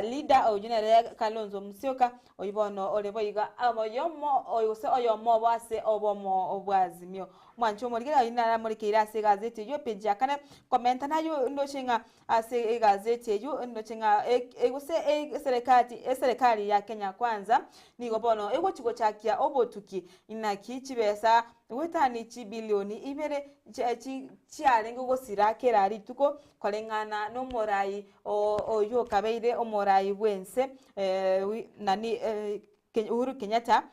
leader oyio nere Kalonzo Musyoka, oyio bono ore boigo oyomo gose oyomo obo ase obomo bwa Azimio. Omwanchi omorigereria oyio nare amorekeire ase egazeti eyio epage ya kane, komenta nayio ndoche ng'a ase egazeti eyio ndoche ng'a gose eserekati eserekari ya Kenya Kwanza nigo bono egochi gochakia obotuki inaki chibesa goetani chibilioni ibere chiarenge gosira kera rituko koreng'ana nomorai oyio okabeire omorai bwense nani Uhuru Kenyatta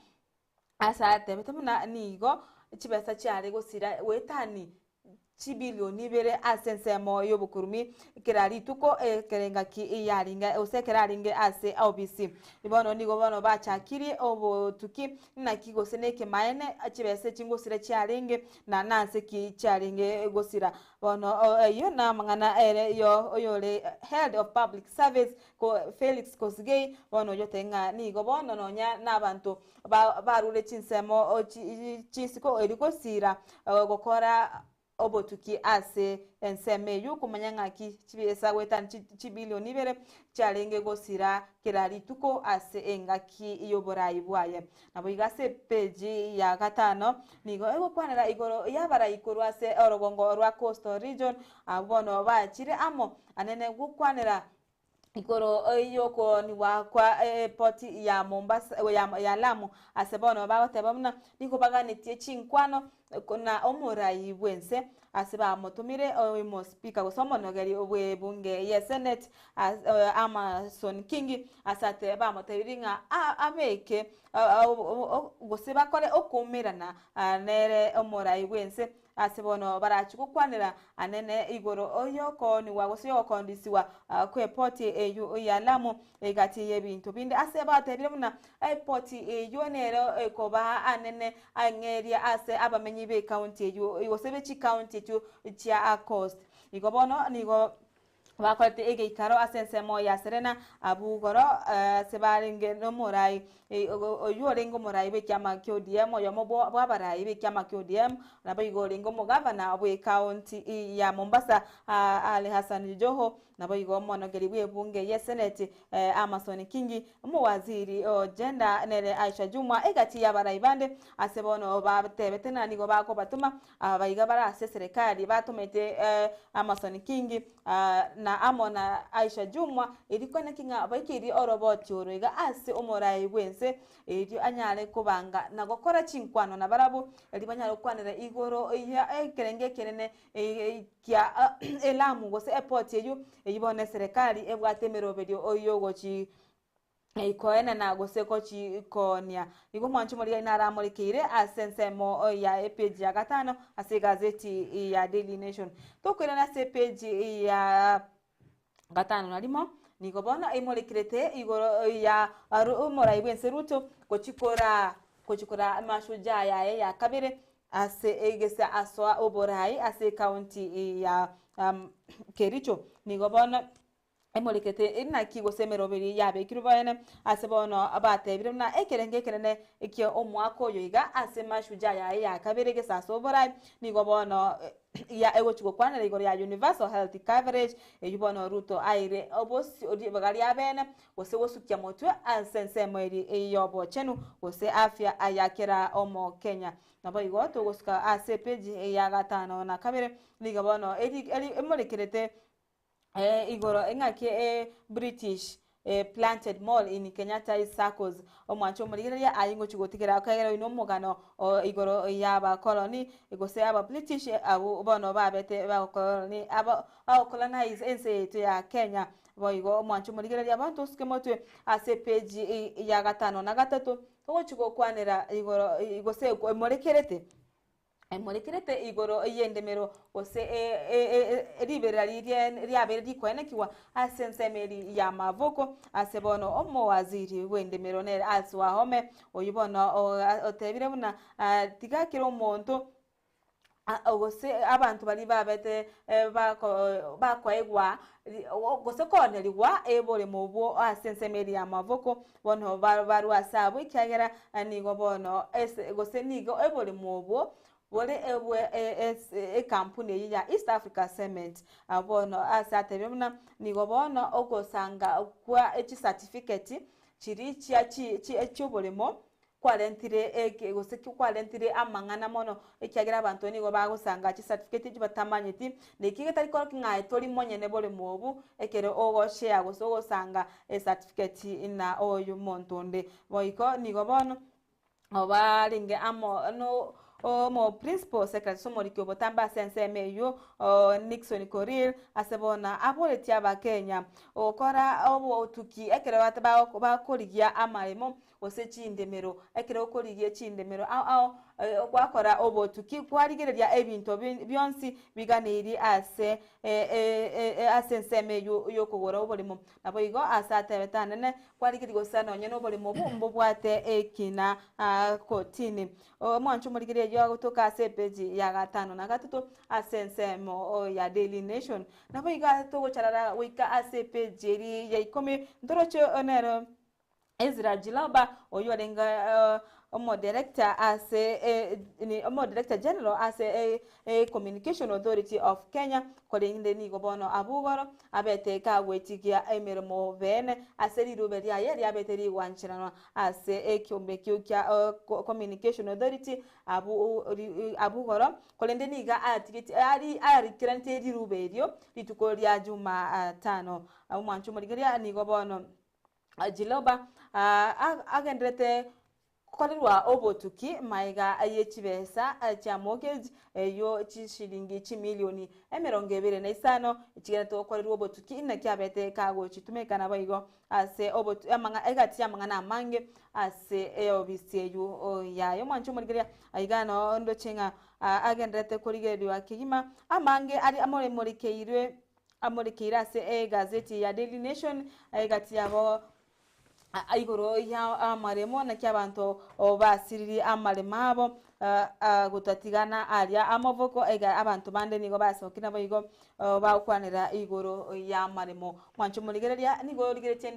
ase atebete buna nigo chibesa chiare gosira goetani chibilioni ibere ase ensemo y'obokurumi kera rituko ekero engaki yarenge gose ekero arenge ase obisi. Bono nigo bono bachakirie obotuki naki gose na ekemaene chibesa echi ngosira chiarenge na nase ki chiarenge gosira. Bono eyio namang'ana ere yo oyore head of public service ko Felix Kosgei bono oyio otebire ng'a nigo bono nonya na abanto ba barure chinsemo chi chisiko erio gosira gokora obotuki ase ensemo eyio komanya ng'aki chibesa goetania chi chibilioni ibere chiarenge gosira kera rituko ase engaki y'oborai bwaye. Naboigo ase epeji ya gatano nigo egokwanera igoro y'abarai korwa ase orogongo rwa Coastal Region abwo bono bachire amo anene gokwanera igoro y'okoonigwa kwa epoti ya Mombasa ya Lamu ase bono bagoteba buna nigo baganetie chinkwano na omorai bw'ense ase bamotomire omospika gose omonogeri bw'ebunge ye senate Amason Kingi ase ate bamotebirie ng'a abeke gose bakore okoumerana nere omorai bw'ense Ase bono barachie gokwanera anene igoro y'okoonigwa gose y'ogokondisiwa kw'epoti eyio ya Lamu egati y'ebinto binde. Ase batebire buna epoti eyio nero ekobaa anene ang'eria ase abamenyi b'ekaunti eyio gose be chikaunti echio chia Coast. Igo bono nigo Bakorete egeikaro ase ensemo ya Serena abwo igoro ase barenge nomorai oyio orenge omorai bw'ekiama kia ODM, oyomo bw'abarai b'ekiama kia ODM, naboigo orenge omogavana bw'ekaunti ya Mombasa Ali Hassan Joho, naboigo omonogeri bw'ebunge y'eseneti Amason Kingi, omowaziri o Gender nere Aisha Jumwa, egati y'abarai bande ase bono batebete ng'a nigo bakobatoma Abaiga bare ase eserekari batomete Amason Kingi na amo na Aisha Jumwa erio koeneki ng'a baikeirie oroboti oro iga ase omorai bw'ense erio anyare kobanga na gokora chinkwano nabarabwo erio banyare gokwanera igoro ya ekerengo ekenene kia Elamu gose epoti eyio eyio bono eserekari ebwate emeroberio yogochi Koenena gose gochikoonia. Nigo omwancho omorigani naramorekeire ase ensemo ya epeji ya gatano ase egazeti ya Daily Nation. Tokoirana ase epeji ya gatano na rimo, nigo bono emorekerete igoro ya omorai bw'ense Ruto gochikora gochikora mashujaa yaye ya kabere ase egesa asoa oborai ase ekaunti ya Kericho. Nigo bono emorekete inaki gose emeroberi yabekirwe boene ase bono batebire buna ekerengo ekenene ekia omwaka oyo iga ase mashujaa yaye ya kabere gesasa oborai nigo bono ya egochi gokwanera igoro ya universal health coverage eywo bono Ruto aire obosio ribaga ria bene gose gosukia motwe ase ensemo eri yobochenu gose afya ya kera omokenya naboigo togosuka ase epeji ya gatano na kabere nigo bono eri eri emorekerete Igoro eng'aki e British planted mole in Kenyatta circles. Omwancho omorigereria aye ngochi gotigera okegera oyo nomogano o igoro y'abakoloni gose aba British abwo bono babete bagokoloni aba bagocolonize ense yaito ya Kenya. Boigo omwancho omorigereria bono tosuke motwe ase epage ya gatano na gatato togochi gokwanera igoro gose emorekerete. Emorekerete igoro y'endemero, gose riberera riria riabeire rikoenekigwa ase ensemo eria y'amaboko. Ase bono omowaziri bw'endemero nere Alice Wahome, oyio bono otebire buna tiga kera omonto gose abanto baria babete bakoegwa gose koonerigwa oboremo obwo ase ensemo eria y'amaboko, Bono barue ase abwo, ekiagera nigo bono ase gose nigo oboremo obwo bore ebwe ekampuni eye ya East Africa Cement. Bono ase atebire buna nigo bono ogosanga kwa chicertificate chiria chia chioboremo kwarentire eke gose kwarentire amang'ana mono ekiagera abanto nigo bagosanga chicertificate echi batamanyeti, na eki getari korokia ng'a aye tori monyene boremo obu ekero ogoshare gose ogosanga ecertificate na oyo monto onde. Boigo nigo bono obarenge amo no omo principal secretary ase omoriki obotambe ase ensemo eywo Nixon Korir ase bono aboretie abakenya gokora obotuki ekero bakorigia amaremo gose chindemero. Ekero okorigia chindemero ao ao gwakora obotuki kwarigereria ebinto bionsi biganeirie ase ase ensemo eywo yokogora oboremo. Naboigo ase atebete anene, kwarigereria gose nonye noboremo obo mbobwate ekina kotini. Omwancho omorigereria eyio agotoka ase epeji ya gatano na gatato ase ensemo ya Daily Nation. Naboigo togocharara goika ase epeji eria ya ikomi ntoroche nero Ezra Jiloba, oyio orenge omodirector ase omodirector general ase Communication Authority of Kenya, korende nigo bono abwo igoro abete kagwetigia emeremo beene ase rirube riaye riabete rigwancheranwa ase ekiombe ekio kia Communication Authority abwo abwo igoro, korende nigo atigetie arikeraneti rirube erio rituko ria Jumatano. Omwancho omorigereria nigo bono Jiloba agenderete korerwa obotuki magega ye chibesa chia mortgage eyio chishilingi chimilioni 25 chigenderete gokorerwa obotuki naki abete kagochitumeka naboigo ase obotu amang'a egati y'amang'ana amange ase eobisi eywo yaye. Omwancho omorigereria aiga noo ndoche ng'a agenderete korigereriwa kegima amange aria amoremorikeirwe Amorekeire ase egazeti ya Daily Nation egati yabo igoro ya amaremo naki abanto basiririe amaremo abo gotatigana aria amaboko iga abanto bande nigo basokire naboigo bagokwanera igoro ya amaremo. Mwanche omorigereria nigo origeretie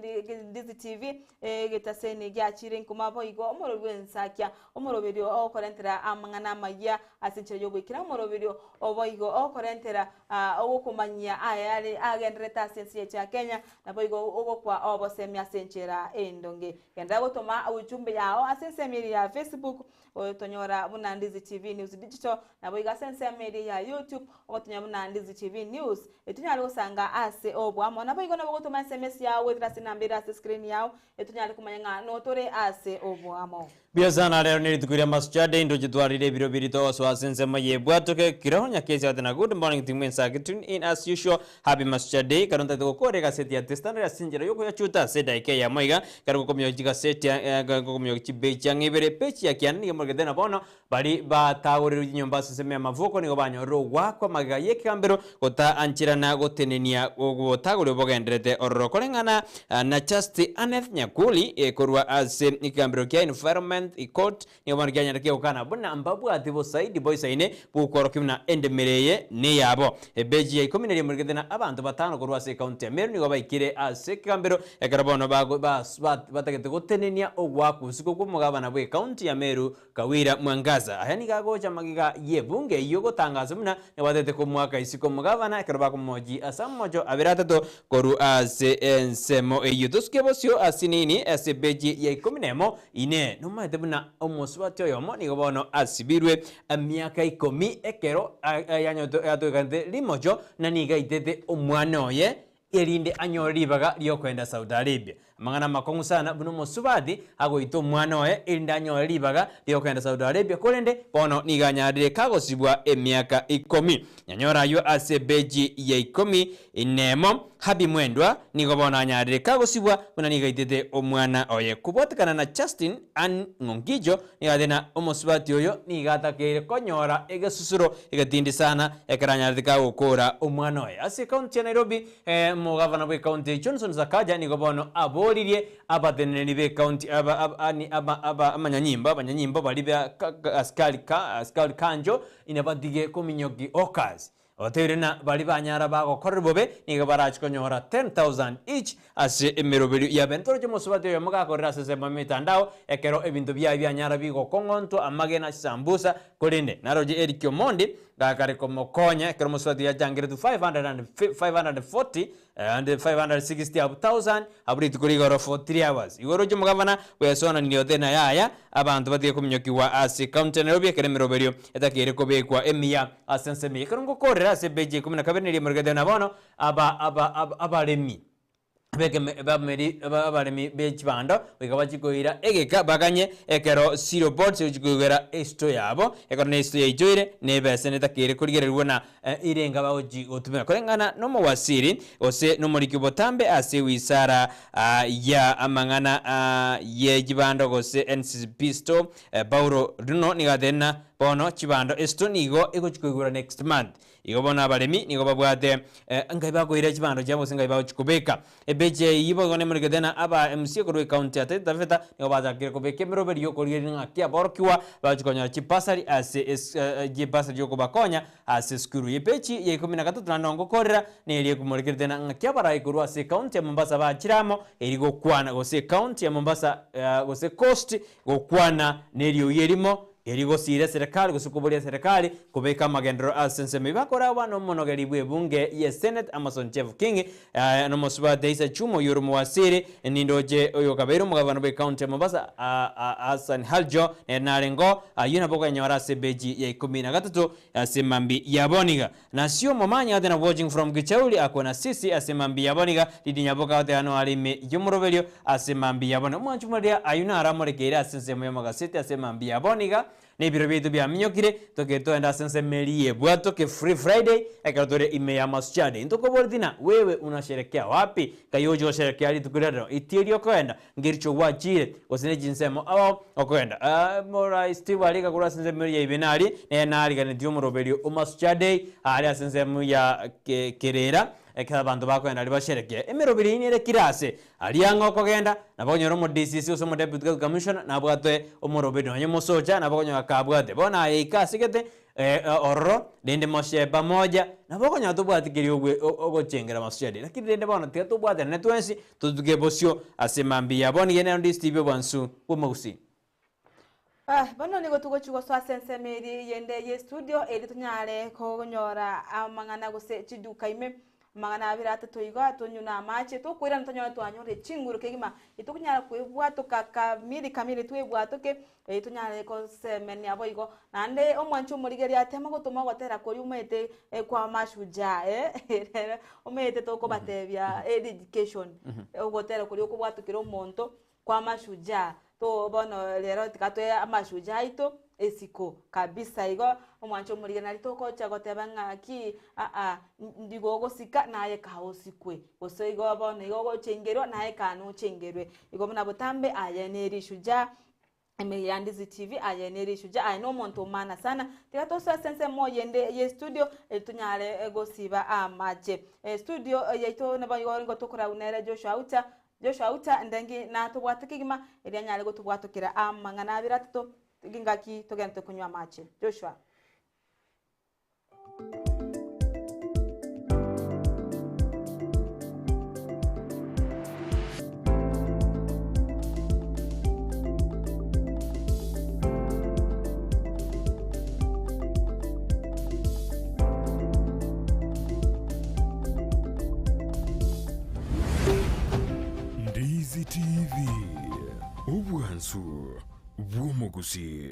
Ndizi TV egetaseni giachire nkoma boigo omorori bwensakia omoroberio ogokorentera amang'ana amayia ase enchera yogoikera omoroberio oboigo ogokorentera Ogokomanyia ayare agendererete ase ense yaito ya Kenya, naboigo ogokwa obosemia ase enchera endonge. Genderera gotoma ujumbe yao ase ensemo eria ya Facebook, otonyora buna Ndizi TV News Digital, naboigo ase ensemo eria ya YouTube, ogotonyora buna Ndizi TV News. Etonyare gosanga ase oboamo. Naboigo nabo ogotoma SMS yao goetera ase enamba ere ase screen yao, etonyare komanya ng'a notore ase oboamo. Mbuya sana rero nerituko ria Mashujaa Day ndoche twarire ebiro biri togosoa ase ensemo yebwatoke kiroho nyakesi ate na good morning team ensake tune in as usual happy Mashujaa Day kero ntagete gokora egaseti ya The Standard ase enchera yokoyachuta ase edaika eyemo iga kero gokomioki chigaseti gokomioki chibechi ang'e ibere epeji ya kianda nigo emorogete na bono Baria batagorirwe chinyomba ase ensemo y'amavuko nigo banyorire ogoakwa magega y'ekegambero gotaancherana gotenenia obotagori obogenderete ororo koreng'ana na Justice Aneth Nyakuli korwa ase ekegambero kia Environment Court nigo bono kianyarete kegokana buna mbabwati bosaidi boisaine bw'okworokia buna endemero eye neyabo. Ebeji ya ikomi na riemo rigete na abanto batano korwa ase ekaunti ya Meru nigo baikire ase ekegambero ekero bono batagete gotenenia ogoakwa usiku kw'omogabana bw'ekaunti ya Meru Kawira Mwangaza. Aya nigo agocha magega y'ebunge eyio gotangasa buna nebwatete komoaka isiko omogavana ekero bakomochi ase amamocho abere atato korwa ase ensemo eyio. Tosuke bosio ase nini ase epeji ya ikomi nemo Inee! Nomaete buna omosubati oyomo nigo bono asibirwe emiaka ikomi ekero yatogekanete rimocho na nigo aitete omwana oye erinde anyore ribaga ri'okoenda Saudi Arabia. Amang'ana amakong'u sana buna omosubati agoita omwana oye erinde anyore ribaga ri'okoenda Saudi Arabia korende bono nigo anyarire kagosibwa emiaka ikomi. Nyanyore ayio ase ebeji ya ikomi nemo. Happy Mwendwa nigo bono anyarire kagosibwa buna nigo aitete omwana oye. Kobwatekana na Justin Ann Ng'ongijo nigo ate na omosubati oyo nigo atakeire konyora egesusuro egetindi sana ekero anyarete kagokora omwana oye. Ase ekaunti ya Nairobi, omogavana bw'ekaunti Johnson Sakaja nigo bono aboririe abateneneri b'ekaunti aba aba ani aba aba amanyanyimbo abanyanyimbo baria ba askari ka askari kanjo inabatige kominyoki hawkers. Otebirie na baria banyara bagokorerwa bobe nigo barache konyora 10,000 each ase emeroberio yabe. Ntoroche omosubati oyomo gakorera ase ensemo y'emetandao ekero ebinto biaye bianyara bigokong'ontwa amagena chisambusa korende naroche Eric Omondi gakare komokonya ekero omosubati oyo achangeretwe 540 and 560 abwo thousand abwo rituko rigoro for 3 hours. Igo oroche omogavana bwesonanirie ote na yaya abanto batige kominyokigwa ase county ya Nairobi ekero emeroberio etakeire kobekwa emiya ase ensemo eye. Ekero ngokorera ase epeji ya ikomi na kabere neria emorikete na bono aba aba aba abaremi bekeme bameri aba abaremi be chibando goika bachie koira egeka baganye ekero cereal boards egochia koigwera esito yabo ekero na esito yaichoire na ebesa netakeire korigererigwa na Irenga bagochi gotumeka koreng'ana nomowasiri, gose nomoriki botambe ase ewizara ya amang'ana ye chibando gose NCCP store. Paulo Runo nigo atebire ng'a bono chibando esito nigo egochi koigora next month. Igo bono abaremi nigo babwate ngai bakoira chibando chiabo gose ngai bagochi kobeka. Ebeche eyio boigo nemorikete na aba MC korwa ecounty ya Taita Taveta nigo bachakire kobeka emeroberi y'okorigereria ng'aki aborokigwa bagochi konyora chibasari ase chibasari chiokobakonya ase esukuru. Epeji ya ikomi na gatato naende ngokorera neria ekomorekerete na ng'aki abarai korwa ase ecounty ya Mombasa bachire amo eri gokwana gose ecounty ya Mombasa gose Coast gokwana neriogi erimo eri gosiira eserekari gose koboria eserekari kobeka amagenderero ase ensemo. Ebi bakoragwa nomonogeri bw'ebunge ye Senate Amason Jeff King nomosubati Aisa Juma oyio ore omowasiri nindoche oyokabeire omogavana bw'ecounty ya Mombasa Hassan Haljo nere narengeo. Ayio nabo okonyora ase epeji ya ikomi na gatato Ase mambi yaboniga. Nasio momanye gati na watching from Kichauri akwo na sisi ase mambi yaboniga Didi Nyaboka goteba no are ime yomoroberio ase mambi yaboniga Omwanchi omoreria ayio naro amorekeire ase ensemo y'amagaseti ase mambi yaboniga Na ebiro biaito biaminyokire tokeri togenda ase ensemo eria y'ebwatoke Free Friday ekero tore ime ya Mashujaa Day Ntokoboretie na wewe unasherekea wapi Nkai oche gosherekea rituko riria rero Iti erio okoenda Ngericho gwachire, gose ne chinsemo ao okogenda. Morai Steve arika korwa ase ensemo ya Ibenari, nere nariganetie omoroberio o Mashujaa Day aria ase ensemo ya Kerera, ekero abanto bakogenda aria basherekee. Emeroberio eyio nere kera ase aria ang'e okogenda, nabo okonyora omo DCC gose omo Deputy County Commissioner nabwate omoroberio, nonye omosocha nabo okonyora kabwate. Bono aye ika ase gete ororo, rende moshee pamoja, nabo okonyora tobwati keria ogochengera Mashujaa Day. Lakini rende bono tiga tobwatanane twensi, Totuke bosio ase mambia. Bono iga nero ndi Steve obwansu bw'omogusii. Bono nigo togochia gosoa ase ensemo eria eyende ye studio erio tonyare konyora amang'ana gose chiduka ime amang'ana abere atato igo tonywe na amache tokoirana tonyore twanyorire chinguru kegima etokonyara kwebwatoka kamiri kamiri twebwatoke erio tonyare gosemenia boigo. Naende omwanchi omorigereria atema gotoma ogotera koria omanyete kwa mashujaa eh, omanyete tokobatebia education, ogotera koria okobwatokera omonto kwa mashujaa. To bono rero tiga toe amashujaa aito esiko kabisa igo, omwanchi omorigereria nari togocha goteba ng'aki aa ndigo ogosika naye kaa osikwe, gose igo bono igo ogochengerwa naye kaa nochengerwe. Igo buna botambe aye ne rishujaa. Ime ya Ndizi TV aye ne rishujaa aye nomonto omana sana tiga tosoe ase ensemo yende ye studio erio tonyare gosiba amache studio yaito nabo igo nigo tokorau nere Joshua Auta Joshua Auta ndengi natobwate kegima erio anyare gotobwatokera amang'ana abere atato ngaki togente konywa amache Joshua. Ndizi TV, obwansu bw'omogusii.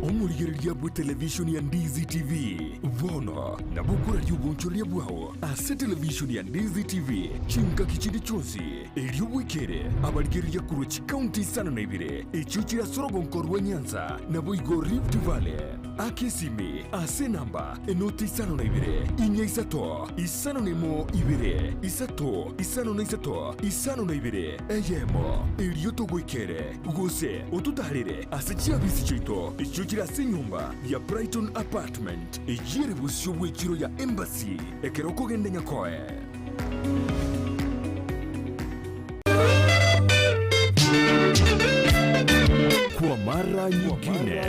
Omorigereria bw'etelevishoni ya Ndizi TV bono nabo okoraria obonchoreria bwao ase televishoni ya Ndizi TV chingaki chinde chionsi, erio bwekere abarigereria korwa chikaunti isano na ibere echio chire ase orogonko rwa Nyanza naboigo Rift Valley. Aka esimi ase enamba enoti isano na ibere, inya isato, isano na emo ibere, isato, isano na isato, isano na ibere, eyemo, erio togoikere, gose ototaarere ase chiabisi chiaito echio chire ase enyomba ya Brighton Apartment, eyio ere bosio bw'echiro ya Embassy ekero okogenda Nyakoe. Kwa mara. mara nyingine,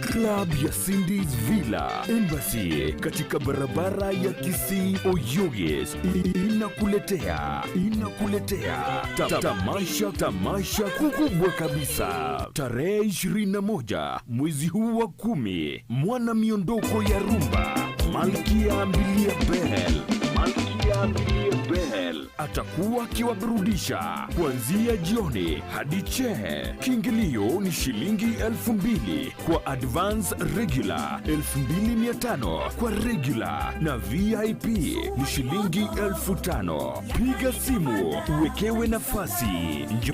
Club ya Cindy's Villa Embassy katika barabara ya Kisii Oyugis inakuletea inakuletea tamasha tamasha kubwa kabisa tarehe 21 mwezi huu wa 10, mwana miondoko ya rumba Malkia Mbilia Bel Malkia Mbilia Bel atakuwa akiwaburudisha kuanzia jioni hadi che. Kiingilio ni shilingi 2,000 kwa advance regular, 2,500 kwa regular na VIP ni shilingi 5,000. Piga simu uwekewe nafasi.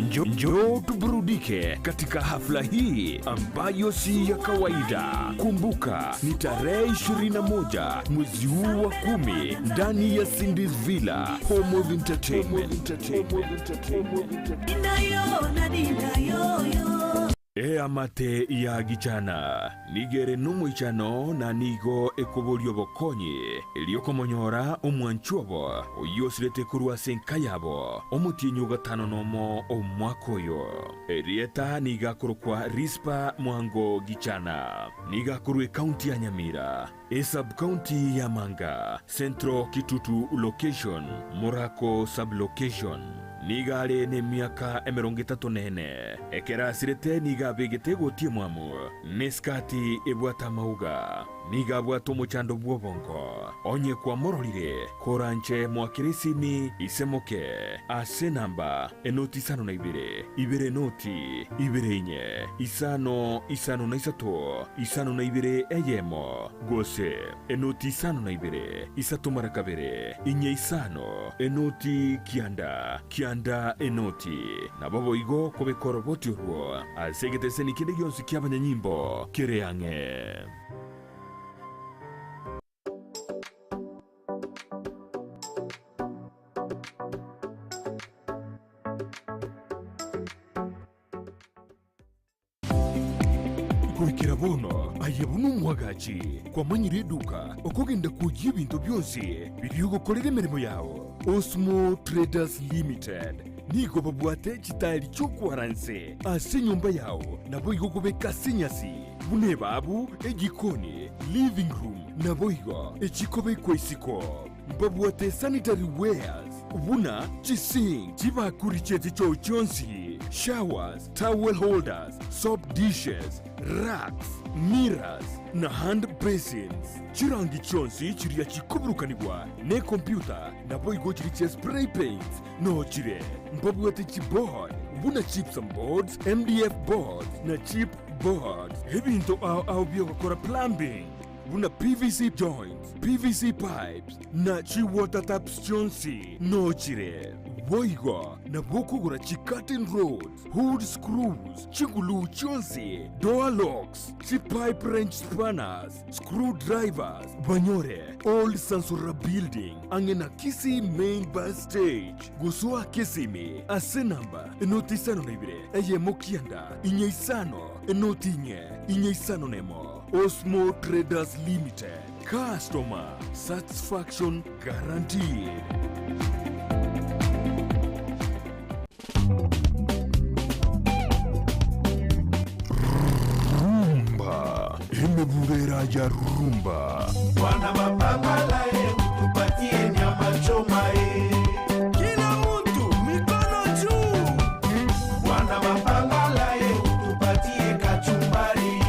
Njoo njo tuburudike katika hafla hii ambayo si ya kawaida. Kumbuka ni tarehe 21 mwezi huu wa 10 ndani ya Cindy's Villa, Home of Entertainment. Eamate ya gichana nigere nomoichano na nigo ekoborio bokonyi eriokomonyora omwanchi obo oyio osirete korwa ase enka yabo omotienyi gatano nomo omwaka oyo erieta nigakorokwa Rispa Mwango Gichana nigakorwa ekaunti ya Nyamira esubkaunti ya Manga Central Kitutu location Morako sublocation nigare nĩ mĩaka 34 ekeracirĩte nigabĩgĩte gũtie mwamu nĩ skati ĩbwata mauga nigabwata omochando bwa obongo onye kwamororire koranche mwakirisimi isemoke ase namba enoti isano na ibere ibere noti ibere inye isano isano na isato isano na ibere eyemo gose enoti isano na ibere isato mara kabere inye isano enoti kianda kianda enoti nabo boigo kobekora oboti orwo ase egeteseni kende gionsi kia abanyanyimbo kere ang'e. Goikera bono aye buna omwagachi kwamanyire eduka okogenda kwoyia ebinto bionsi biria ogokorera emeremo yao. Osmo Traders Limited nigo babwate chitari chi'okwaranse ase enyomba yao nabo igo gobeka ase enyasi buna ebabu ejikoni living room nabo igo echikobekwa isiko mbabwate sanitary wares buna chisink chibakuri cheti choo chionsi showers towel holders soap dishes racks mirrors na hand basins chirangi chionsi chiria chikoburukanibwa ne kompyuta nabo igo chiri chia spray paints no chire mbabwate chiboard buna chips and boards MDF boards na chip boards ebinto ao ao byogokora plumbing buna PVC joints, PVC pipes na chi water taps chionsi no chire boigo na bokogora chi curtain rods, hood screws, chigulu chionsi, door locks, chi pipe wrench spanners, screwdrivers, banyore Old Sansora building ang'e na Kisii main bus stage gosoa Kisimi ase namba enoti isano na ibere eyemo kianda inye isano enoti inye inye isano nemo. Osmo Traders Limited, customer satisfaction guaranteed. Rumba imeburera ya rumba. Bwana mapapala e, tupatie nyama choma e. Kila mtu mikono juu. Bwana mapapala e, tupatie kachumbari.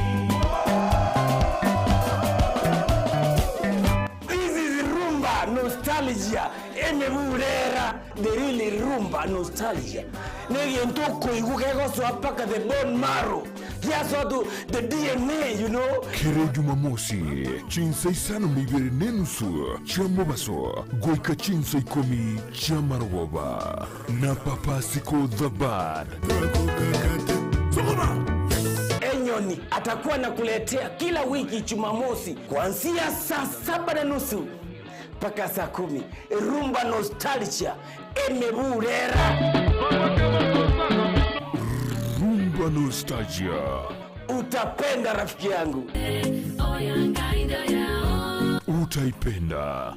This is rumba nostalgia emeburera the real rumba nostalgia negento koiguka egosoa paka the bone marrow giasoa to the DNA, you know. Kere Jumamosi chinsa isano na ibere n'enusu chia mobaso goika chinsa ikomi chia marogoba na Papasiko the Bad. Enyoni atakuwa nakuletea kila wiki Jumamosi kuanzia saa 7:30 mpaka saa 10. Rumba nostalgia emeburera. Rumba nostalgia. Utapenda rafiki yangu. Utaipenda.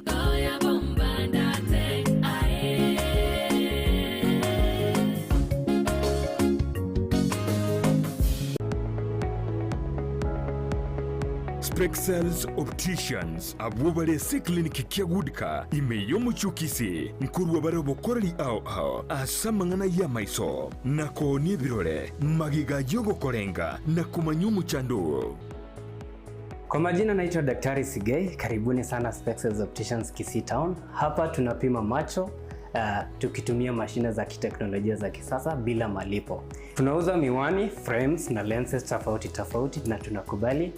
Spexels Opticians abwo bare ase eclinic kia Goodcar ime y'omochie o Kisii nkorwa bare obokoreri ao ao ase amang'ana y'amaiso na koonia ebirore magega y'ogokorenga na komanya omochando oo. Kwa majina naitwa Daktari Sigei, karibuni sana Spexels Opticians Kisii Town. Hapa tunapima macho tukitumia mashine za kiteknolojia za kisasa bila malipo. Tunauza miwani, frames na lenses tofauti tofauti na tunakubali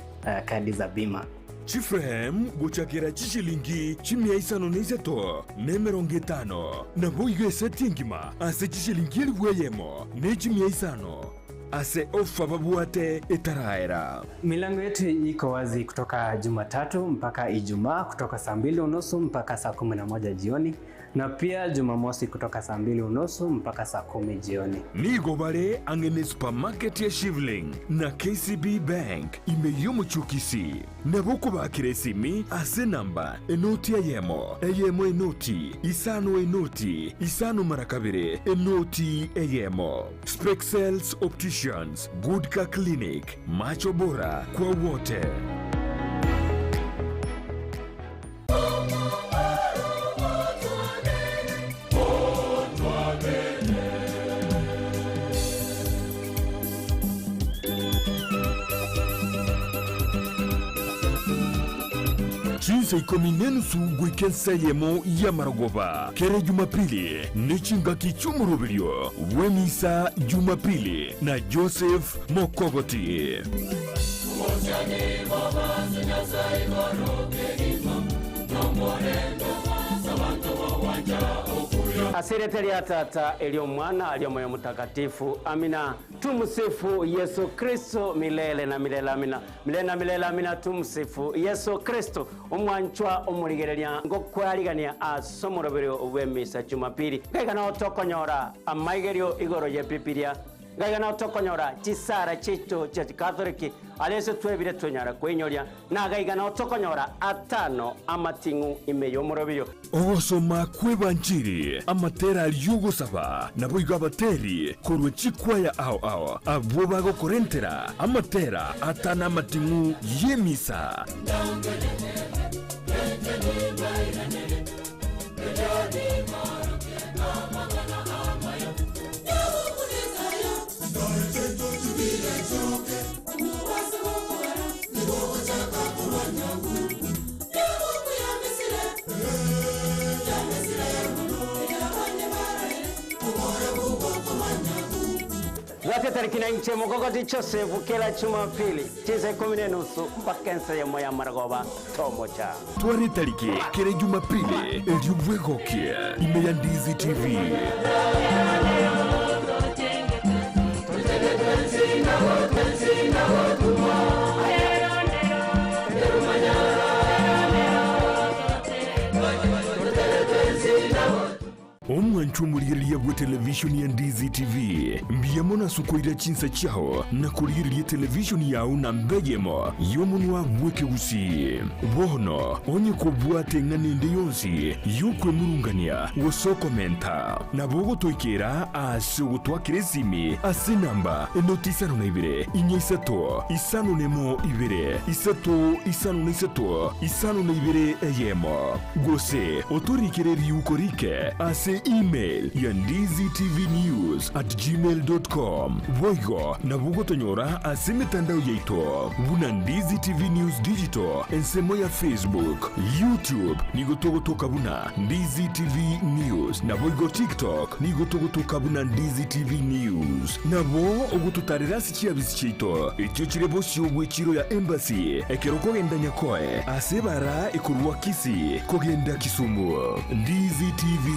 kadi za bima. Chiframe gochakera chishilingi chimia isano na isato na emerongo etano nabo igo eseti engima ase chishilingi elifu eyemo na echimia isano ase ofa babwate etaraera. Milango yetu iko wazi kutoka Jumatatu mpaka Ijumaa kutoka saa 2:30 mpaka saa 11 jioni na pia Jumamosi kutoka saa 2:30 mpaka saa 10 jioni. Nigo bare ang'e ne supermarket ya Shivling na KCB Bank ime y'omochie o Kisii. Nabo okobakera esimi ase enamba enoti eyemo eyemo enoti isano enoti isano mara kabere enoti eyemo. Spexels Opticians, Goodcar Clinic, macho bora kwa wote. Chinsa ikomi nenusu goika ensa eyemo y'amarogoba kere Jumapili ne chingaki chi'omoroberio bw'emisa Jumapili na Joseph Mokogoti. Asirete ria Tata elio Mwana alio Moyo Mtakatifu. Amina. Tumsifu Yesu Kristo milele na milele. Amina. Milele na milele. Amina. Tumsifu Yesu Kristo. Omwanchwa omorigereria ngokwarigania ase omoroberio bw'emisa Jumapili. Ngaigana otokonyora amaigerio igoro ye Bibilia. Ngaigana otokonyora chisara chicho chia Catholic alese twebire twenyara kwenyoria na gaigana otokonyora atano amating'u ime y'omoroberio. Ogosoma kw'ebanchiri amatera ariogosaba nabo igo abateri korwa chikwaya ao ao abwo bagokorentera amatera atana amating'u y'emisa. Zote tariki na nche mukogoti Joseph kila Jumapili chisa 10:30 mpaka ensa ya moya maragoba tomocha. Tware tariki kere Jumapili eriobwegokie ime ya Ndizi TV. Omwancho omorigereria bwa televishoni ya Ndizi TV mbiamo nasukoira chinsa chiao na korigereria televishoni yao na mbegemo y'omonwa bw'ekegusii bono onye kobwate eng'ana ende yonsi y'okwemurungania gosokomenta nabo ogotoikera ase ogotwakera esimi ase enamba enoti isano na ibere inya isato isano na emo ibere isato isano na isato isano na ibere eyemo gose otorikere riuko rike ase email ya ndizitvnews@gmail.com boigo nabo gotonyora ase emitandao yaito buna Ndizi TV News Digital ensemo ya Facebook, YouTube nigo togotoka buna Ndizi TV News nabo igo TikTok nigo togotoka buna Ndizi TV News nabo ogototarera ase chiabisi chiaito ekio chire bosio bw'echiro ya Embassy ekero kogenda Nyakoe ase ebara ekorwa Kisii kogenda Kisumu. Ndizi TV.